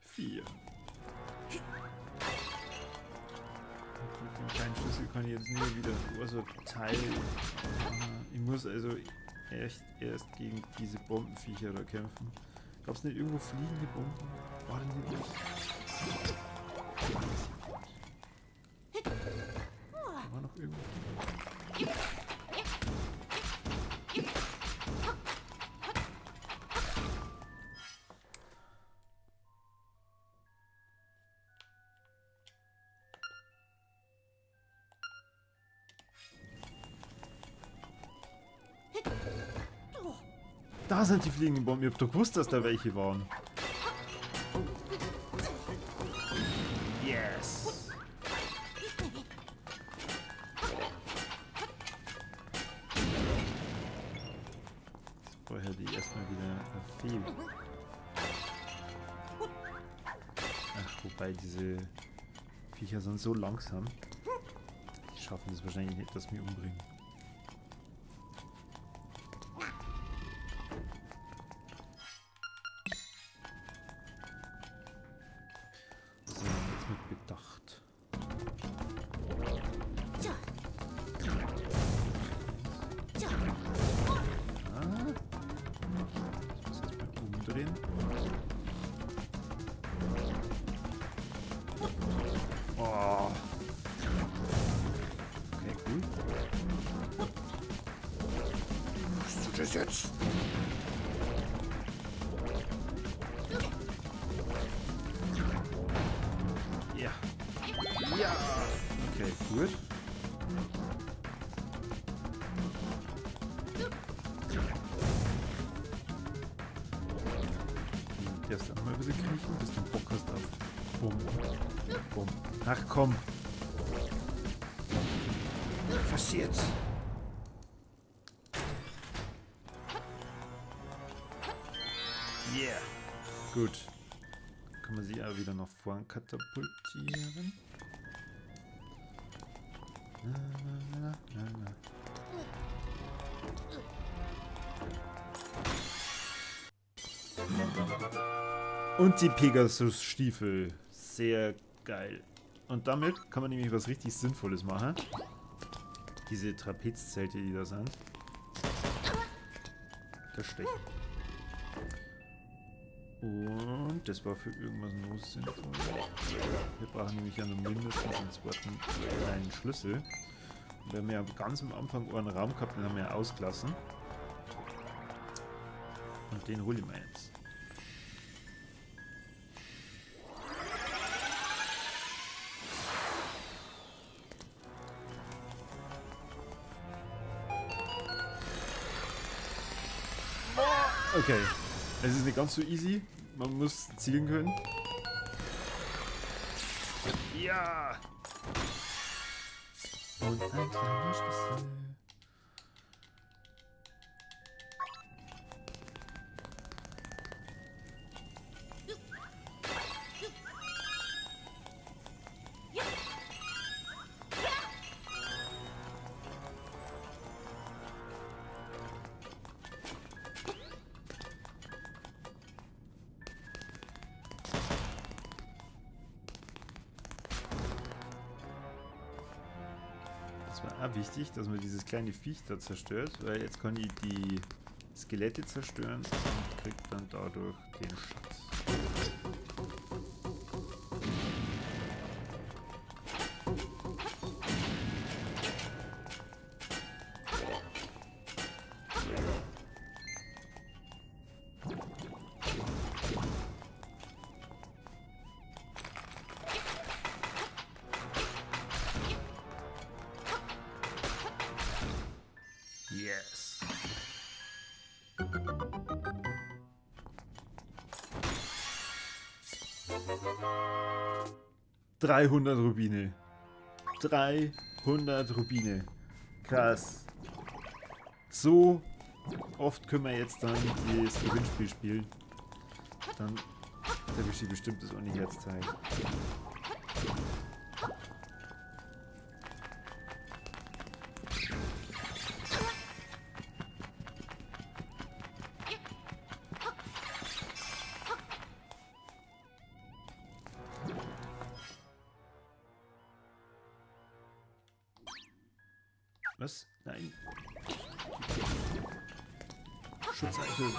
4. Mit dem kleinen Schlüssel kann ich jetzt nur wieder so ein Teil. Ich muss also echt erst gegen diese Bombenviecher da kämpfen. Gab's nicht irgendwo fliegende Bomben? War denn nicht was? Da war noch irgendwo. Da sind die fliegenden Bomben. Ich hab doch gewusst, dass da welche waren. Ach, wobei diese Viecher sind so langsam. Die schaffen das wahrscheinlich nicht, dass sie mich umbringen. So, jetzt mit Bedacht. Ah. Ich muss jetzt mal umdrehen. Oh. Okay, cool. Machst du das jetzt? Ja. Ja. Okay, gut. Du darfst auch mal ein bisschen kriechen, bis du Bock hast auf Bumm. Bumm. Ach komm. Was jetzt? Yeah. Gut. Kann man sich aber wieder nach vorn katapultieren. Na, na, na, na, na. Und die Pegasus-Stiefel. Sehr geil. Und damit kann man nämlich was richtig Sinnvolles machen. Diese Trapezzelte, die da sind. Das stechen. Und das war für irgendwas noch sinnvoll. Wir brauchen nämlich ja noch mindestens einen zweiten kleinen Schlüssel. Und wir haben ja ganz am Anfang einen Raum gehabt, den haben wir ja ausgelassen. Und den hole ich mir jetzt. Okay, es ist nicht ganz so easy. Man muss zielen können. Ja! Und ein kleiner Schlüssel. Das war auch wichtig, dass man dieses kleine Viech da zerstört, weil jetzt kann ich die Skelette zerstören und krieg dann dadurch den Schatz. Yes. 300 Rubine. 300 Rubine. Krass. So oft können wir jetzt dann das Gewinnspiel spielen. Dann erwische ich bestimmt das ohne Herzteil. Was? Nein. Schutzeichel.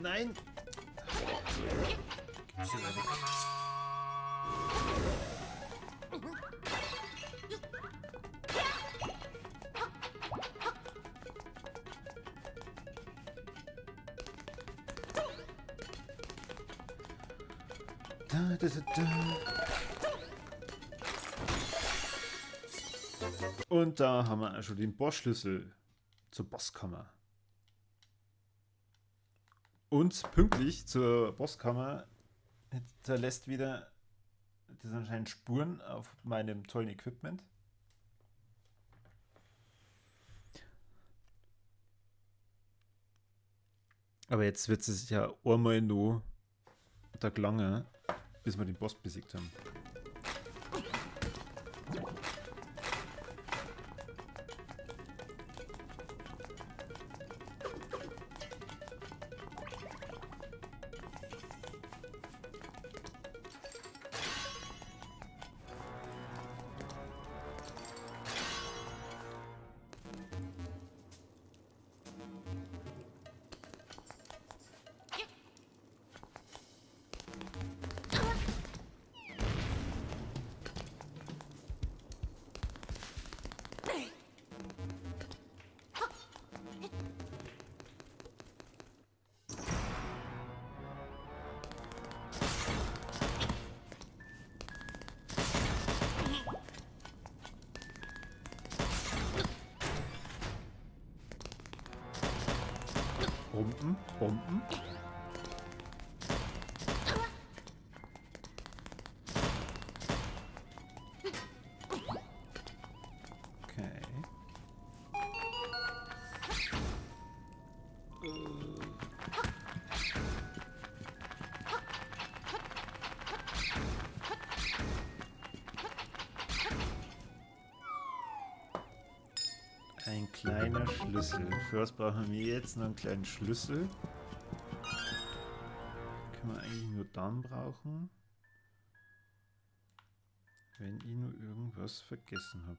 Nein. Gib's hier weg. Da, da, da, da. Und da haben wir auch schon den Bossschlüssel zur Bosskammer. Und pünktlich zur Bosskammer hinterlässt wieder Das sind anscheinend Spuren auf meinem tollen Equipment. Aber jetzt wird es ja einmal noch Tag lange, bis wir den Boss besiegt haben. Bomben, Bomben. Okay. Ein kleiner Schlüssel. Für was brauchen wir jetzt noch einen kleinen Schlüssel? Können wir eigentlich nur dann brauchen, wenn ich nur irgendwas vergessen habe.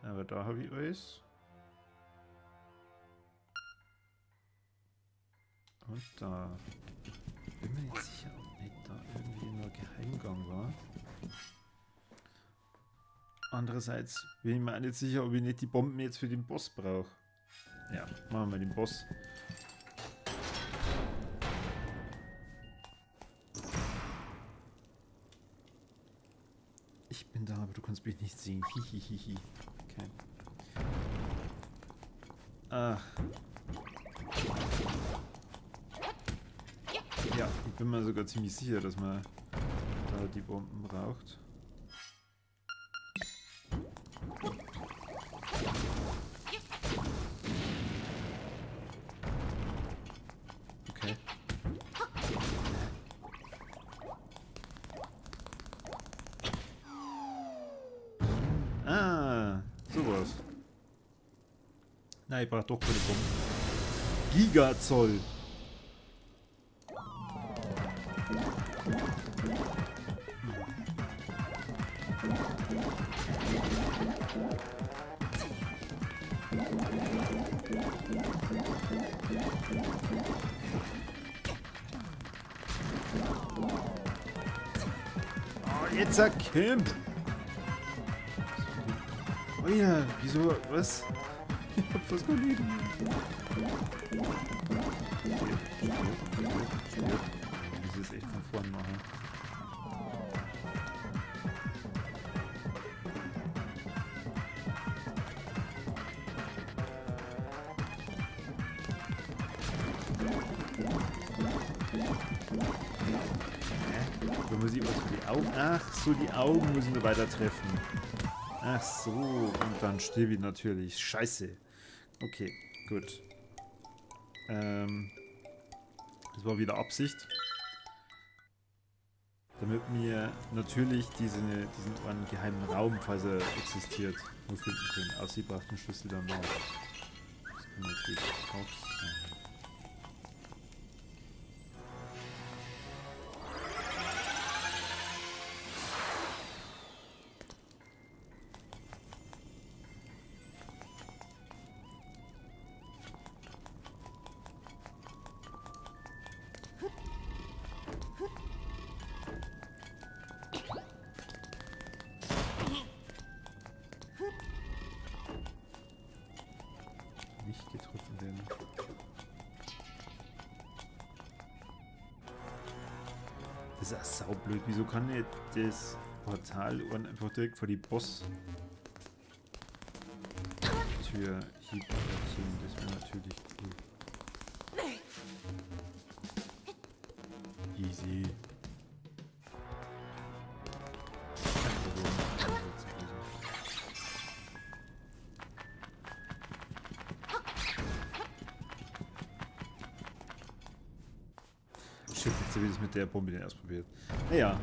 Aber da habe ich alles. Und da. Bin mir nicht sicher, ob nicht da irgendwie nur ein Geheimgang war. Andererseits bin ich mir auch nicht sicher, ob ich nicht die Bomben jetzt für den Boss brauche. Ja, machen wir mal den Boss. Ich bin da, aber du kannst mich nicht sehen. Hihihihi. Okay. Ach. Ja, ich bin mir sogar ziemlich sicher, dass man da die Bomben braucht. Okay. Ah, sowas. Nein, ich brauche doch keine Bomben. Gigazoll! Oh, jetzt erkennt! Oh ja, wieso? Was? Ich hab fast kein Leben. Ich muss es echt von vorn machen. Da muss ich was für die Augen. Ach so, die Augen müssen wir weiter treffen. Ach so, und dann stirb ich natürlich. Scheiße. Okay, gut. Das war wieder Absicht. Damit wir natürlich diesen einen geheimen Raum, falls er existiert, nur finden können. Außer sie braucht einen Schlüssel danach. Das kann natürlich auch sein. Nicht getroffen werden. Das ist ja saublöd. Wieso kann nicht das Portal einfach direkt vor die Boss-Tür hier platzieren? Das wäre natürlich cool. Easy. Jetzt habe ich das mit der Bombe denn ausprobiert. Naja.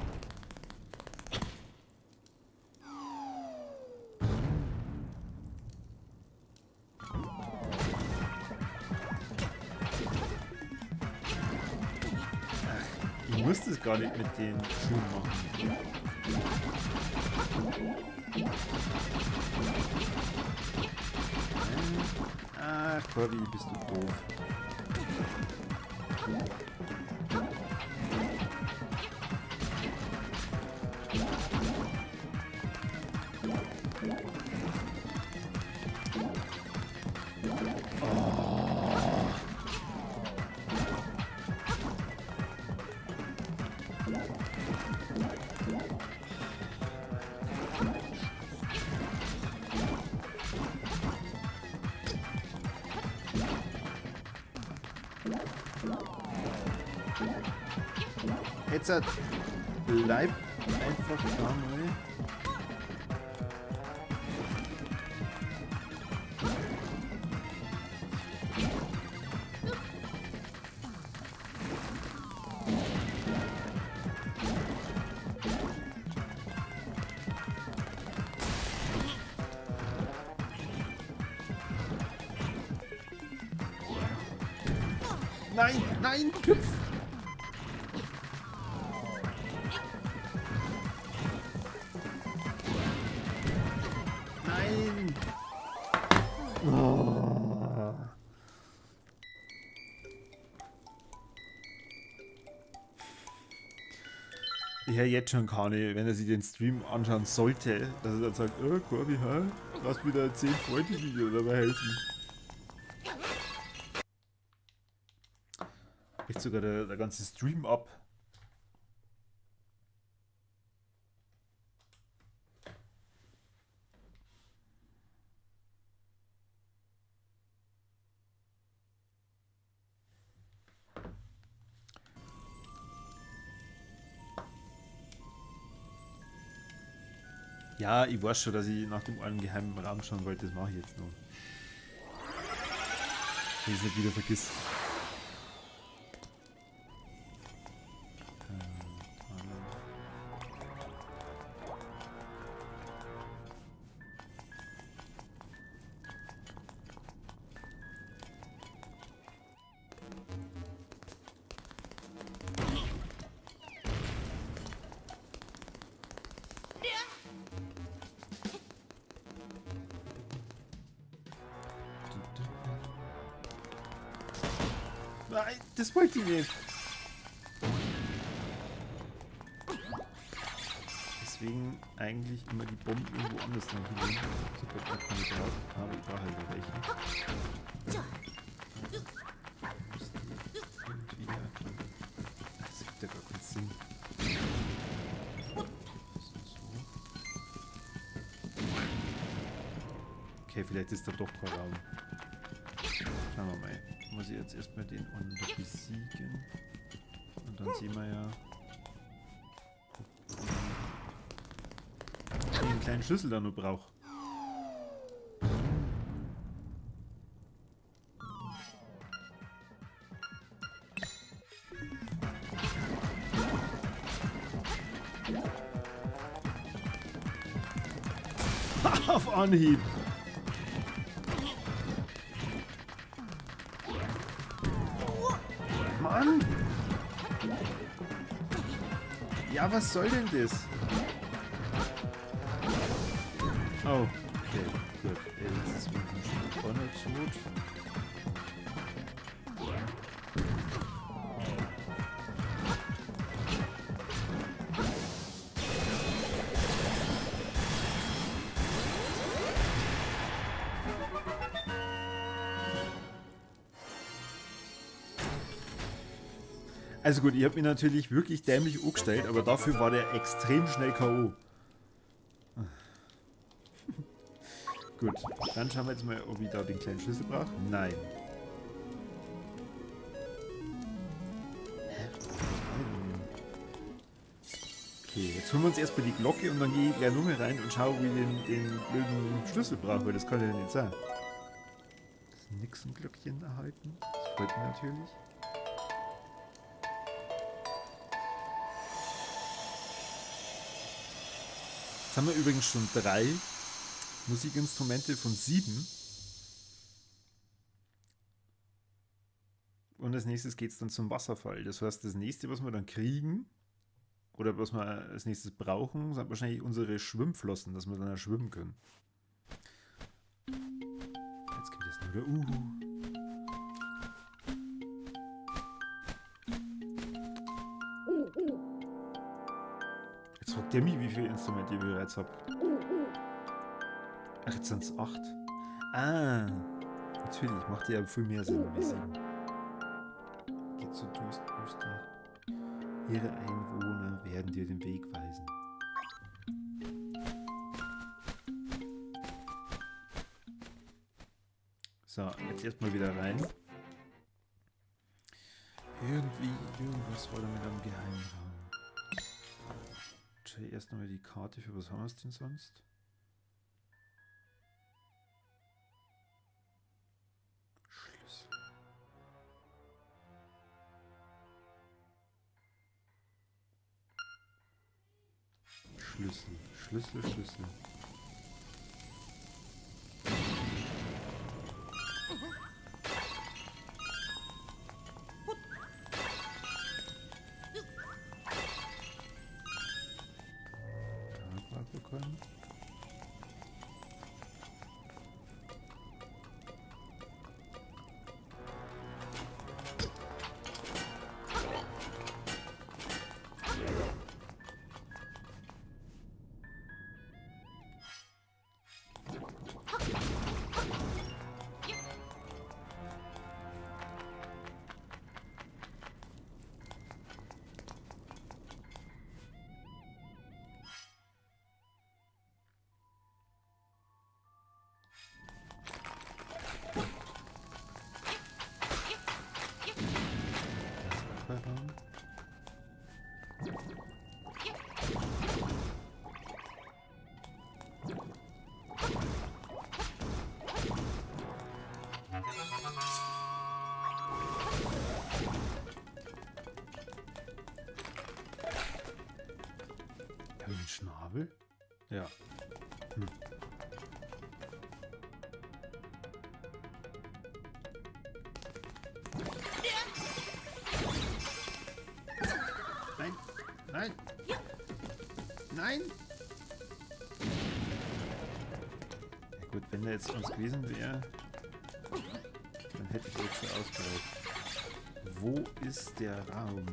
Ach, ich muss das gar nicht mit den Schuhen machen. Ach, Corby, bist du doof. Jetzt bleib einfach da mal. Nein, nein, hüpf! Nein! Oh. Ich höre jetzt schon Kani, wenn er sich den Stream anschauen sollte, dass er dann sagt, oh Corby, hä? Lass wieder 10 Freunde, die dir dabei helfen. Bricht sogar der ganze Stream ab. Ja, ich weiß schon, dass ich nach dem einen geheimen Raum schauen wollte, das mache ich jetzt noch. Wenn ich es nicht wieder vergiss. Nein, das wollte ich nicht. Deswegen eigentlich immer die Bomben irgendwo anders dann hinlegen. Super, da kann ich drauf. Aber ich brauche halt welche. Irgendwie. Das gibt ja gar keinen Sinn. So. Okay, vielleicht ist da doch kein Raum. Schauen wir mal. Muss ich jetzt erstmal den anderen besiegen. Und dann sehen wir ja, ob ich den kleinen Schlüssel da noch brauche. Auf Anhieb! Mann! Ja, was soll denn das? Oh, okay, gut. Jetzt ist wenigstens schon vorne tot. Also gut, ich hab mich natürlich wirklich dämlich angestellt, aber dafür war der extrem schnell K.O. Gut, dann schauen wir jetzt mal, ob ich da den kleinen Schlüssel brauche. Nein. Hä? Okay, jetzt holen wir uns erstmal die Glocke und dann gehe ich gleich nochmal rein und schaue, ob ich den blöden Schlüssel brauche, weil das kann ja nicht sein. Das Nixon-Glöckchen erhalten. Das freut mich natürlich. Jetzt haben wir übrigens schon 3 Musikinstrumente von 7. Und als nächstes geht's dann zum Wasserfall. Das heißt, das nächste, was wir dann kriegen, oder was wir als nächstes brauchen, sind wahrscheinlich unsere Schwimmflossen, dass wir dann auch schwimmen können. Jetzt kommt erst nur der Uhu. Jetzt fragt der mich, wie viele Instrumente ich bereits hab. Ach, jetzt sind's 8. Ah, natürlich, macht ja viel mehr Sinn wie 7. Geht so düster. Ihre Einwohner werden dir den Weg weisen. So, jetzt erstmal wieder rein. Irgendwas war da mit einem Geheimraum. Check erst nochmal die Karte für was haben wir denn sonst? Schlüssel. Schlüssel, Schlüssel, Schlüssel. Schnabel? Ja. Nein! Nein! Nein! Ja gut, wenn der jetzt uns gewesen wäre, dann hätte ich jetzt schon ausgereicht. Wo ist der Raum?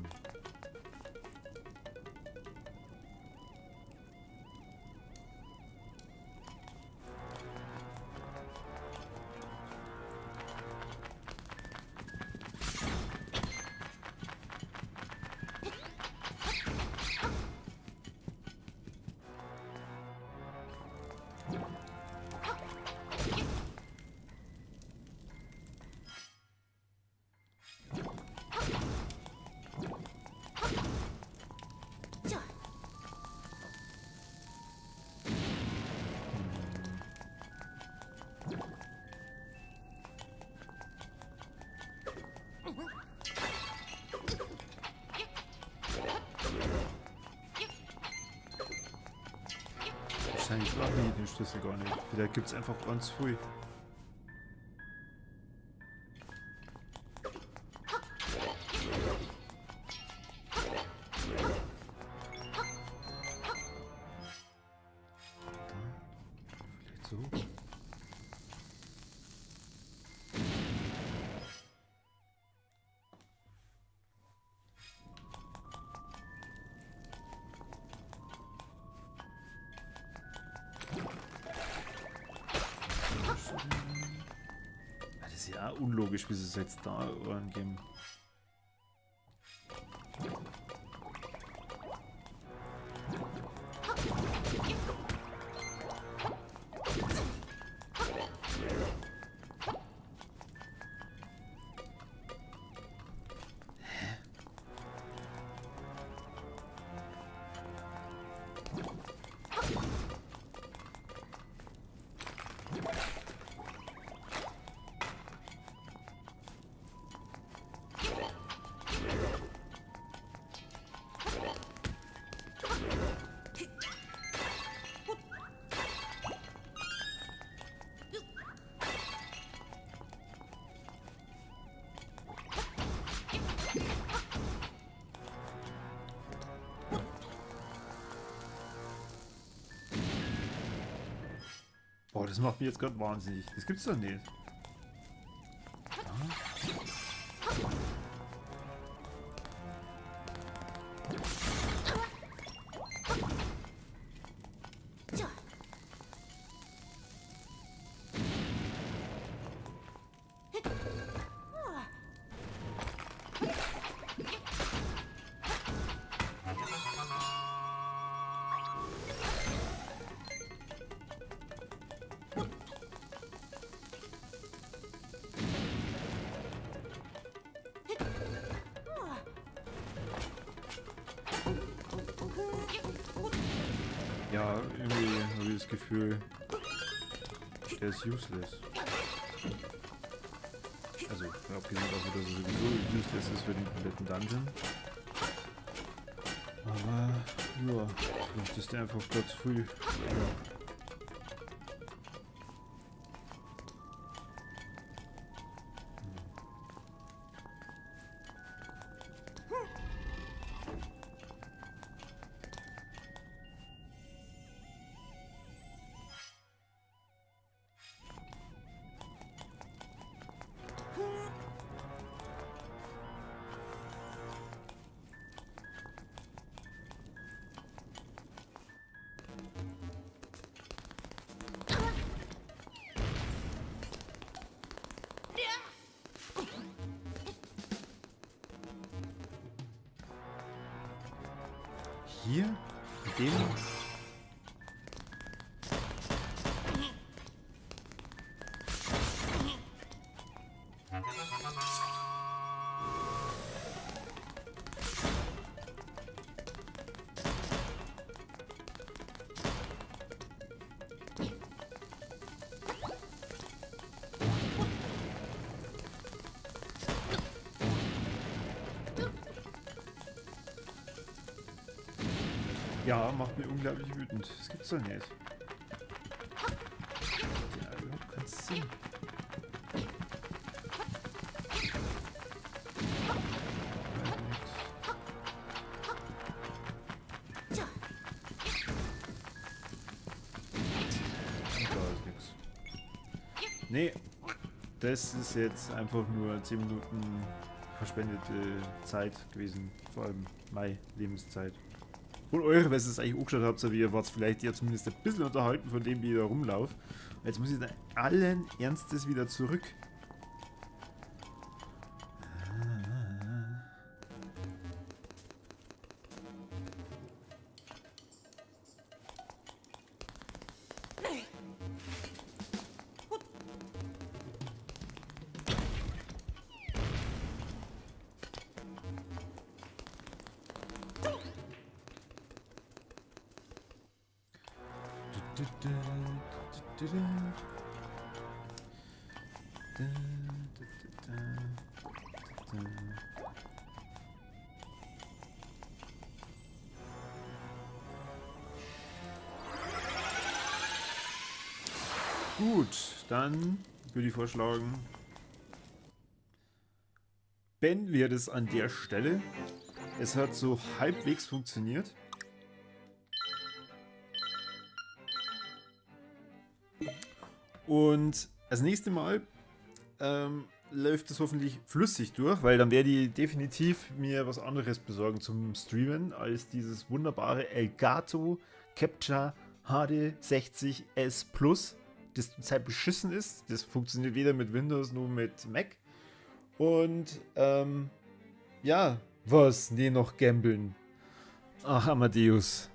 Wahrscheinlich brauchen wir den Schlüssel gar nicht. Vielleicht gibt's einfach ganz früh. Da. Vielleicht so. Das ist ja auch unlogisch, wie sie es jetzt da angeben. Boah, das macht mich jetzt gerade wahnsinnig. Das gibt's doch nicht. Ja, irgendwie habe ich das Gefühl, der ist useless. Also, abgesehen davon, dass er sowieso useless ist für den kompletten Dungeon. Aber, ja, vielleicht ist der einfach gerade zu früh. Ja. Hier? Mit dem? Ja, macht mir unglaublich wütend. Das gibt's doch nicht. Ja, überhaupt keinen Sinn. Da ist nix. Nee, das ist jetzt einfach nur 10 Minuten verschwendete Zeit gewesen. Vor allem meine Lebenszeit. Und eure, wenn ihr es eigentlich angeschaut habt, so wie ihr wart vielleicht ja zumindest ein bisschen unterhalten von dem, wie ich da rumlaufe. Und jetzt muss ich da allen Ernstes wieder zurück. Gut, dann würde ich vorschlagen, beenden wir das an der Stelle. Es hat so halbwegs funktioniert. Und das nächste Mal läuft es hoffentlich flüssig durch, weil dann werde ich definitiv mir was anderes besorgen zum Streamen als dieses wunderbare Elgato Capture HD 60 S Plus, das zurzeit beschissen ist. Das funktioniert weder mit Windows noch mit Mac. Und ja, was? Nee, noch gambeln. Ach, Amadeus.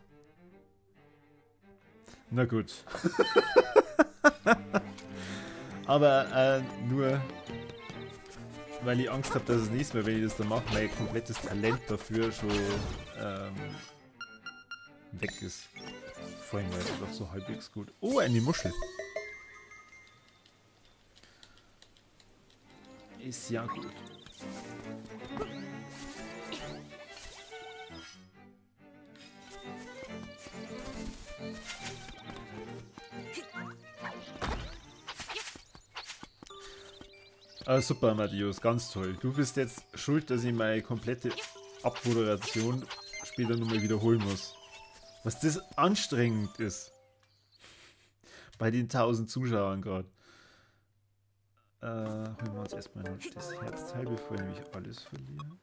Na gut. Aber nur, weil ich Angst hab, dass es nächstes Mal, wenn ich das dann mache, mein komplettes Talent dafür schon weg ist. Vorhin war es doch so halbwegs gut. Oh, eine Muschel. Ist ja gut. Ah, super, Amadeus, ganz toll. Du bist jetzt schuld, dass ich meine komplette Abmoderation später nochmal wiederholen muss. Was das anstrengend ist. Bei den 1000 Zuschauern gerade. Holen wir uns erstmal noch das Herzteil, bevor ich nämlich alles verliere.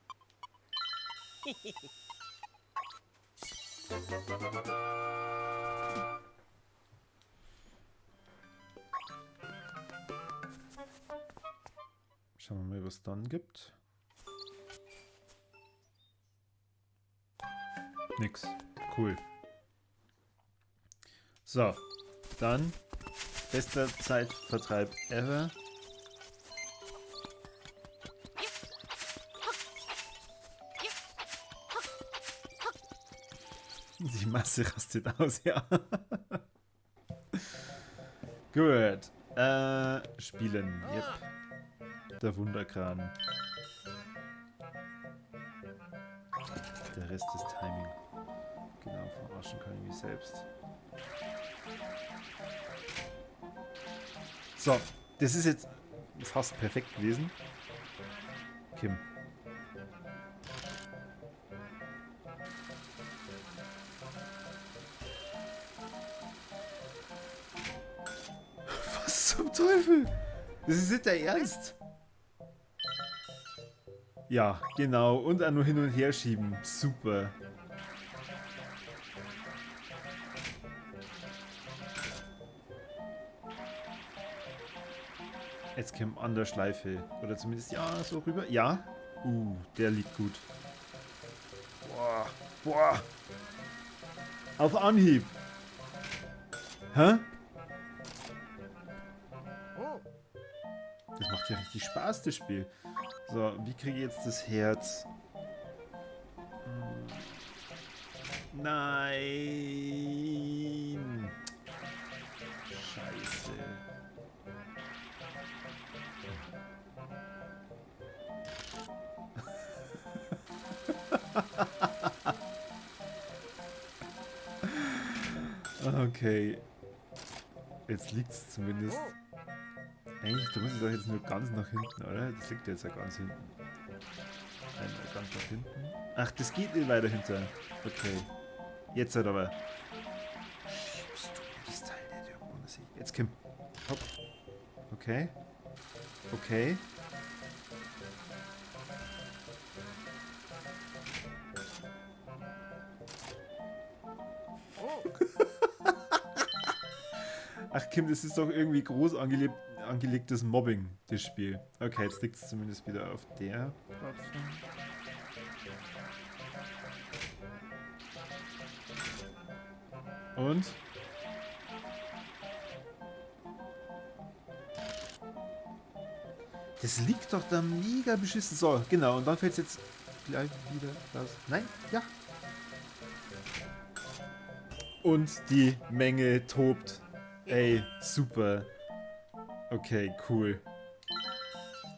Schauen wir mal, was es dann gibt. Nix. Cool. So, dann bester Zeitvertreib ever. Die Masse rastet aus, ja. Gut. Spielen. Yep. Der Wunderkran. Der Rest ist Timing. Genau, verarschen kann ich mich selbst. So, das ist jetzt fast perfekt gewesen. Kim. Was zum Teufel? Das ist nicht der Ernst. Ja, genau. Und auch nur hin und her schieben. Super. Jetzt kommt an der Schleife. Oder zumindest, ja, so rüber. Ja. Der liegt gut. Boah. Boah. Auf Anhieb. Hä? Das macht ja richtig Spaß, das Spiel. So, wie kriege ich jetzt das Herz? Nein! Scheiße. Okay. Jetzt liegt's zumindest. Eigentlich, du musst es doch jetzt nur ganz nach hinten, oder? Das liegt jetzt ja ganz hinten. Einmal ganz nach hinten. Ach, das geht nicht weiter hinter. Okay. Jetzt halt aber. Schiebst du das Teil nicht irgendwo unter sich? Jetzt, Kim. Hopp. Okay. Okay. Ach Kim, das ist doch irgendwie groß angelegtes Mobbing, das Spiel. Okay, jetzt liegt es zumindest wieder auf der Plattform. Und? Das liegt doch da mega beschissen. So, genau. Und dann fällt's jetzt gleich wieder raus. Nein? Ja. Und die Menge tobt. Ey, super. Okay, cool.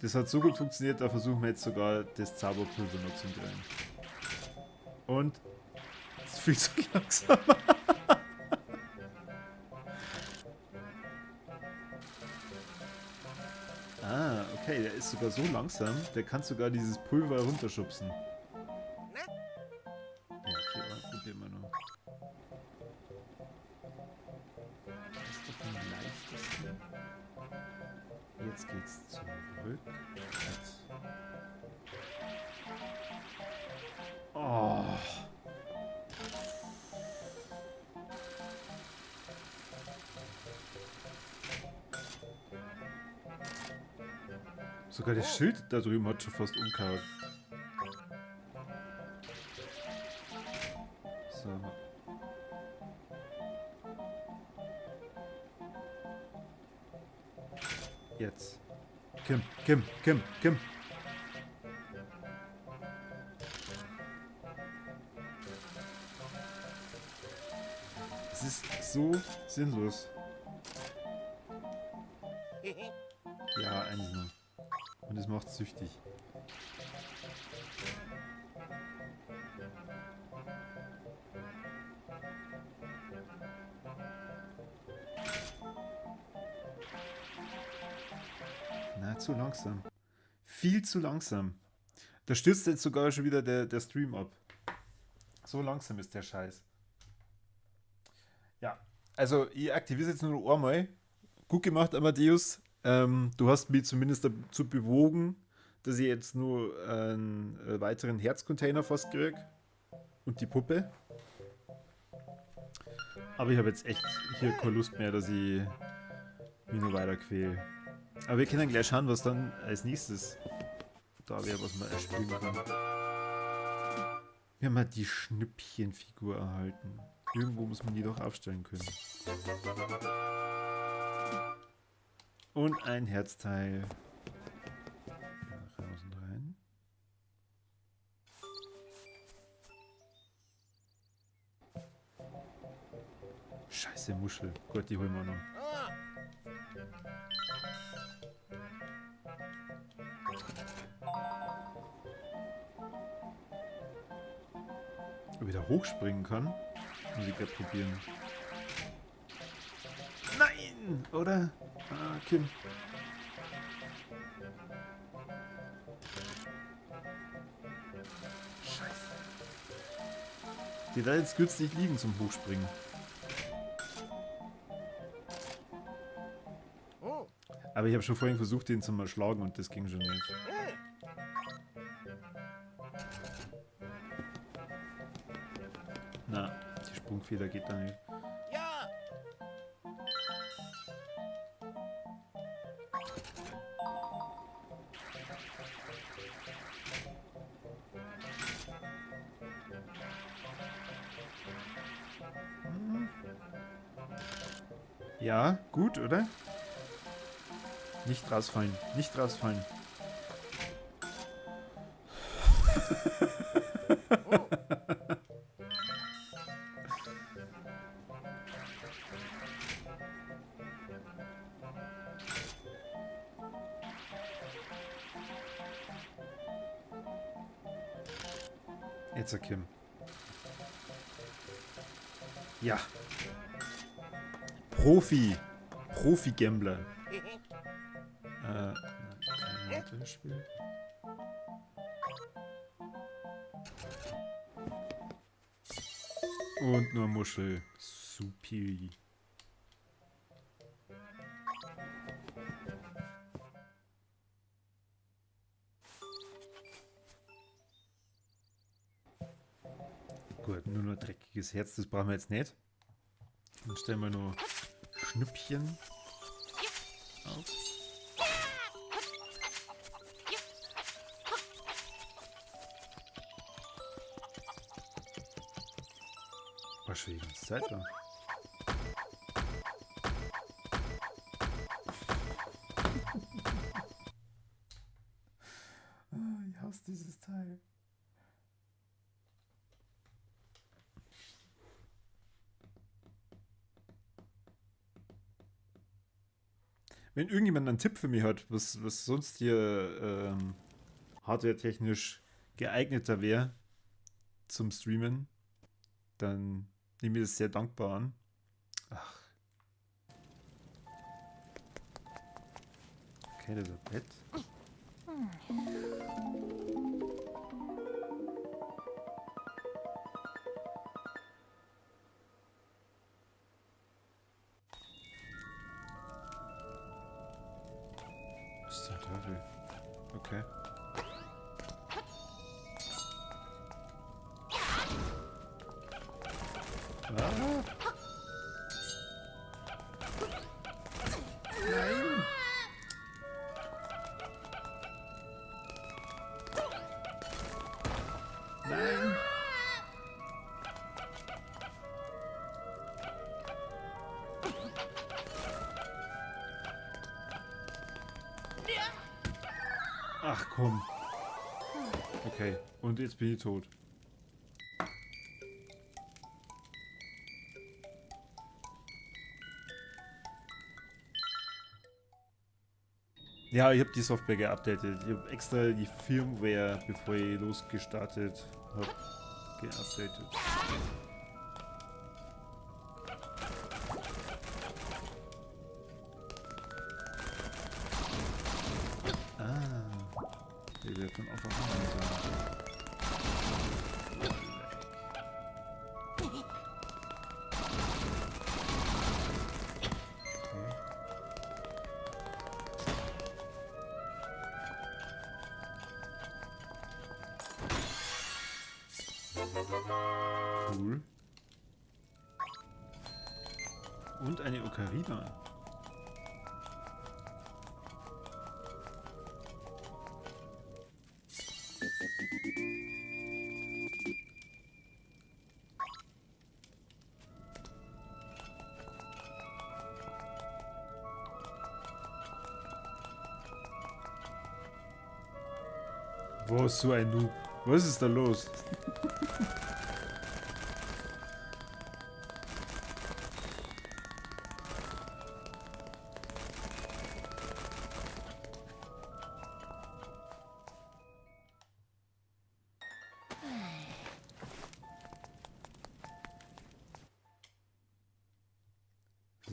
Das hat so gut funktioniert, da versuchen wir jetzt sogar das Zauberpulver noch zu drehen. Und es ist viel zu langsam. Ah, okay, der ist sogar so langsam, der kann sogar dieses Pulver runterschubsen. Ja, okay, warte, probieren wir noch. Das ist doch am leichtesten. Jetzt geht's zurück. Jetzt. Oh. Sogar das Schild da drüben hat schon fast umgehauen. So. Jetzt. Kim, Kim, Kim, Kim. Es ist so sinnlos. Ja, eins noch. Und es macht süchtig. Na, zu langsam. Viel zu langsam. Da stürzt jetzt sogar schon wieder der Stream ab. So langsam ist der Scheiß. Ja, Also, ich aktiviere es jetzt nur noch einmal. Gut gemacht, Amadeus. Du hast mich zumindest dazu bewogen, dass ich jetzt nur einen weiteren Herzcontainer fast krieg. Und die Puppe. Aber ich habe jetzt echt hier keine Lust mehr, dass ich mich noch weiter quäle. Aber wir können gleich schauen, was dann als nächstes da wäre, was man erspielen kann. Wir haben halt die Schnippchenfigur erhalten. Irgendwo muss man die doch aufstellen können. Und ein Herzteil. Raus und rein. Scheiße, Muschel. Gut, die holen wir noch. Ob ich da hochspringen kann? Muss ich gleich probieren. Nein! Oder? Ah, Kim. Scheiße. Die da jetzt günstig liegen zum Hochspringen. Aber ich habe schon vorhin versucht, den zu erschlagen und das ging schon nicht. Na, die Sprungfeder geht da nicht. Ja, gut, oder? Nicht rausfallen, nicht rausfallen. Jetzt, Kim. Ja. Profi. Profi-Gambler. Nein, kein weiteres Spiel. Und nur Muschel. Supi. Gut, nur noch dreckiges Herz, das brauchen wir jetzt nicht. Dann stellen wir nur Schnüppchen auf. War schon die ganze Zeit da. Ah, ich hasse dieses Teil. Wenn irgendjemand einen Tipp für mich hat, was sonst hier hardwaretechnisch geeigneter wäre zum Streamen, dann nehme ich das sehr dankbar an. Ach. Okay, das ist ein Bett. Was zum Teufel? Okay. Ah. Nein. Nein. Ach komm. Okay, und jetzt bin ich tot. Ja, ich hab die Software geupdatet. Ich hab extra die Firmware, bevor ich losgestartet hab, geupdatet. Ah, der wird von Anfang an da. Cool. Und eine Ocarina. Was, so ein Noob? Was ist da los?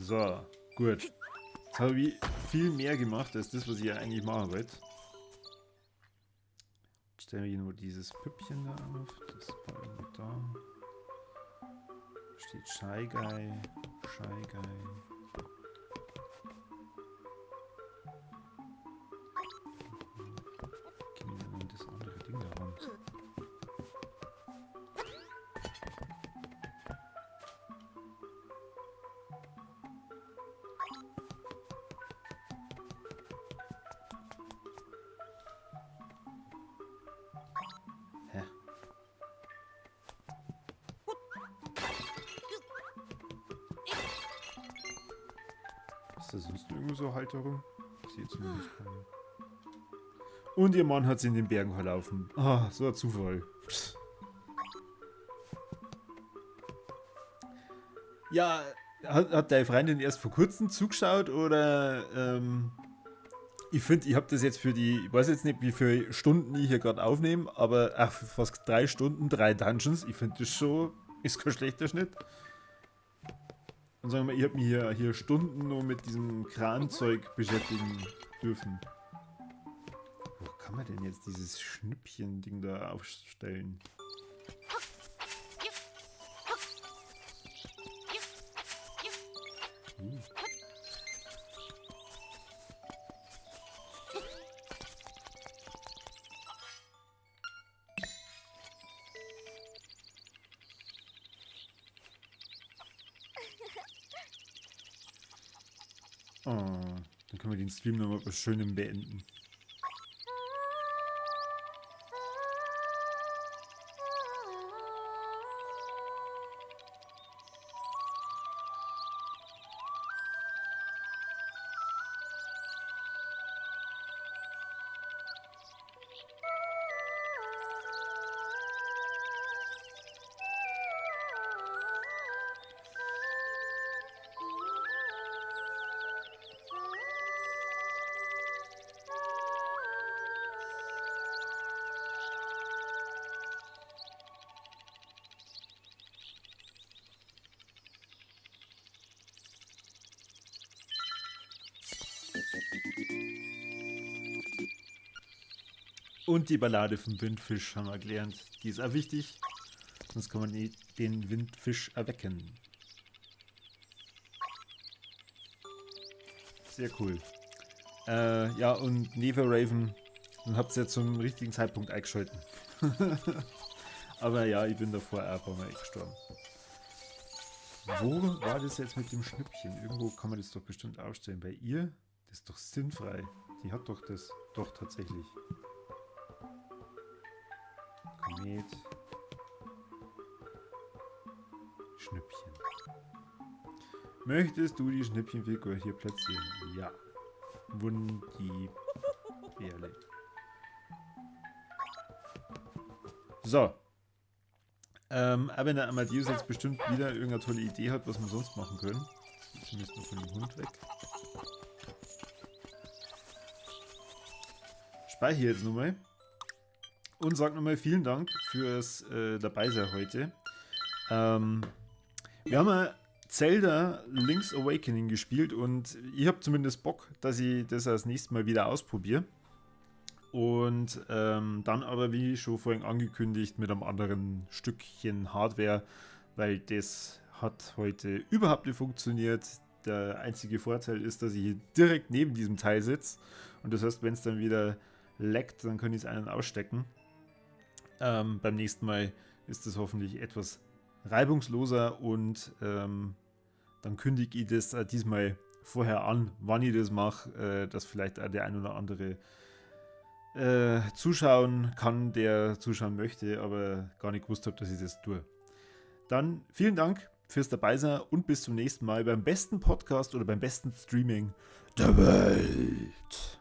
So, gut. Jetzt habe ich viel mehr gemacht, als das, was ich ja eigentlich machen wollte. Stellen wir hier nur dieses Püppchen da auf. Das war irgendwo da. Steht Shy Guy. Shy Guy. Gehen wir denn das andere Ding da ran? Ist da sonst irgendwo so eine Halterung? Ich sehe zumindest keine. Und ihr Mann hat sie in den Bergen verlaufen. Ah, so ein Zufall. Psst. Ja, hat deine Freundin erst vor kurzem zugeschaut oder? Ich finde, ich hab das jetzt für die, ich weiß jetzt nicht, wie viele Stunden ich hier gerade aufnehme, aber ach, fast 3 Stunden, 3 Dungeons. Ich finde das schon, ist kein schlechter Schnitt. Und sagen wir mal, ich hab mich hier Stunden nur mit diesem Kranzeug beschäftigen dürfen. Wo kann man denn jetzt dieses Schnippchen-Ding da aufstellen? Oh, dann können wir den Stream nochmal was Schönem beenden. Und die Ballade vom Windfisch haben wir gelernt. Die ist auch wichtig, sonst kann man nie den Windfisch erwecken. Sehr cool. Ja, und Neva Raven, dann habt ihr ja zum richtigen Zeitpunkt eingeschalten. Aber ja, ich bin davor auch ein paar Mal gestorben. Wo war das jetzt mit dem Schnippchen? Irgendwo kann man das doch bestimmt aufstellen. Bei ihr? Das ist doch sinnfrei. Die hat doch das. Doch, tatsächlich. Komet. Schnippchen. Möchtest du die Schnippchenfigur hier platzieren? Ja. Wundi Berle. So. Aber wenn der Amadeus jetzt bestimmt wieder irgendeine tolle Idee hat, was wir sonst machen können. Zumindest noch von dem Hund weg. Speichere jetzt nochmal. Und sag nochmal vielen Dank fürs Dabeisein heute. Wir haben ja Zelda Link's Awakening gespielt und ich hab zumindest Bock, dass ich das das nächste Mal wieder ausprobiere. Und dann aber, wie schon vorhin angekündigt, mit einem anderen Stückchen Hardware, weil das hat heute überhaupt nicht funktioniert. Der einzige Vorteil ist, dass ich hier direkt neben diesem Teil sitze. Und das heißt, wenn's dann wieder leckt, dann kann ich's einen ausstecken. Beim nächsten Mal ist das hoffentlich etwas Reibungsloser und dann kündige ich das diesmal vorher an, wann ich das mache, dass vielleicht auch der ein oder andere zuschauen kann, der zuschauen möchte, aber gar nicht gewusst hat, dass ich das tue. Dann vielen Dank fürs Dabeisein und bis zum nächsten Mal beim besten Podcast oder beim besten Streaming der Welt.